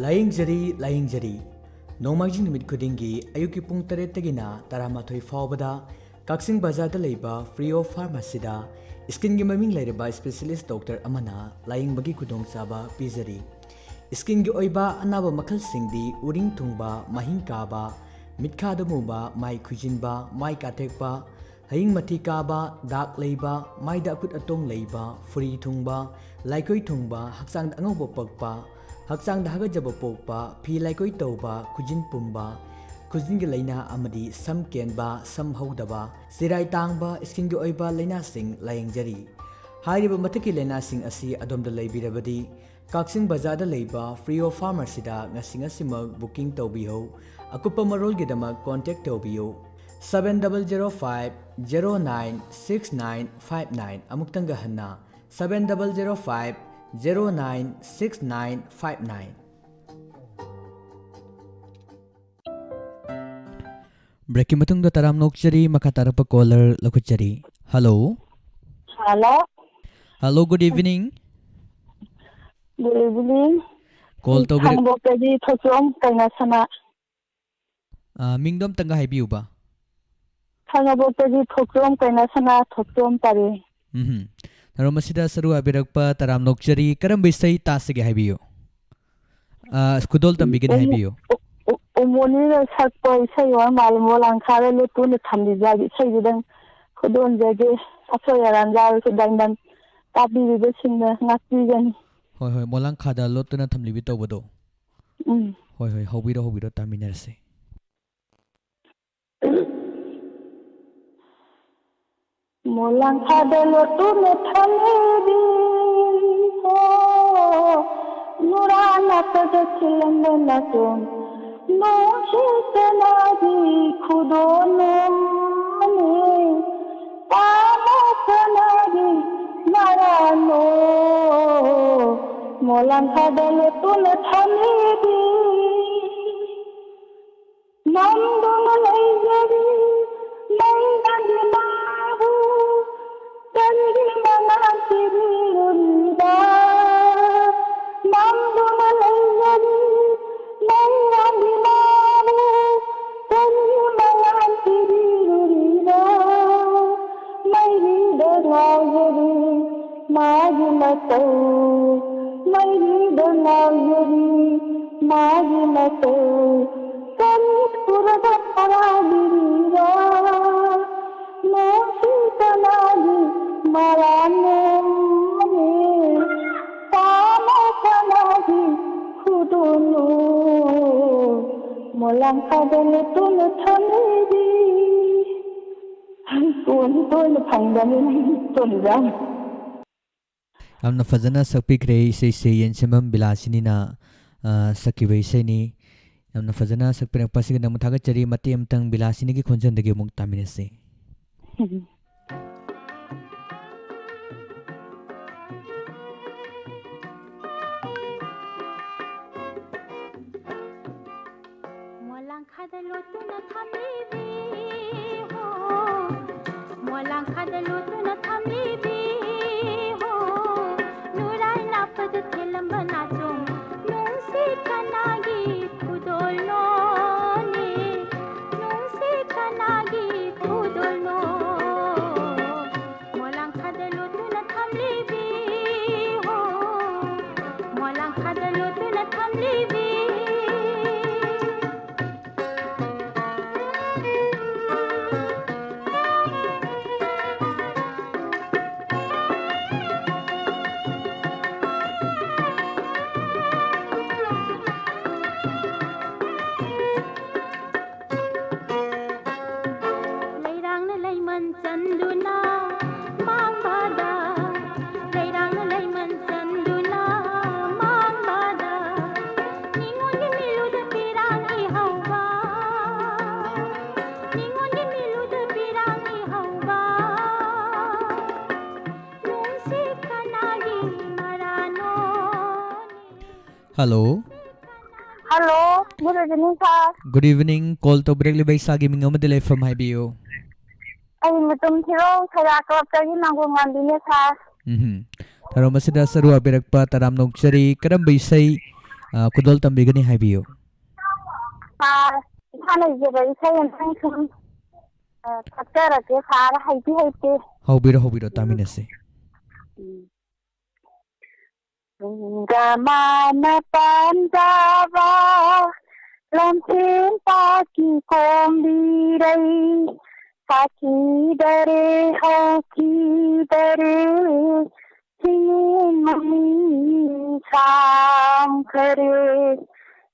ꯂꯥꯌꯦꯡꯖꯔꯤ, ꯂꯥꯌꯦꯡꯖꯔꯤ꯫ ꯅꯣꯡꯃꯥꯏꯖꯤꯡ ꯅꯨꯃꯤꯠ ꯈꯨꯗꯤꯡꯒꯤ ꯑꯌꯨꯛꯀꯤ ꯄꯨꯡ ꯇꯔꯦꯠꯇꯒꯤꯅ ꯇꯔꯥꯃꯥꯊꯣꯏ ꯐꯥꯎꯕꯗ ꯀꯛꯆꯤꯡ ꯕꯖꯥꯔꯗ ꯂꯩꯕ ꯐ꯭ꯔꯤꯑꯣ ꯐꯥꯔꯃꯥꯁꯤꯗ ꯁ꯭ꯀꯤꯟꯒꯤ ꯃꯃꯤꯡ ꯂꯩꯔꯕ ꯏꯁꯄꯦꯁꯤꯌꯦꯂꯤꯁ ꯗꯣꯛꯇꯔ ꯑꯃꯅ ꯂꯥꯌꯦꯡꯕꯒꯤ ꯈꯨꯗꯣꯡꯆꯥꯕ ꯄꯤꯖꯔꯤ꯫ ꯁ꯭ꯀꯤꯟꯒꯤ ꯑꯣꯏꯕ ꯑꯅꯥꯕ ꯃꯈꯜꯁꯤꯡꯗꯤ ꯎꯔꯤꯡ ꯊꯨꯡꯕ, ꯃꯍꯤꯡ ꯀꯥꯕ, ꯃꯤꯠꯈꯥꯗ ꯃꯨꯕ, ꯃꯥꯏ ꯈꯨꯏꯖꯤꯟꯕ, ꯃꯥꯏ ꯀꯥꯊꯦꯛꯄ, ꯍꯌꯤꯡ ꯃꯊꯤ ꯀꯥꯕ, ꯗꯥꯛ ꯂꯩꯕ, ꯃꯥꯏꯗ ꯑꯀꯨꯠ ꯑꯇꯣꯡ ꯂꯩꯕ, ꯐꯨꯔꯤ ꯊꯨꯡꯕ, ꯂꯥꯏꯀꯣꯏ ꯊꯨꯡꯕ, ꯍꯛꯆꯥꯡꯗ ꯑꯉꯧꯕ ꯄꯛꯄ, ꯍꯛꯆꯥꯡꯗ ꯍꯥꯒꯠꯆꯕ ꯄꯣꯛꯄ, ꯐꯤ ꯂꯥꯏꯀꯣꯏ ꯇꯧꯕ, ꯈꯨꯖꯤꯟ ꯄꯨꯝꯕ, ꯈꯨꯖꯤꯟꯒꯤ ꯂꯥꯏꯅꯥ ꯑꯃꯗꯤ ꯁꯝ ꯀꯦꯟꯕ, ꯁꯝ ꯍꯧꯗꯕ, ꯆꯤꯔꯥꯏ ꯇꯥꯡꯕ, ꯁ꯭ꯀꯤꯟꯒꯤ ꯑꯣꯏꯕ ꯂꯥꯏꯅꯥꯁꯤꯡ ꯂꯥꯌꯦꯡꯖꯔꯤ꯫ ꯍꯥꯏꯔꯤꯕ ꯃꯊꯛꯀꯤ ꯂꯥꯏꯅꯥꯁꯤꯡ ꯑꯁꯤ ꯑꯗꯣꯝꯗ ꯂꯩꯕꯤꯔꯕꯗꯤ, ꯀꯛꯆꯤꯡ ꯕꯖꯥꯔꯗ ꯂꯩꯕ ꯐ꯭ꯔꯤꯑꯣ ꯐꯥꯔꯃꯥꯁꯤꯗ ꯉꯁꯤ ꯉꯁꯤꯃꯛ ꯕꯨꯀꯤꯡ ꯇꯧꯕꯤꯌꯨ꯫ ꯑꯀꯨꯞꯄ ꯃꯔꯣꯜꯒꯤꯗꯃꯛ ꯀꯣꯟꯇꯦꯛ ꯇꯧꯕꯤꯌꯨ, seven double zero five zero nine six nine five nine. ꯑꯃꯨꯛꯇꯪꯒ ꯍꯟꯅ, seven double zero five zero nine six nine five nine. Breakꯀꯤ ꯃꯇꯨꯡꯗ ꯇꯔꯥꯝꯅ ꯑꯣꯛꯆꯔꯤ, ꯃꯈꯥ ꯇꯥꯔꯛꯄ caller ꯂꯧꯈꯠꯆꯔꯤ꯫ Hello꯫ Hello꯫ Hello, good evening꯫ Good evening꯫ Call ꯇꯧꯕꯤꯔꯛ- ꯈꯥꯉꯕꯣꯛꯇꯒꯤ ꯊꯣꯛꯆꯣꯝ ꯀꯩꯅꯥꯁꯅꯥ꯫ ꯑꯥ, ꯃꯤꯡꯗꯣ ꯑꯝꯇꯪꯒ ꯍꯥꯏꯕꯤꯌꯨꯕ꯫ ꯈꯥꯉꯕꯣꯛꯇꯒꯤ ꯊꯣꯛꯆꯣꯝ ꯀꯩꯅꯥꯁꯅꯥ, ꯊꯣꯛꯆꯣꯝ ꯄꯔꯦꯡ꯫ ꯎꯝꯍꯨꯝ꯫ ꯊꯧꯔꯝ ꯑꯁꯤꯗ ꯁꯔꯨꯛ ꯌꯥꯕꯤꯔꯛꯄ ꯇꯔꯥꯝꯅ ꯑꯣꯛꯆꯔꯤ꯫ ꯀꯔꯝꯕ ꯏꯁꯩ ꯇꯥꯁꯤꯒꯦ ꯍꯥꯏꯕꯤꯌꯨ꯫ ꯑꯥ, ꯈꯨꯗꯣꯜ ꯇꯝꯕꯤꯒꯅꯤ ꯎꯝ, ꯍꯥꯏꯕꯤꯌꯨ꯫ ꯎ-, ꯎ-, ꯎꯃꯣꯅꯤꯅ ꯁꯛꯄ ꯏꯁꯩ ꯑꯣꯏꯔ ꯃꯥꯜꯂꯦ, ꯃꯣꯂꯥꯡꯈꯥꯗ ꯂꯣꯠꯇꯨꯅ ꯊꯝꯂꯤꯕ ꯍꯥꯏꯕ ꯏꯁꯩꯗꯨꯗꯪ ꯈꯨꯗꯣꯜꯖꯒꯦ꯫ ꯑꯁꯣꯏ ꯑꯔꯥꯟ ꯌꯥꯎꯔꯁꯨ ꯗꯟꯗꯟ ꯇꯥꯕꯤꯔꯤꯕꯁꯤꯡꯅ ꯉꯥꯛꯄꯤꯒꯅꯤ꯫ ꯍꯣꯏ, ꯍꯣꯏ, ꯃꯣꯂꯥꯡꯈꯥꯗ ꯂꯣꯠꯇꯨꯅ ꯊꯝꯂꯤꯕꯤ ꯇꯧꯕꯗꯣ꯫ ꯎꯝ꯫ ꯍꯣꯏ, ꯍꯣꯏ, ꯍꯧꯕꯤꯔꯣ, ꯍꯧꯕꯤꯔꯣ, ꯇꯥꯃꯤꯟꯅꯔꯁꯦ꯫ ꯃꯣꯂꯥꯡꯈꯥꯗ ꯂꯣꯠꯇꯨꯅ ꯊꯝꯂꯤꯕꯤ ꯍꯣ, ꯅꯨꯔꯥ ꯅꯥꯠꯇꯗ ꯊꯤꯜꯂꯝꯕ ꯅꯥꯆꯣꯝ, ꯅꯣꯡꯁꯤ ꯀꯅꯥꯒꯤ ꯈꯨꯗꯣꯜꯅꯣꯅꯦ? ꯄꯥꯝꯕ ꯀꯅꯥꯒꯤ ꯃꯔꯥꯜꯅꯣ? ꯃꯣꯂꯥꯡꯈꯥꯗ ꯂꯣꯠꯇꯨꯅ ꯊꯝꯂꯤꯕꯤ꯫ ꯃꯪꯗꯨꯅ ꯂꯩꯖꯔꯤ, ꯃꯪꯗꯒꯤ ꯃꯥꯕꯨ ꯀꯔꯤꯒꯤ ꯃꯉꯥꯜ ꯄꯤꯕꯤꯔꯨꯔꯤꯕ? ꯃꯪꯗꯨꯅ ꯂꯩꯖꯔꯤ, ꯃꯪꯗꯒꯤ ꯃꯥꯕꯨ ꯀꯔꯤꯒꯤ ꯃꯉꯥꯜ ꯄꯤꯕꯤꯔꯨꯔꯤꯕ? ꯃꯩꯔꯤꯗ ꯉꯥꯎꯖꯔꯤ ꯃꯥꯒꯤ ꯃꯇꯧ, ꯃꯩꯔꯤꯗ ꯉꯥꯎꯖꯔꯤ ꯃꯥꯒꯤ ꯃꯇꯧ꯫ ꯀꯔꯤ ꯎꯔꯒ ꯍꯔꯥꯎꯕꯤꯔꯤꯕ? ꯅꯨꯡꯁꯤ ꯀꯅꯥꯒꯤ ꯃꯔꯥꯜꯅꯣꯅꯦ? ꯄꯥꯝꯕ ꯀꯅꯥꯒꯤ ꯈꯨꯗꯣꯜꯅꯣ? ꯃꯣꯂꯥꯡꯈꯥꯗ ꯂꯣꯠꯇꯨꯅ ꯊꯝꯂꯤꯕꯤ꯫ ꯇꯣꯟꯗꯤ ꯇꯣꯏꯅ ꯐꯪꯗꯕꯅꯤꯅ ꯇꯣꯟꯖꯥ꯫ ꯌꯥꯝꯅ ꯐꯖꯅ ꯁꯛꯄꯤꯈ꯭ꯔꯦ ꯏꯁꯩꯁꯦ, ꯌꯦꯟꯁꯦꯝꯕꯝ ꯕꯤꯂꯥꯁꯤꯅꯤꯅ, ꯑ, ꯁꯛꯈꯤꯕ ꯏꯁꯩꯅꯤ꯫ ꯌꯥꯝꯅ ꯐꯖꯅ ꯁꯛꯄꯤꯔꯛꯄ ꯑꯁꯤꯒꯤꯗꯃꯛ ꯊꯥꯒꯠꯆꯔꯤ꯫ ꯃꯇꯦꯛ ꯑꯃꯇꯪ ꯕꯤꯂꯥꯁꯤꯅꯤꯒꯤ ꯈꯣꯟꯖꯦꯜꯗꯒꯤ ꯑꯃꯨꯛ ꯇꯥꯃꯤꯟꯅꯁꯤ꯫ ꯃꯣꯂꯥꯡꯈꯥ ꯂꯣꯠꯇꯨꯅ ꯊꯝꯂꯤꯕꯤ ꯍꯣ, ꯃꯣꯂꯥꯡ ꯈꯥꯗ ꯂꯣꯠꯇꯨꯅ ꯊꯝꯂꯤꯕꯤ ꯍꯣ, ꯅꯨꯔꯥꯏ ꯂꯥꯞꯄꯗ ꯊꯦꯜꯂꯝꯕ ꯅꯥꯆꯣꯝ, ꯅꯨꯡꯁꯤ ꯀꯅꯥꯒꯤ ꯈꯨꯗꯣꯜꯅꯣꯅꯦ? ꯅꯨꯡꯁꯤ ꯀꯅꯥꯒꯤ ꯈꯨꯗꯣꯜꯅꯣ? ꯃꯣꯂꯥꯡ ꯈꯥꯗ ꯂꯣꯠꯇꯨꯅ ꯊꯝꯂꯤꯕꯤ ꯍꯣ, ꯃꯣꯂꯥꯡ ꯈꯥꯗ ꯂꯣꯠꯇꯨꯅ ꯊꯝꯂꯤꯕꯤ꯫ ꯂꯩꯔꯥꯡꯅ ꯂꯩꯃꯟ ꯆꯟꯗꯨꯅ ꯃꯥꯡꯕꯗ, ꯂꯩꯔꯥꯡꯅ ꯂꯩꯃꯟ ꯆꯟꯗꯨꯅ ꯃꯥꯡꯕꯗ, ꯅꯤꯉꯣꯜꯒꯤ ꯃꯤꯂꯨꯗ ꯄꯤꯔꯥꯡ ꯏꯍꯧꯕ, ꯅꯤꯉꯣꯜꯒꯤ ꯃꯤꯂꯨꯗ ꯄꯤꯔꯥꯡ ꯏꯍꯧꯕ, ꯅꯨꯡꯁꯤ ꯀꯅꯥꯒꯤ ꯃꯔꯥꯅꯣ? Hello꯫ Hello, good evening, sir꯫ Good evening, call ꯇꯧꯕꯤꯔꯛꯂꯤꯕ ꯏꯁꯥꯒꯤ ꯃꯤꯡ ꯑꯃꯗꯤ ꯂꯩꯐꯝ ꯍꯥꯏꯕꯤꯌꯨ꯫ ꯑꯩ ꯃꯇꯝ ꯊꯤꯔꯣ ꯁꯌꯥ ꯀ꯭ꯂꯕꯇꯒꯤ ꯃꯥꯡꯒꯣꯜ ꯃꯥꯟꯕꯤꯅꯦ, sir꯫ ꯎꯝꯍꯨꯝ꯫ ꯊꯧꯔꯝ ꯑꯁꯤꯗ ꯁꯔꯨ ꯌꯥꯕꯤꯔꯛꯄ ꯇꯔꯥꯝꯅ ꯑꯣꯛꯆꯔꯤ꯫ ꯀꯔꯝꯕ ꯏꯁꯩ, ꯑ, ꯈꯨꯗꯣꯜ ꯇꯝꯕꯤꯒꯅꯤ ꯍꯥꯏꯕꯤꯌꯨ꯫ Sir, ꯏꯁꯥꯅ ꯏꯖꯕ ꯏꯁꯩ ꯑꯃꯇꯪ ꯁꯨꯝ, ꯑ, ꯁꯛꯆꯔꯛꯀꯦ, sir, ꯍꯩꯗꯤ ꯍꯩꯇꯦ꯫ ꯍꯧꯕꯤꯔꯣ, ꯍꯧꯕꯤꯔꯣ, ꯇꯥꯃꯤꯟꯅꯁꯤ꯫ ꯎꯝ꯫ ꯁꯤꯡꯒꯃꯥꯅ ꯄꯥꯟꯖꯕ ꯂꯝꯐꯦꯟ ꯄꯥꯠꯀꯤ ꯀꯣꯝꯕꯤꯔꯩ, ꯁꯥꯈꯤꯗꯔꯦ ꯍꯧꯈꯤꯗꯔꯦ, ꯆꯤꯡꯂꯦꯟ ꯃꯃꯤ ꯁꯥꯝꯈꯔꯦ,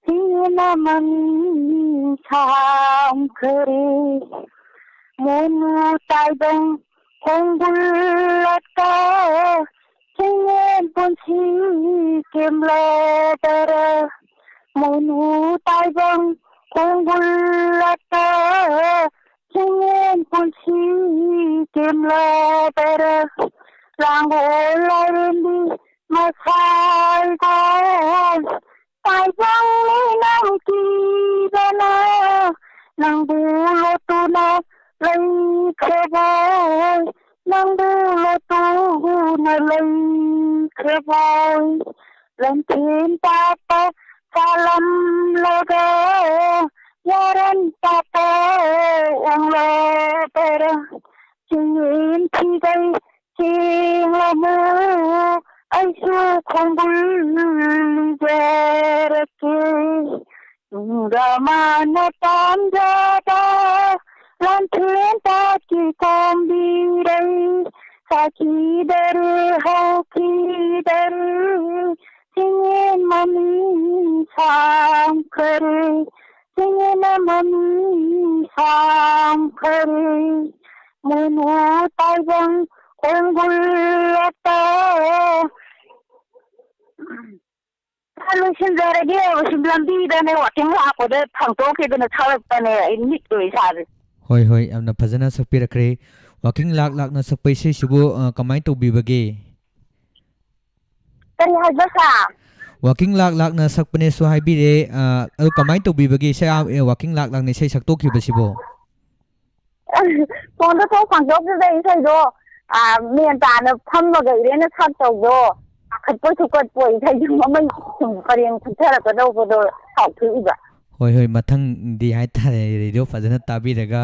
ꯆꯤꯡꯂꯦꯟ ꯃꯃꯤ ꯁꯥꯝꯈꯔꯦ꯫ ꯃꯣꯅꯨ ꯇꯥꯏꯕꯪ ꯈꯣꯡꯒꯨꯜꯂꯛꯇ ꯆꯤꯡꯂꯦꯟ ꯄꯨꯟꯁꯤ ꯀꯦꯝꯂꯗꯔ, ꯃꯣꯅꯨ ꯇꯥꯏꯕꯪ ꯈꯣꯡꯒꯨꯜꯂꯛꯇ ꯆꯤꯡꯂꯦꯟ ꯄꯨꯟꯁꯤ ꯀꯦꯝꯂꯗꯔ, ꯂꯥꯡꯒꯣꯜ ꯂꯥꯏꯔꯦꯝꯕꯤ ꯃꯁꯥꯏꯒꯣꯜ ꯇꯥꯏꯕꯪ ꯃꯤꯅꯝ ꯀꯤꯕꯅ ꯅꯪꯕꯨ ꯂꯣꯠꯇꯨꯅ ꯂꯩꯈ꯭ꯔꯕꯣꯏ, ꯅꯪꯕꯨ ꯂꯣꯠꯇꯨꯅ ꯂꯩꯈ꯭ꯔꯕꯣꯏ, ꯂꯝꯐꯦꯟ ꯄꯥꯠꯇ ꯆꯥꯂꯝꯂꯒ ꯌꯥꯔꯟ ꯄꯥꯠꯇ ꯑꯣꯡꯂꯕꯔꯥ? ꯆꯤꯡꯌꯦꯟ ꯐꯤꯗꯩ ꯆꯦꯡꯂꯃꯨ ꯑꯩꯁꯨ ꯈꯣꯡꯒꯨꯜ ꯂꯤꯖꯔꯛꯀꯦ꯫ ꯅꯨꯡꯗꯥꯡ ꯃꯥꯅ ꯄꯥꯝꯖꯕ ꯂꯥꯟꯊꯦꯟ ꯄꯥꯠꯀꯤ ꯀꯣꯝꯕꯤꯔꯩ ꯁꯥꯈꯤꯗꯔꯦ ꯍꯧꯈꯤꯗꯔꯦ꯫ ꯆꯤꯡꯌꯦꯟ ꯃꯃꯤ ꯁꯥꯝꯈꯔꯦ, ꯆꯤꯡꯌꯦꯟ ꯃꯃꯤ ꯁꯥꯝꯈꯔꯦ꯫ ꯃꯣꯏꯅ ꯇꯥꯏꯕꯪ ꯈꯣꯡꯒꯨꯜꯂꯛꯇ꯫ ꯂꯣꯏꯁꯤꯟꯖꯔꯒꯦ꯫ ꯁꯨꯝ ꯂꯝꯕꯤꯗꯅꯦ, ꯋꯥꯀꯤꯡ ꯂꯥꯛꯄꯗ ꯐꯪꯗꯣꯛꯈꯤꯗꯅ ꯊꯧꯔꯛꯄꯅꯦ꯫ ꯑꯩ ꯅꯤꯛꯂꯨꯔꯦ ꯏꯁꯥꯁꯦ꯫ ꯍꯣꯏ, ꯍꯣꯏ, ꯌꯥꯝꯅ ꯐꯖꯅ ꯁꯛꯄꯤꯔꯛꯈ꯭ꯔꯦ꯫ ꯋꯥꯀꯤꯡ ꯂꯥꯛ ꯂꯥꯛꯅ ꯁꯛꯄ ꯏꯁꯩꯁꯤꯕꯨ, ꯑ, ꯀꯃꯥꯏꯅ ꯇꯧꯕꯤꯕꯒꯦ? ꯀꯔꯤ ꯍꯥꯏꯕ, ꯁꯥꯔ? ꯋꯥꯀꯤꯡ ꯂꯥꯛ ꯂꯥꯛꯅ ꯁꯛꯄꯅꯦꯁꯨ ꯍꯥꯏꯕꯤꯔꯦ꯫ ꯑ, ꯑꯗꯨ ꯀꯃꯥꯏꯅ ꯇꯧꯕꯤꯕꯒꯦ ꯏꯁꯩ, ꯑ, ꯋꯥꯀꯤꯡ ꯂꯥꯛ ꯂꯥꯛꯅ ꯏꯁꯩ ꯁꯛꯇꯣꯛꯈꯤꯕꯁꯤꯕꯣ? ꯐꯣꯟꯗ ꯊꯣꯛ ꯐꯪꯗꯣꯛꯇꯨꯗ ꯏꯁꯩꯗꯣ, ꯑ, ꯃꯦꯟ ꯇꯥꯅ ꯐꯝꯃꯒ ꯏꯔꯦꯟꯅ ꯁꯛꯇꯧꯗꯣ, ꯄꯥꯈꯠꯄꯣꯏ ꯊꯨꯀꯠꯄꯣꯏ ꯏꯁꯩꯗꯣ ꯃꯃꯩ ꯁꯨꯝ ꯄꯔꯦꯡ ꯊꯨꯊꯔꯛꯀꯗꯧꯕꯗꯣ ꯁꯥꯎꯊꯣꯛꯏꯕ꯫ ꯍꯣꯏ, ꯍꯣꯏ, ꯃꯊꯪꯗꯤ ꯍꯥꯏꯇꯥꯔꯦ, ꯔꯦꯗꯤꯑꯣ ꯐꯖꯅ ꯇꯥꯕꯤꯔꯒ,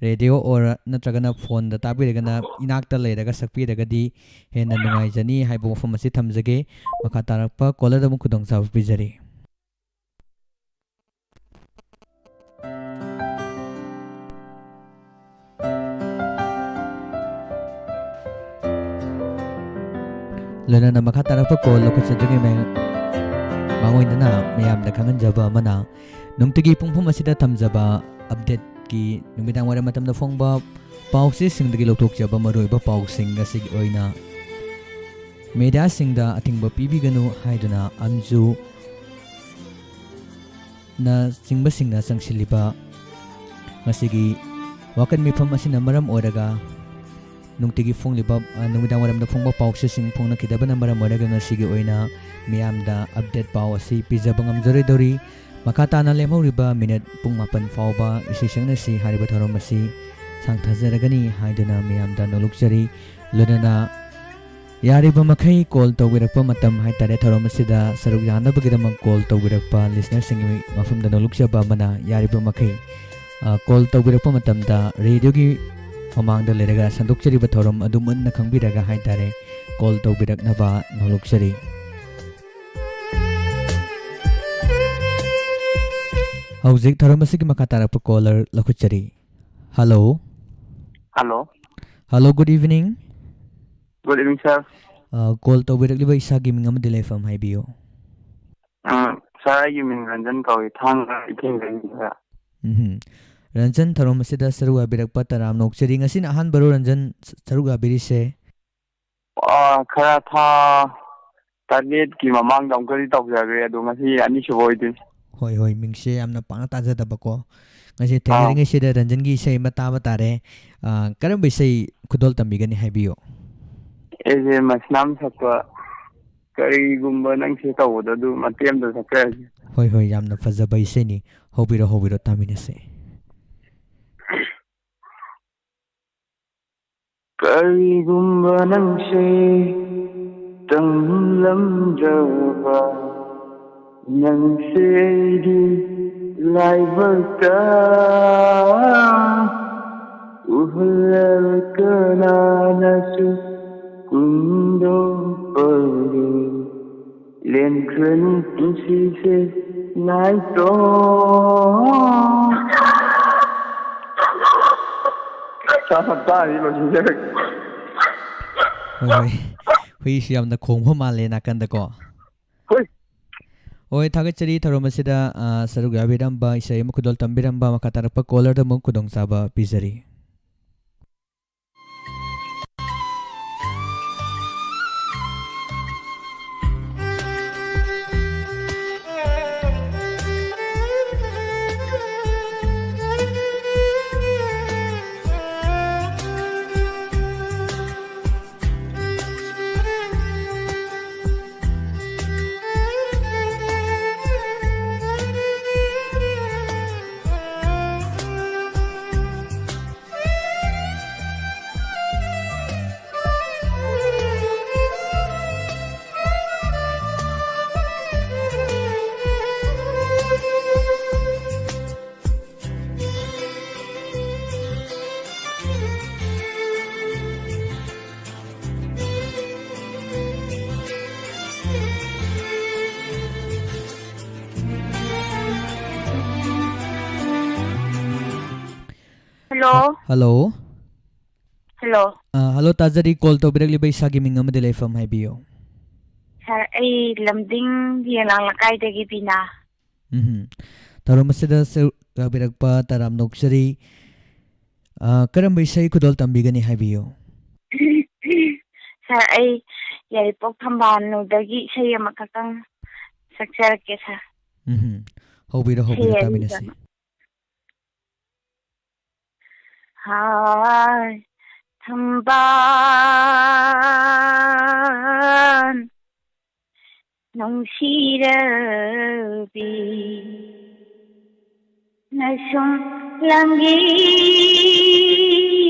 ꯔꯦꯗꯤꯑꯣ ꯑꯣꯔ ꯅꯠꯇ꯭ꯔꯒꯅ ꯐꯣꯟꯗ ꯇꯥꯕꯤꯔꯒꯅ ꯏꯅꯥꯛꯇ ꯂꯩꯔꯒ ꯁꯛꯄꯤꯔꯒꯗꯤ ꯍꯦꯟꯅ ꯅꯨꯡꯉꯥꯏꯖꯅꯤ ꯍꯥꯏꯕ ꯋꯥꯐꯝ ꯑꯁꯤ ꯊꯝꯖꯒꯦ꯫ ꯃꯈꯥ ꯇꯥꯔꯛꯄ ꯀꯣꯂꯔꯗ ꯑꯃꯨꯛ ꯈꯨꯗꯣꯡꯆꯥꯕ ꯄꯤꯖꯔꯤ꯫ ꯂꯣꯏꯅꯅ ꯃꯈꯥ ꯇꯥꯔꯛꯄ ꯀꯣꯜ ꯂꯧꯈꯠꯆꯗ꯭ꯔꯤꯉꯩ ꯃꯌꯥꯝ, ꯃꯥꯡꯑꯣꯏꯅꯅ ꯃꯌꯥꯝꯗ ꯈꯪꯍꯟꯖꯕ ꯑꯃꯅ, ꯅꯨꯡꯇꯤꯒꯤ ꯄꯨꯡꯐꯝ ꯑꯁꯤꯗ ꯊꯝꯖꯕ ꯑꯞꯗꯦꯠꯀꯤ ꯅꯨꯃꯤꯗꯥꯡ ꯋꯥꯏꯔꯝ ꯃꯇꯝꯗ ꯐꯣꯡꯕ ꯄꯥꯎꯆꯦꯁꯤꯡꯗꯒꯤ ꯂꯧꯊꯣꯛꯆꯕ ꯃꯔꯨꯑꯣꯏꯕ ꯄꯥꯎꯁꯤꯡ ꯑꯁꯤꯒꯤ ꯑꯣꯏꯅ ꯃꯦꯗꯤꯌꯥꯁꯤꯡꯗ ꯑꯊꯤꯡꯕ ꯄꯤꯕꯤꯒꯅꯨ ꯍꯥꯏꯗꯨꯅ ꯑꯝꯖꯨ ꯅꯆꯤꯡꯕꯁꯤꯡꯅ ꯆꯪꯁꯤꯜꯂꯤꯕ ꯉꯁꯤꯒꯤ ꯋꯥꯀꯠ ꯃꯤꯐꯝ ꯑꯁꯤꯅ ꯃꯔꯝ ꯑꯣꯏꯔꯒ ꯅꯨꯡꯇꯤꯒꯤ ꯐꯣꯡꯂꯤꯕ, ꯑ, ꯅꯨꯃꯤꯗꯥꯡ ꯋꯥꯏꯔꯝꯗ ꯐꯣꯡꯕ ꯄꯥꯎꯆꯦꯁꯤꯡ ꯐꯣꯡꯅꯈꯤꯗꯕꯅ ꯃꯔꯝ ꯑꯣꯏꯔꯒ ꯉꯁꯤꯒꯤ ꯑꯣꯏꯅ ꯃꯤꯌꯥꯝꯗ ꯑꯞꯗꯦꯠ ꯄꯥꯎ ꯑꯁꯤ ꯄꯤꯖꯕ ꯉꯝꯖꯔꯣꯏꯗꯧꯔꯤ꯫ ꯃꯈꯥ ꯇꯥꯅ ꯂꯦꯝꯍꯧꯔꯤꯕ ꯃꯤꯅꯠ ꯄꯨꯡ ꯃꯥꯄꯟ ꯐꯥꯎꯕ ꯏꯁꯩ ꯁꯛꯅꯁꯤ ꯍꯥꯏꯔꯤꯕ ꯊꯧꯔꯝ ꯑꯁꯤ ꯁꯥꯡꯊꯖꯔꯒꯅꯤ ꯍꯥꯏꯗꯨꯅ ꯃꯤꯌꯥꯝꯗ ꯅꯣꯂꯨꯛꯆꯔꯤ꯫ ꯂꯣꯏꯅꯅ ꯌꯥꯔꯤꯕ ꯃꯈꯩ ꯀꯣꯜ ꯇꯧꯕꯤꯔꯛꯄ ꯃꯇꯝ ꯍꯥꯏꯇꯥꯔꯦ, ꯊꯧꯔꯝ ꯑꯁꯤꯗ ꯁꯔꯨꯛ ꯌꯥꯅꯕꯒꯤꯗꯃꯛ ꯀꯣꯜ ꯇꯧꯕꯤꯔꯛꯄ ꯂꯤꯁꯅꯔꯁꯤꯡꯒꯤ ꯃꯐꯝꯗ ꯅꯣꯂꯨꯛꯆꯕ ꯑꯃꯅ, ꯌꯥꯔꯤꯕ ꯃꯈꯩ, ꯑ, ꯀꯣꯜ ꯇꯧꯕꯤꯔꯛꯄ ꯃꯇꯝꯗ ꯔꯦꯗꯤꯑꯣꯒꯤ ꯃꯃꯥꯡꯗ ꯂꯩꯔꯒ ꯁꯟꯗꯣꯛꯆꯔꯤꯕ ꯊꯧꯔꯝ ꯑꯗꯨ ꯃꯨꯟꯅ ꯈꯪꯕꯤꯔꯒ ꯍꯥꯏꯇꯥꯔꯦ, ꯀꯣꯜ ꯇꯧꯕꯤꯔꯛꯅꯕ ꯅꯣꯂꯨꯛꯆꯔꯤ꯫ ꯍꯧꯖꯤꯛ ꯊꯧꯔꯝ ꯑꯁꯤꯒꯤ ꯃꯈꯥ ꯇꯥꯔꯛꯄ ꯀꯣꯂꯔ ꯂꯧꯈꯠꯆꯔꯤ꯫ Hello. Hello. Hello, good evening꯫ Good evening, sir꯫ Uh, call ꯇꯧꯕꯤꯔꯛꯂꯤꯕ ꯏꯁꯥꯒꯤ ꯃꯤꯡ ꯑꯃꯗꯤ ꯂꯩꯐꯝ ꯍꯥꯏꯕꯤꯌꯨ꯫ ꯑ, sir, ꯑꯩꯒꯤ ꯃꯤꯡ ꯔꯟꯖꯟ ꯀꯧꯏ, ꯊꯥꯡꯒ ꯏꯊꯦꯡꯗꯒꯤꯅꯤ, sir꯫ ꯎꯝꯍꯨꯝ꯫ ꯔꯟꯖꯟ, ꯊꯧꯔꯝ ꯑꯁꯤꯗ ꯁꯔꯨꯛ ꯌꯥꯕꯤꯔꯛꯄ ꯇꯔꯥꯝꯅ ꯑꯣꯛꯆꯔꯤ꯫ ꯉꯁꯤꯅ ꯑꯍꯥꯟꯕꯔꯣ ꯔꯟꯖꯟ ꯁ-, ꯁꯔꯨꯛ ꯌꯥꯕꯤꯔꯤꯁꯦ? ꯑ, ꯈꯔ ꯊꯥ ꯇꯔꯦꯠꯀꯤ ꯃꯃꯥꯡꯗ ꯑꯃꯨꯛꯀꯗꯤ ꯇꯧꯖꯈ꯭ꯔꯦ, ꯑꯗꯣ ꯉꯁꯤ ꯑꯅꯤꯁꯨꯕ ꯑꯣꯏꯗꯣꯏꯅꯤ꯫ ꯍꯣꯏ, ꯍꯣꯏ, ꯃꯤꯡꯁꯦ ꯌꯥꯝꯅ ꯄꯥꯛꯅ ꯇꯥꯖꯗꯕꯀꯣ꯫ ꯉꯁꯤ ꯑꯥꯎ꯫ ꯊꯦꯡꯅꯔꯤꯉꯩꯁꯤꯗ ꯔꯟꯖꯟꯒꯤ ꯏꯁꯩ ꯑꯃ ꯇꯥꯕ ꯇꯥꯔꯦ꯫ ꯑ, ꯀꯔꯝꯕ ꯏꯁꯩ ꯈꯨꯗꯣꯜ ꯇꯝꯕꯤꯒꯅꯤ ꯍꯥꯏꯕꯤꯌꯨ? ꯑꯩꯁꯦ ꯃꯁꯅꯥꯝ ꯁꯛꯄ "ꯀꯔꯤꯒꯨꯝꯕ ꯅꯪꯁꯦ" ꯇꯧꯕꯗꯣ, ꯑꯗꯨ ꯃꯇꯦꯛ ꯑꯃꯇ ꯁꯛꯆꯔꯛꯀꯦ꯫ ꯍꯣꯏ, ꯍꯣꯏ, ꯌꯥꯝꯅ ꯐꯖꯕ ꯏꯁꯩꯅꯤ꯫ ꯍꯧꯕꯤꯔꯣ, ꯍꯧꯕꯤꯔꯣ, ꯇꯥꯃꯤꯟꯅꯁꯦ꯫ ꯀꯔꯤꯒꯨꯝꯕ ꯅꯪꯁꯦ ꯇꯝꯂꯝꯗ꯭ꯔꯕ, ꯅꯪꯁꯦ ꯑꯩꯒꯤ ꯂꯥꯏꯕꯛꯇ ꯎꯍꯜꯂꯕ, ꯀꯅꯥꯅꯁꯨ ꯀꯨꯟꯗꯣꯛꯄꯗꯨ ꯂꯦꯟꯈ꯭ꯔꯅꯤ ꯄꯨꯟꯁꯤꯁꯦ ꯅꯥꯏꯇꯣꯝ꯫ ꯁꯥ ꯍꯞꯇꯥ ꯑꯅꯤ ꯂꯣꯏꯁꯤꯟꯖꯔꯒꯦ꯫ ꯍꯣꯏ, ꯍꯣꯏ꯫ ꯍꯨꯏꯁꯨ ꯌꯥꯝꯅ ꯈꯣꯡꯕ ꯃꯥꯜꯂꯦ ꯅꯥꯀꯟꯗꯀꯣ꯫ ꯍꯣꯏ꯫ ꯍꯣꯏ, ꯊꯥꯒꯠꯆꯔꯤ ꯊꯧꯔꯝ ꯑꯁꯤꯗ, ꯑ, ꯁꯔꯨꯛ ꯌꯥꯕꯤꯔꯝꯕ, ꯏꯁꯩ ꯑꯃ ꯈꯨꯗꯣꯜ ꯇꯝꯕꯤꯔꯝꯕ, ꯃꯈꯥ ꯇꯥꯔꯛꯄ ꯀꯣꯂꯔꯗ ꯑꯃꯨꯛ ꯈꯨꯗꯣꯡꯆꯥꯕ ꯄꯤꯖꯔꯤ꯫ ꯍꯜꯂꯣ꯫ ꯍ-, hello꯫ Hello꯫ ꯑ, hello, ꯇꯥꯖꯔꯤ꯫ Call ꯇꯧꯕꯤꯔꯛꯂꯤꯕ ꯏꯁꯥꯒꯤ ꯃꯤꯡ ꯑꯃꯗꯤ ꯂꯩꯐꯝ ꯍꯥꯏꯕꯤꯌꯨ꯫ Sir, ꯑꯩ ꯂꯝꯗꯤꯡ ꯌꯦꯂꯥꯡ ꯂꯩꯀꯥꯏꯗꯒꯤ ꯕꯤꯅꯥ꯫ ꯎꯝꯍꯨꯝ꯫ ꯊꯧꯔꯝ ꯑꯁꯤꯗ ꯁꯔꯨꯛ ꯌꯥꯕꯤꯔꯛꯄ ꯇꯔꯥꯝꯅ ꯑꯣꯛꯆꯔꯤ꯫ ꯑ, ꯀꯔꯝꯕ ꯏꯁꯩ ꯈꯨꯗꯣꯜ ꯇꯝꯕꯤꯒꯅꯤ ꯍꯥꯏꯕꯤꯌꯨ꯫ Sir, ꯑꯩ ꯌꯥꯏꯔꯤꯄꯣꯛ ꯊꯝꯕꯥꯜꯅꯨꯗꯒꯤ ꯏꯁꯩ ꯑꯃꯈꯛꯇꯪ ꯁꯛꯆꯔꯛꯀꯦ, sir꯫ ꯎꯝꯍꯨꯝ꯫ ꯍꯧꯕꯤꯔꯣ, ꯏꯁꯩ ꯍꯧꯕꯤꯔꯣ, ꯑꯔꯤꯕ ꯇꯥꯃꯤꯟꯅꯁꯤ꯫ ꯑꯃ꯫ ꯍꯥꯏ, ꯊꯝꯕꯥꯜ ꯅꯨꯡꯁꯤꯔꯕꯤ, ꯅꯁꯨꯝ ꯂꯥꯡꯒꯤ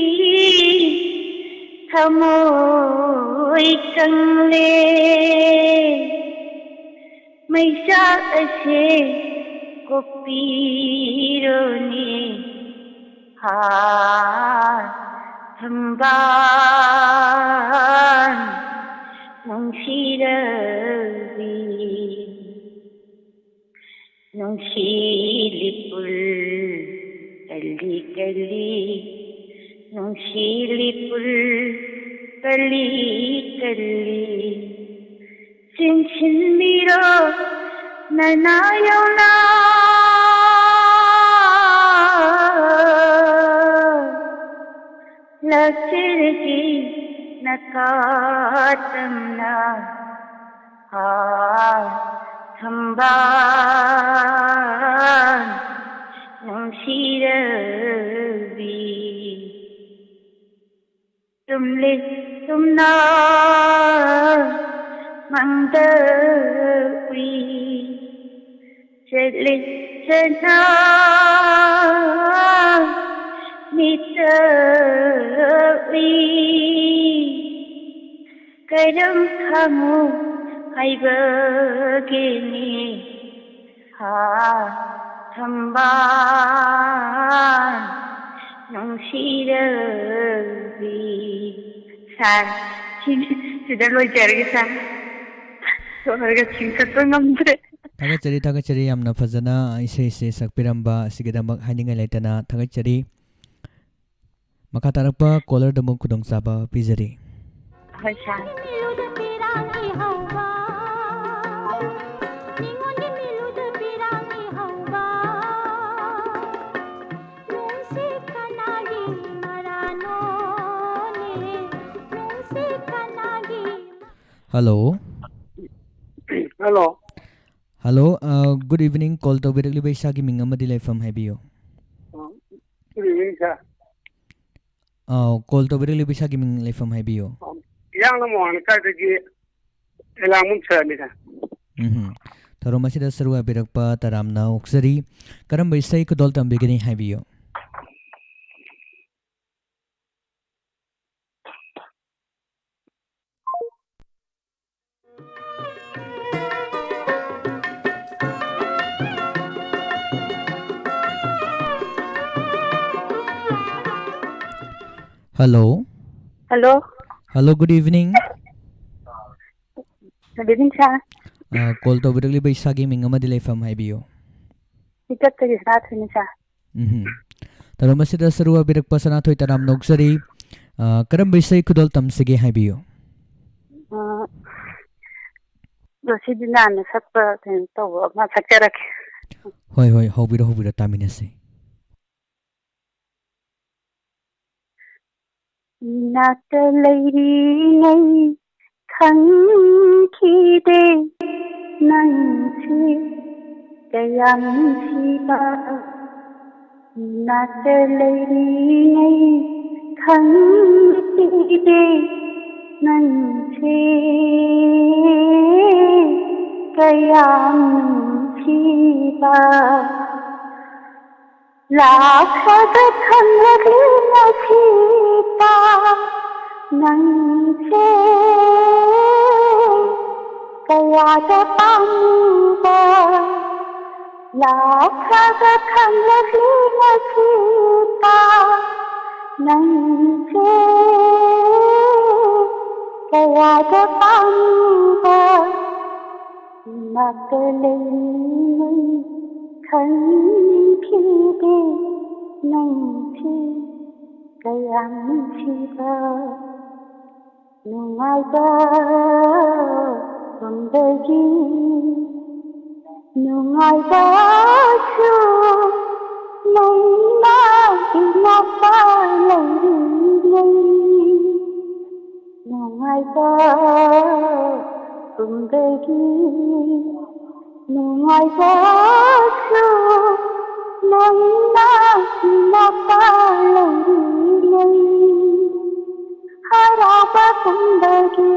ꯊꯃꯣꯏ ꯀꯪꯂꯦ꯫ ꯃꯩꯆꯥꯛ ꯑꯁꯦ ꯀꯣꯛꯄꯤꯔꯣꯅꯦ, ꯍꯥ, ꯊꯝꯕꯥꯜ ꯅꯨꯡꯁꯤꯔꯕꯤ꯫ ꯅꯨꯡꯁꯤ ꯂꯤꯄꯨꯜ ꯀꯜꯂꯤ ꯀꯜꯂꯤ, ꯅꯨꯡꯁꯤ ꯂꯤꯄꯨꯜ ꯀꯜꯂꯤ ꯀꯜꯂꯤ, ꯆꯤꯟꯁꯤꯟꯕꯤꯔꯣ ꯅꯅꯥ ꯌꯧꯅ꯫ ꯂꯥꯛꯆꯔꯒꯦ ꯅꯀꯥ ꯇꯝꯅ, ꯍꯥ, ꯊꯝꯕꯥꯜ ꯅꯨꯡꯁꯤꯔꯕꯤ꯫ ꯇꯨꯝꯂꯤ ꯇꯨꯝꯅ ꯃꯪꯗ ꯎꯏ, ꯆꯠꯂꯤ ꯆꯠꯅ ꯃꯤꯠꯇ ꯎꯏ꯫ ꯀꯔꯝ ꯈꯪꯉꯨ ꯍꯥꯏꯕꯒꯤꯅꯤ, ꯍꯥ, ꯊꯝꯕꯥꯜ ꯅꯨꯡꯁꯤꯔꯕꯤ꯫ Sir, ꯁꯤ-, ꯁꯤꯗ ꯂꯣꯏꯖꯔꯒꯦ, sir꯫ ꯁꯣꯝꯗꯒ ꯆꯤꯡꯈꯠꯄ ꯉꯝꯗ꯭ꯔꯦ꯫ ꯊꯥꯒꯠꯆꯔꯤ, ꯊꯥꯒꯠꯆꯔꯤ꯫ ꯌꯥꯝꯅ ꯐꯖꯅ ꯏꯁꯩꯁꯦ ꯁꯛꯄꯤꯔꯝꯕ ꯑꯁꯤꯒꯤꯗꯃꯛ ꯍꯥꯏꯅꯤꯡꯉꯥꯏ ꯂꯩꯇꯅ ꯊꯥꯒꯠꯆꯔꯤ꯫ ꯃꯈꯥ ꯇꯥꯔꯛꯄ ꯀꯣꯂꯔꯗ ꯑꯃꯨꯛ ꯈꯨꯗꯣꯡꯆꯥꯕ ꯄꯤꯖꯔꯤ꯫ ꯍꯣꯏ sir. Hello. Hello. Hello, good evening. Call ꯇꯧꯕꯤꯔꯛꯂꯤꯕ ꯏꯁꯥꯒꯤ ꯃꯤꯡ ꯑꯃꯗꯤ ꯂꯩꯐꯝ ꯍꯥꯏꯕꯤꯌꯨ꯫ Good evening sir. Uh, call ꯇꯧꯕꯤꯔꯛꯂꯤꯕ ꯏꯁꯥꯒꯤ ꯃꯤꯡ ꯂꯩꯐꯝ ꯍꯥꯏꯕꯤꯌꯨ꯫ ꯏꯌꯥꯡ ꯂꯝ ꯋꯥꯡꯅ ꯀꯥꯏꯗꯒꯤ ꯑꯦꯂꯥꯡꯕꯝ ꯁꯥꯔꯅꯤꯗ꯫ ꯎꯝ꯫ ꯊꯧꯔꯝ ꯑꯁꯤꯗ ꯁꯔꯨꯛ ꯌꯥꯕꯤꯔꯛꯄ ꯇꯔꯥꯝꯅ ꯑꯣꯛꯆꯔꯤ꯫ ꯀꯔꯝꯕ ꯏꯁꯩ ꯈꯨꯗꯣꯜ ꯇꯝꯕꯤꯒꯅꯤ ꯍꯥꯏꯕꯤꯌꯨ꯫ Hello. Hello. Hello, good evening. Good evening, sir. Uh, call ꯇꯧꯕꯤꯔꯛꯂꯤꯕ ꯏꯁꯥꯒꯤ ꯃꯤꯡ ꯑꯃꯗꯤ ꯂꯩꯐꯝ ꯍꯥꯏꯕꯤꯌꯨ꯫ ꯏꯖꯠꯇꯒꯤ ꯁꯅꯥꯊꯣꯏꯅꯤ, sir꯫ ꯎꯝ꯫ ꯊꯧꯔꯝ ꯑꯁꯤꯗ ꯁꯔꯨꯛ ꯌꯥꯕꯤꯔꯛꯄ ꯁꯅꯥꯊꯣꯏ ꯇꯔꯥꯝꯅ ꯑꯣꯛꯆꯔꯤ꯫ ꯑ, ꯀꯔꯝꯕ ꯏꯁꯩ ꯈꯨꯗꯣꯜ ꯇꯝꯁꯤꯒꯦ ꯍꯥꯏꯕꯤꯌꯨ꯫ ꯑ, ꯔꯣꯁꯤꯕꯤꯅꯥꯅ ꯁꯛꯄ ꯀꯩꯅꯣ ꯇꯧꯕ ꯑꯃ ꯁꯛꯆꯔꯛꯀꯦ꯫ ꯍꯣꯏ, ꯍꯣꯏ, ꯍꯧꯕꯤꯔꯣ, ꯍꯧꯕꯤꯔꯣ, ꯇꯥꯃꯤꯟꯅꯁꯤ꯫ ꯏꯅꯥꯛꯇ ꯂꯩꯔꯤꯉꯩ ꯈꯪꯈꯤꯗꯦ ꯅꯪꯁꯤ ꯀꯌꯥꯝ ꯅꯨꯡꯁꯤꯕ꯫ ꯏꯅꯥꯛꯇ ꯂꯩꯔꯤꯉꯩ ꯈꯪꯈꯤꯗꯦ ꯅꯪꯁꯤ ꯀꯌꯥꯝ ꯅꯨꯡꯁꯤꯕ꯫ ꯂꯥꯛꯈ꯭ꯔꯒ ꯈꯪꯂꯛꯂꯤ ꯉꯁꯤꯇ ꯅꯪꯁꯦ ꯀꯌꯥꯗ ꯄꯥꯝꯃꯨꯕ꯫ ꯂꯥꯛꯈ꯭ꯔꯒ ꯈꯪꯂꯛꯂꯤ ꯉꯁꯤꯇ ꯅꯪꯁꯦ ꯀꯌꯥꯗ ꯄꯥꯝꯃꯨꯕ꯫ ꯏꯅꯥꯛꯇ ꯂꯩꯔꯤꯉꯩ ꯈꯪꯈꯤꯗꯦ ꯅꯪꯁꯦ ꯀꯌꯥ ꯅꯨꯡꯁꯤꯕ ꯅꯨꯡꯉꯥꯏꯕ ꯄꯨꯝꯕꯒꯤ ꯅꯨꯡꯉꯥꯏꯕꯁꯨ ꯅꯪꯅ ꯏꯅꯥꯛꯇ ꯂꯩꯔꯤꯉꯩ꯫ ꯅꯨꯡꯉꯥꯏꯕ ꯄꯨꯝꯕꯒꯤ ꯅꯨꯡꯉꯥꯏꯕꯁꯨ ꯅꯪꯅ ꯏꯅꯥꯛꯇ ꯂꯩꯔꯤꯉꯩ꯫ ꯍꯔꯥꯎꯕ ꯄꯨꯝꯕꯒꯤ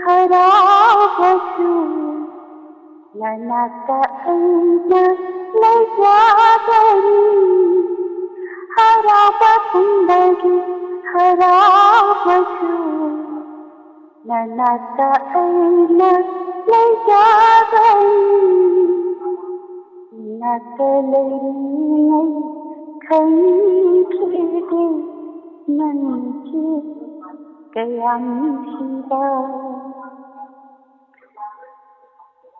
ꯍꯔꯥꯎꯕꯁꯨ ꯅꯅꯥꯛꯇ ꯑꯩꯅ ꯂꯩꯖꯕꯅꯤ꯫ ꯍꯔꯥꯎꯕ ꯄꯨꯝꯕꯒꯤ ꯍꯔꯥꯎꯕꯁꯨ ꯅꯅꯥꯛꯇ ꯑꯩꯅ ꯂꯩꯖꯕꯅꯤ꯫ ꯅꯥꯛꯇ ꯂꯩꯔꯤꯉꯩ ꯈꯪꯈꯤꯗꯦ ꯅꯪꯒꯤ ꯀꯌꯥꯝ ꯅꯨꯡꯁꯤꯕ꯫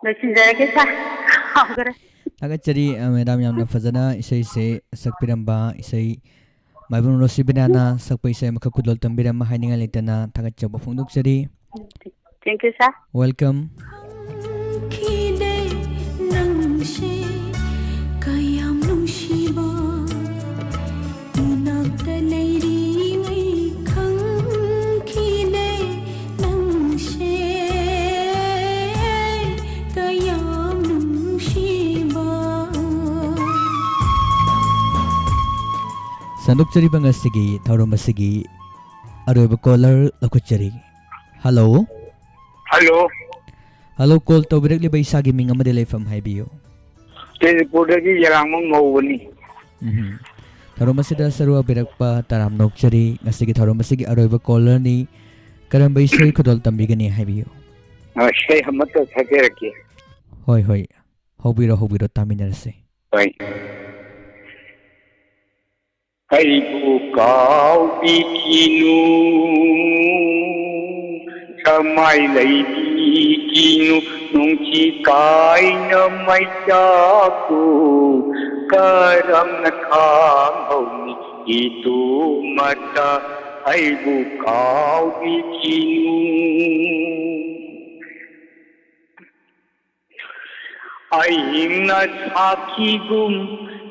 ꯂꯣꯏꯁꯤꯟꯖꯔꯒꯦ ꯁꯥꯔ꯫ ꯀꯥꯎꯈ꯭ꯔꯦ꯫ ꯊꯥꯒꯠꯆꯔꯤ, ꯑ, ꯃꯦꯗꯥꯝ, ꯌꯥꯝꯅ ꯐꯖꯅ ꯏꯁꯩꯁꯦ ꯁꯛꯄꯤꯔꯝꯕ, ꯏꯁꯩ ꯃꯥꯏꯕꯝ ꯔꯣꯁꯤꯕꯤꯅꯥꯅ ꯁꯛꯄ ꯏꯁꯩ ꯑꯃꯈꯛ ꯈꯨꯗꯣꯜ ꯇꯝꯕꯤꯔꯝꯕ ꯍꯥꯏꯅꯤꯡꯉꯥꯏ ꯂꯩꯇꯅ ꯊꯥꯒꯠꯆꯕ ꯐꯣꯡꯗꯣꯛꯆꯔꯤ꯫ Thank you, sir. Welcome. ꯈꯪꯈꯤꯗꯦ ꯅꯪꯁꯦ ꯀꯌꯥꯝ ꯅꯨꯡꯁꯤꯕ꯫ ꯏꯅꯥꯛꯇ ꯂꯩꯔꯤꯉꯩ ꯈꯪꯈꯤꯗꯦ ꯅꯪꯁꯦ ꯀꯌꯥꯝ ꯅꯨꯡꯁꯤꯕ꯫ ꯁꯟꯗꯣꯛꯆꯔꯤꯕ ꯉꯁꯤꯒꯤ ꯊꯧꯔꯝ ꯑꯁꯤꯒꯤ ꯑꯔꯣꯏꯕ caller ꯂꯧꯈꯠꯆꯔꯤ꯫ Hello꯫ Hello꯫ Hello, call ꯇꯧꯕꯤꯔꯛꯂꯤꯕ ꯏꯁꯥꯒꯤ ꯃꯤꯡ ꯑꯃꯗꯤ ꯂꯩꯐꯝ ꯍꯥꯏꯕꯤꯌꯨ꯫ ꯇꯦꯖꯄꯨꯔꯗꯒꯤ ꯌꯦꯂꯥꯡꯕꯝ ꯉꯧꯕꯅꯤ꯫ ꯎꯝꯍꯨꯝ꯫ ꯊꯧꯔꯝ ꯑꯁꯤꯗ ꯁꯔꯨꯛ ꯌꯥꯕꯤꯔꯛꯄ ꯇꯔꯥꯝꯅ ꯑꯣꯛꯆꯔꯤ꯫ ꯉꯁꯤꯒꯤ ꯊꯧꯔꯝ ꯑꯁꯤꯒꯤ ꯑꯔꯣꯏꯕ callerꯅꯤ꯫ ꯀꯔꯝꯕ ꯏꯁꯩ ꯈꯨꯗꯣꯜ ꯇꯝꯕꯤꯒꯅꯤ ꯍꯥꯏꯕꯤꯌꯨ꯫ ꯑ, ꯏꯁꯩ ꯑꯃꯠꯇ ꯁꯛꯆꯔꯛꯀꯦ꯫ ꯍꯣꯏ, ꯍꯣꯏ꯫ ꯍꯧꯕꯤꯔꯣ, ꯍꯧꯕꯤꯔꯣ, ꯇꯥꯃꯤꯟꯅꯔꯁꯤ꯫ ꯍꯣꯏ꯫ ꯑꯩꯕꯨ ꯀꯥꯎꯕꯤꯈꯤꯅꯨ, ꯁꯃꯥꯏ ꯂꯩꯕꯤꯈꯤꯅꯨ, ꯅꯨꯡꯁꯤ ꯀꯥꯏꯅ ꯃꯩꯆꯥꯛꯄꯨ ꯀꯔꯝꯅ ꯈꯥꯡꯍꯧꯅꯤ ꯏꯇꯨꯃꯇ ꯑꯩꯕꯨ ꯀꯥꯎꯕꯤꯈꯤꯅꯨ꯫ ꯑꯍꯤꯡꯅ ꯁꯥꯈꯤꯒꯨꯝ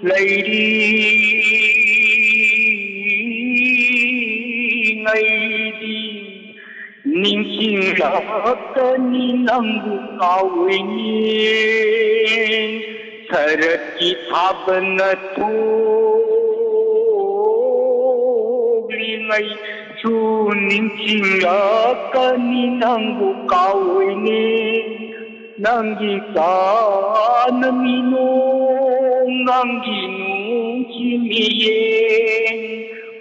ꯂꯩꯔꯤꯉꯩꯗꯤ ꯅꯤꯡꯁꯤꯡꯂꯛꯀꯅꯤ ꯅꯪꯕꯨ ꯀꯥꯎꯏꯅꯦ꯫ ꯁꯔꯠꯀꯤ ꯊꯥꯕꯜꯅ ꯊꯣꯛꯂꯤꯉꯩꯁꯨ ꯅꯤꯡꯁꯤꯡꯂꯛꯀꯅꯤ ꯅꯪꯕꯨ ꯀꯥꯎꯏꯅꯦ꯫ ꯅꯪꯒꯤ ꯆꯥꯅꯃꯤꯅꯣ, ꯅꯪꯒꯤ ꯅꯨꯡꯁꯤ ꯃꯤꯌꯦꯡ,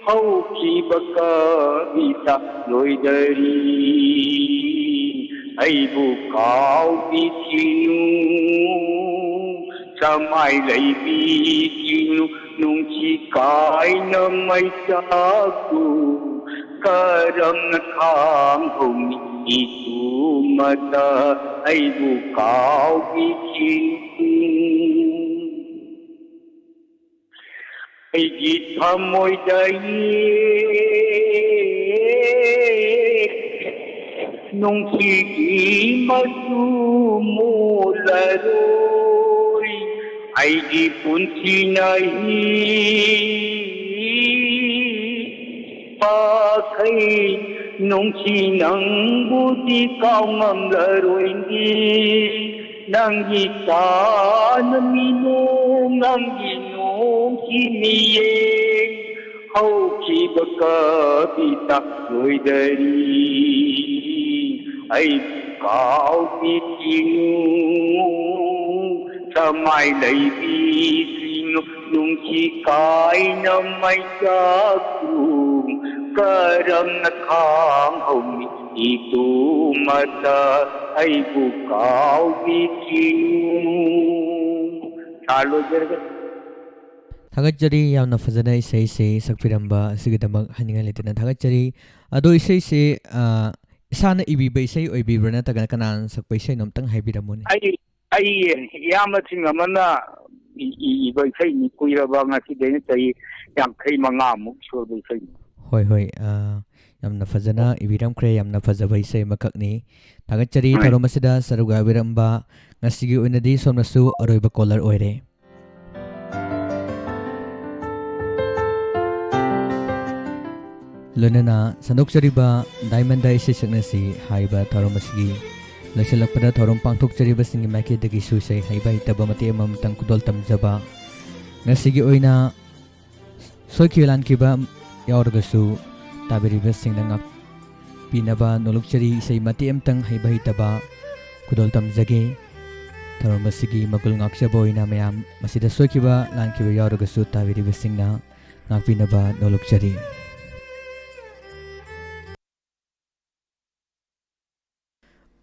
ꯍꯧꯈꯤꯕ ꯀꯕꯤꯇꯥ ꯂꯣꯏꯗꯔꯤ꯫ ꯑꯩꯕꯨ ꯀꯥꯎꯕꯤꯈꯤꯅꯨ, ꯁꯃꯥꯏ ꯂꯩꯕꯤꯈꯤꯅꯨ, ꯅꯨꯡꯁꯤ ꯀꯥꯏꯅ ꯃꯩꯆꯥꯛꯄꯨ ꯀꯔꯝꯅ ꯈꯥꯡꯍꯧꯅꯤ ꯏꯇꯨꯃꯇ ꯑꯩꯕꯨ ꯀꯥꯎꯕꯤꯈꯤꯅꯨ꯫ ꯑꯩꯒꯤ ꯊꯃꯣꯏꯗ ꯅꯨꯡꯁꯤꯒꯤ ꯃꯆꯨ ꯃꯨꯜꯂꯔꯣꯏ꯫ ꯑꯩꯒꯤ ꯄꯨꯟꯁꯤꯅ ꯍꯤ ꯄꯥꯈꯩ ꯅꯨꯡꯁꯤ ꯅꯪꯕꯨꯗꯤ ꯀꯥꯎꯉꯝꯂꯔꯣꯏꯅꯤ꯫ ꯅꯪꯒꯤ ꯆꯥꯅꯃꯤꯅꯣ, ꯅꯪꯒꯤ ꯅꯨꯡꯁꯤ ꯃꯤꯌꯦꯡ, ꯍꯧꯈꯤꯕ ꯀꯕꯤꯇꯥ ꯂꯣꯏꯗꯔꯤ꯫ ꯑꯩ ꯀꯥꯎꯕꯤꯈꯤꯅꯨ, ꯁꯃꯥꯏ ꯂꯩꯕꯤꯁꯤꯅꯨ, ꯅꯨꯡꯁꯤ ꯀꯥꯏꯅ ꯃꯩꯆꯥꯛꯄꯨ ꯀꯔꯝꯅ ꯈꯥꯡꯍꯧꯅꯤ ꯏꯇꯨꯃꯇ ꯑꯩꯕꯨ ꯀꯥꯎꯕꯤꯈꯤꯅꯨ꯫ ꯁꯥꯔ, ꯂꯣꯏꯖꯔꯒꯦ꯫ ꯊꯥꯒꯠꯆꯔꯤ, ꯌꯥꯝꯅ ꯐꯖꯅ ꯏꯁꯩꯁꯤ ꯁꯛꯄꯤꯔꯝꯕ ꯑꯁꯤꯒꯤꯗꯃꯛ ꯍꯥꯏꯅꯤꯡꯉꯥꯏ ꯂꯩꯇꯅ ꯊꯥꯒꯠꯆꯔꯤ꯫ ꯑꯗꯣ ꯏꯁꯩꯁꯤ, ꯑ, ꯏꯁꯥꯅ ꯏꯕꯤꯕ ꯏꯁꯩ ꯑꯣꯏꯕꯤꯕ꯭ꯔꯥ, ꯅꯠꯇ꯭ꯔꯒꯅ ꯀꯅꯥꯅ ꯁꯛꯄ ꯏꯁꯩꯅꯣ? ꯑꯝꯇꯪ ꯍꯥꯏꯕꯤꯔꯝꯃꯨꯅꯦ꯫ ꯑꯩ, ꯑꯩ ꯏꯌꯥꯝꯕꯁꯤꯡ ꯑꯃꯅ ꯏ-, ꯏ-, ꯏꯕ ꯏꯁꯩꯅꯤ꯫ ꯀꯨꯏꯔꯕ, ꯉꯁꯤꯗꯩꯅ ꯆꯍꯤ ꯌꯥꯡꯈꯩ ꯃꯉꯥꯃꯨꯛ ꯁꯨꯔꯕ ꯏꯁꯩꯅꯤ꯫ ꯍꯣꯏ, ꯍꯣꯏ, ꯑ, ꯌꯥꯝꯅ ꯐꯖꯅ ꯏꯕꯤꯔꯝꯈ꯭ꯔꯦ, ꯌꯥꯝꯅ ꯐꯖꯕ ꯏꯁꯩ ꯑꯃꯈꯛꯅꯤ꯫ ꯊꯥꯒꯠꯆꯔꯤ ꯍꯣꯏ꯫ ꯊꯧꯔꯝ ꯑꯁꯤꯗ ꯁꯔꯨꯛ ꯌꯥꯕꯤꯔꯝꯕ꯫ ꯉꯁꯤꯒꯤ ꯑꯣꯏꯅꯗꯤ ꯁꯣꯝꯅꯁꯨ ꯑꯔꯣꯏꯕ caller ꯑꯣꯏꯔꯦ꯫ ꯂꯣꯏꯅꯅ ꯁꯟꯗꯣꯛꯆꯔꯤꯕ ꯗꯥꯏꯃꯟꯗ ꯏꯁꯩ ꯁꯛꯅꯁꯤ ꯍꯥꯏꯔꯤꯕ ꯊꯧꯔꯝ ꯑꯁꯤꯒꯤ ꯂꯣꯏꯁꯤꯜꯂꯛꯄꯗ ꯊꯧꯔꯝ ꯄꯥꯡꯊꯣꯛꯆꯔꯤꯕꯁꯤꯡꯒꯤ ꯃꯥꯏꯀꯩꯗꯒꯤꯁꯨ ꯏꯁꯩ ꯍꯩꯕ ꯍꯩꯇꯕ ꯃꯇꯦꯛ ꯑꯃꯃꯝꯇꯪ ꯈꯨꯗꯣꯜ ꯇꯝꯖꯕ꯫ ꯉꯁꯤꯒꯤ ꯑꯣꯏꯅ ꯁꯣꯏꯈꯤꯕ ꯂꯥꯟꯈꯤꯕ ꯌꯥꯎꯔꯒꯁꯨ ꯇꯥꯕꯤꯔꯤꯕꯁꯤꯡꯅ ꯉꯥꯛꯄꯤꯅꯕ ꯅꯣꯂꯨꯛꯆꯔꯤ꯫ ꯏꯁꯩ ꯃꯇꯦꯛ ꯑꯃꯇꯪ ꯍꯩꯕ ꯍꯩꯇꯕ ꯈꯨꯗꯣꯜ ꯇꯝꯖꯒꯦ꯫ ꯊꯧꯔꯝ ꯑꯁꯤꯒꯤ ꯃꯒꯨꯟ ꯉꯥꯛꯆꯕ ꯑꯣꯏꯅ ꯃꯌꯥꯝ ꯃꯁꯤꯗ ꯁꯣꯏꯈꯤꯕ ꯂꯥꯟꯈꯤꯕ ꯌꯥꯎꯔꯒꯁꯨ ꯇꯥꯕꯤꯔꯤꯕꯁꯤꯡꯅ ꯉꯥꯛꯄꯤꯅꯕ ꯅꯣꯂꯨꯛꯆꯔꯤ꯫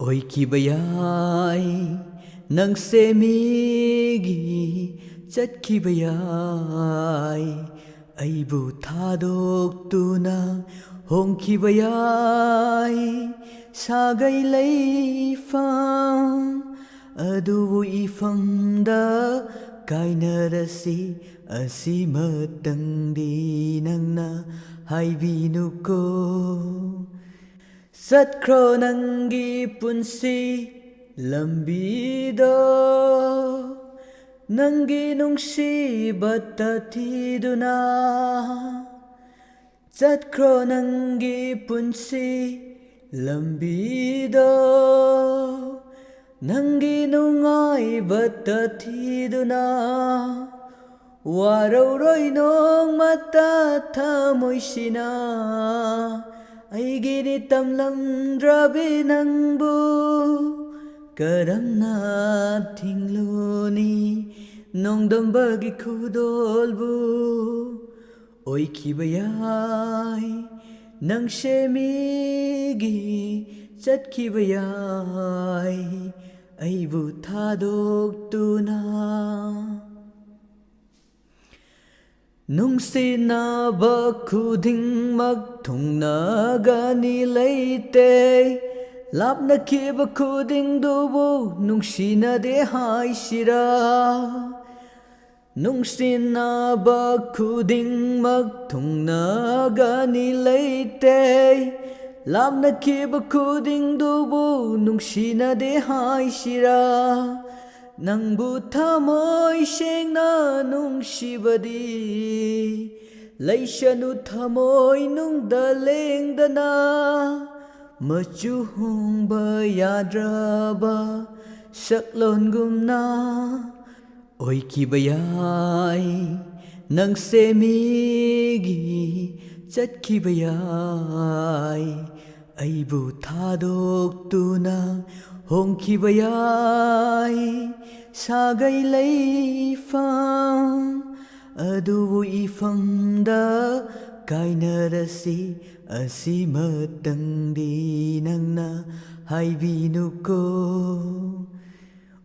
ꯑꯣꯏꯈꯤꯕ ꯌꯥꯏ ꯅꯪꯁꯦ ꯃꯤꯒꯤ, ꯆꯠꯈꯤꯕ ꯌꯥꯏ ꯑꯩꯕꯨ ꯊꯥꯗꯣꯛꯇꯨꯅ, ꯍꯣꯡꯈꯤꯕ ꯌꯥꯏ ꯁꯥꯒꯩ ꯂꯩꯐꯝ꯫ ꯑꯗꯨꯕꯨ ꯏꯐꯝꯗ ꯀꯥꯏꯅꯔꯁꯤ, ꯑꯁꯤꯃꯇꯪꯗꯤ ꯅꯪꯅ ꯍꯥꯏꯕꯤꯅꯨꯀꯣ꯫ ꯆꯠꯈ꯭ꯔꯣ ꯅꯪꯒꯤ ꯄꯨꯟꯁꯤ ꯂꯝꯕꯤꯗꯣ, ꯅꯪꯒꯤ ꯅꯨꯡꯁꯤꯕꯇ ꯊꯤꯗꯨꯅ꯫ ꯆꯠꯈ꯭ꯔꯣ ꯅꯪꯒꯤ ꯄꯨꯟꯁꯤ ꯂꯝꯕꯤꯗꯣ, ꯅꯪꯒꯤ ꯅꯨꯡꯉꯥꯏꯕꯇ ꯊꯤꯗꯨꯅ꯫ ꯋꯥꯔꯧꯔꯣꯏ ꯅꯣꯡꯃꯇ ꯊꯃꯣꯏꯁꯤꯅ, ꯑꯩꯒꯤꯅꯤ ꯇꯝꯂꯝꯗ꯭ꯔꯕꯤ ꯅꯪꯕꯨ ꯀꯔꯝꯅ ꯊꯤꯡꯂꯨꯅꯤ? ꯅꯣꯡꯗꯝꯕꯒꯤ ꯈꯨꯗꯣꯜꯕꯨ ꯑꯣꯏꯈꯤꯕ ꯌꯥꯏ ꯅꯪꯁꯦ ꯃꯤꯒꯤ, ꯆꯠꯈꯤꯕ ꯌꯥꯏ ꯑꯩꯕꯨ ꯊꯥꯗꯣꯛꯇꯨꯅ꯫ ꯅꯨꯡꯁꯤꯅꯕ ꯈꯨꯗꯤꯡꯃꯛ ꯊꯨꯡꯅꯒꯅꯤ ꯂꯩꯇꯦ, ꯂꯥꯞꯅꯈꯤꯕ ꯈꯨꯗꯤꯡꯗꯨꯕꯨ ꯅꯨꯡꯁꯤꯅꯗꯦ ꯍꯥꯏꯁꯤꯔꯥ? ꯅꯨꯡꯁꯤꯅꯕ ꯈꯨꯗꯤꯡꯃꯛ ꯊꯨꯡꯅꯒꯅꯤ ꯂꯩꯇꯦ꯫ ꯂꯥꯞꯅꯈꯤꯕ ꯈꯨꯗꯤꯡꯗꯨꯕꯨ ꯅꯨꯡꯁꯤꯅꯗꯦ ꯍꯥꯏꯁꯤꯔꯥ? ꯅꯪꯕꯨ ꯊꯃꯣꯏ ꯁꯦꯡꯅ ꯅꯨꯡꯁꯤꯕꯗꯤ ꯂꯩꯁꯅꯨ ꯊꯃꯣꯏ ꯅꯨꯡꯗ ꯂꯦꯡꯗꯅ꯫ ꯃꯆꯨ ꯍꯣꯡꯕ ꯌꯥꯗ꯭ꯔꯕ ꯁꯛꯂꯣꯟꯒꯨꯝꯅ ꯑꯣꯏꯈꯤꯕ ꯌꯥꯏ, ꯅꯪꯁꯦ ꯃꯤꯒꯤ ꯆꯠꯈꯤꯕ ꯌꯥꯏ꯫ ꯑꯩꯕꯨ ꯊꯥꯗꯣꯛꯇꯨꯅ ꯍꯣꯡꯈꯤꯕ ꯌꯥꯏ, ꯁꯥꯒꯩ ꯂꯩꯐꯝ꯫ ꯑꯗꯨꯕꯨ ꯏꯐꯝꯗ ꯀꯥꯏꯅꯔꯁꯤ, ꯑꯁꯤꯃꯇꯪꯗꯤ ꯅꯪꯅ ꯍꯥꯏꯕꯤꯅꯨꯀꯣ꯫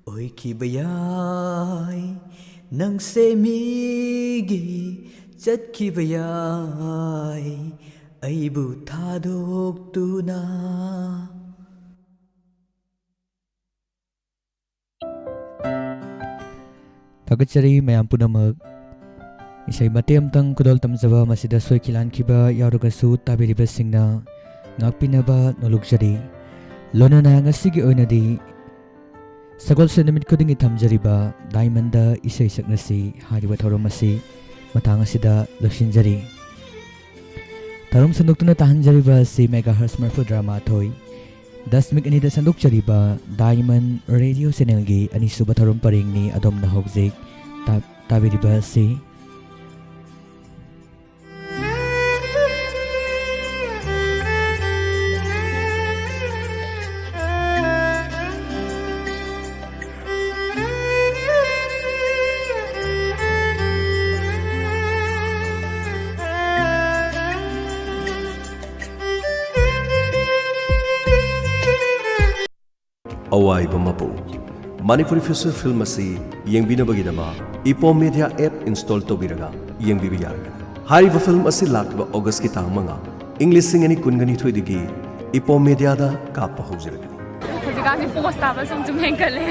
ꯑꯣꯏꯈꯤꯕ ꯌꯥꯏ, ꯅꯪꯁꯦ ꯃꯤꯒꯤ ꯆꯠꯈꯤꯕ ꯌꯥꯏ, ꯑꯩꯕꯨ ꯊꯥꯗꯣꯛꯇꯨꯅ꯫ ꯊꯥꯒꯠꯆꯔꯤ ꯃꯌꯥꯝ ꯄꯨꯝꯅꯃꯛ꯫ ꯏꯁꯩ ꯃꯇꯦꯛ ꯑꯃꯇꯪ ꯈꯨꯗꯣꯜ ꯇꯝꯖꯕ ꯃꯁꯤꯗ ꯁꯣꯏꯈꯤ ꯂꯥꯟꯈꯤꯕ ꯌꯥꯎꯔꯒꯁꯨ ꯇꯥꯕꯤꯔꯤꯕꯁꯤꯡꯅ ꯉꯥꯛꯄꯤꯅꯕ ꯅꯣꯂꯨꯛꯆꯔꯤ꯫ ꯂꯣꯏꯅꯅ ꯉꯁꯤꯒꯤ ꯑꯣꯏꯅꯗꯤ ꯁꯒꯣꯜꯁꯦꯟ ꯅꯨꯃꯤꯠ ꯈꯨꯗꯤꯡꯒꯤ ꯊꯝꯖꯔꯤꯕ ꯗꯥꯏꯃꯟꯗ ꯏꯁꯩ ꯁꯛꯅꯁꯤ ꯍꯥꯏꯔꯤꯕ ꯊꯧꯔꯝ ꯑꯁꯤ ꯃꯇꯥꯡ ꯑꯁꯤꯗ ꯂꯣꯏꯁꯤꯟꯖꯔꯤ꯫ ꯊꯧꯔꯝ ꯁꯟꯗꯣꯛꯇꯨꯅ ꯇꯥꯍꯟꯖꯔꯤꯕ ꯑꯁꯤ megahertz ꯃꯔꯤꯐꯨꯇꯔꯥ ꯃꯥꯊꯣꯏ ꯗꯁꯃꯤꯛ ꯑꯅꯤꯗ ꯁꯟꯗꯣꯛꯆꯔꯤꯕ Diamond Radio Channelꯒꯤ ꯑꯅꯤꯁꯨꯕ ꯊꯧꯔꯝ ꯄꯔꯦꯡꯅꯤ꯫ ꯑꯗꯣꯝꯅ ꯍꯧꯖꯤꯛ ꯇꯥ-, ꯇꯥꯕꯤꯔꯤꯕ ꯑꯁꯤ ꯑꯋꯥꯏꯕ ꯃꯄꯨ꯫ ꯃꯅꯤꯄꯨꯔꯤ feature film ꯑꯁꯤ ꯌꯦꯡꯕꯤꯅꯕꯒꯤꯗꯃꯛ ꯏꯄꯣꯝ ꯃꯦꯗꯤꯌꯥ ꯑꯦꯞ ꯏꯟꯁꯇꯣꯜ ꯇꯧꯕꯤꯔꯒ ꯌꯦꯡꯕꯤꯕ ꯌꯥꯔꯒꯅꯤ꯫ ꯍꯥꯏꯔꯤꯕ film ꯑꯁꯤ ꯂꯥꯛꯂꯤꯕ ꯑꯣꯒꯁꯀꯤ ꯇꯥꯡ ꯃꯉꯥ, ꯏꯪ ꯂꯤꯁꯤꯡ ꯑꯅꯤ ꯀꯨꯟꯒ ꯅꯤꯊꯣꯏꯗꯒꯤ ꯏꯄꯣꯝ ꯃꯦꯗꯤꯌꯥꯗ ꯀꯥꯞꯄ ꯍꯧꯖꯔꯒꯅꯤ꯫ ꯍꯧꯖꯤꯛꯀꯥꯟꯁꯤ ꯄꯣꯁ ꯇꯥꯕ ꯁꯨꯝ ꯁꯨꯝ ꯍꯦꯟꯒꯠꯂꯦ꯫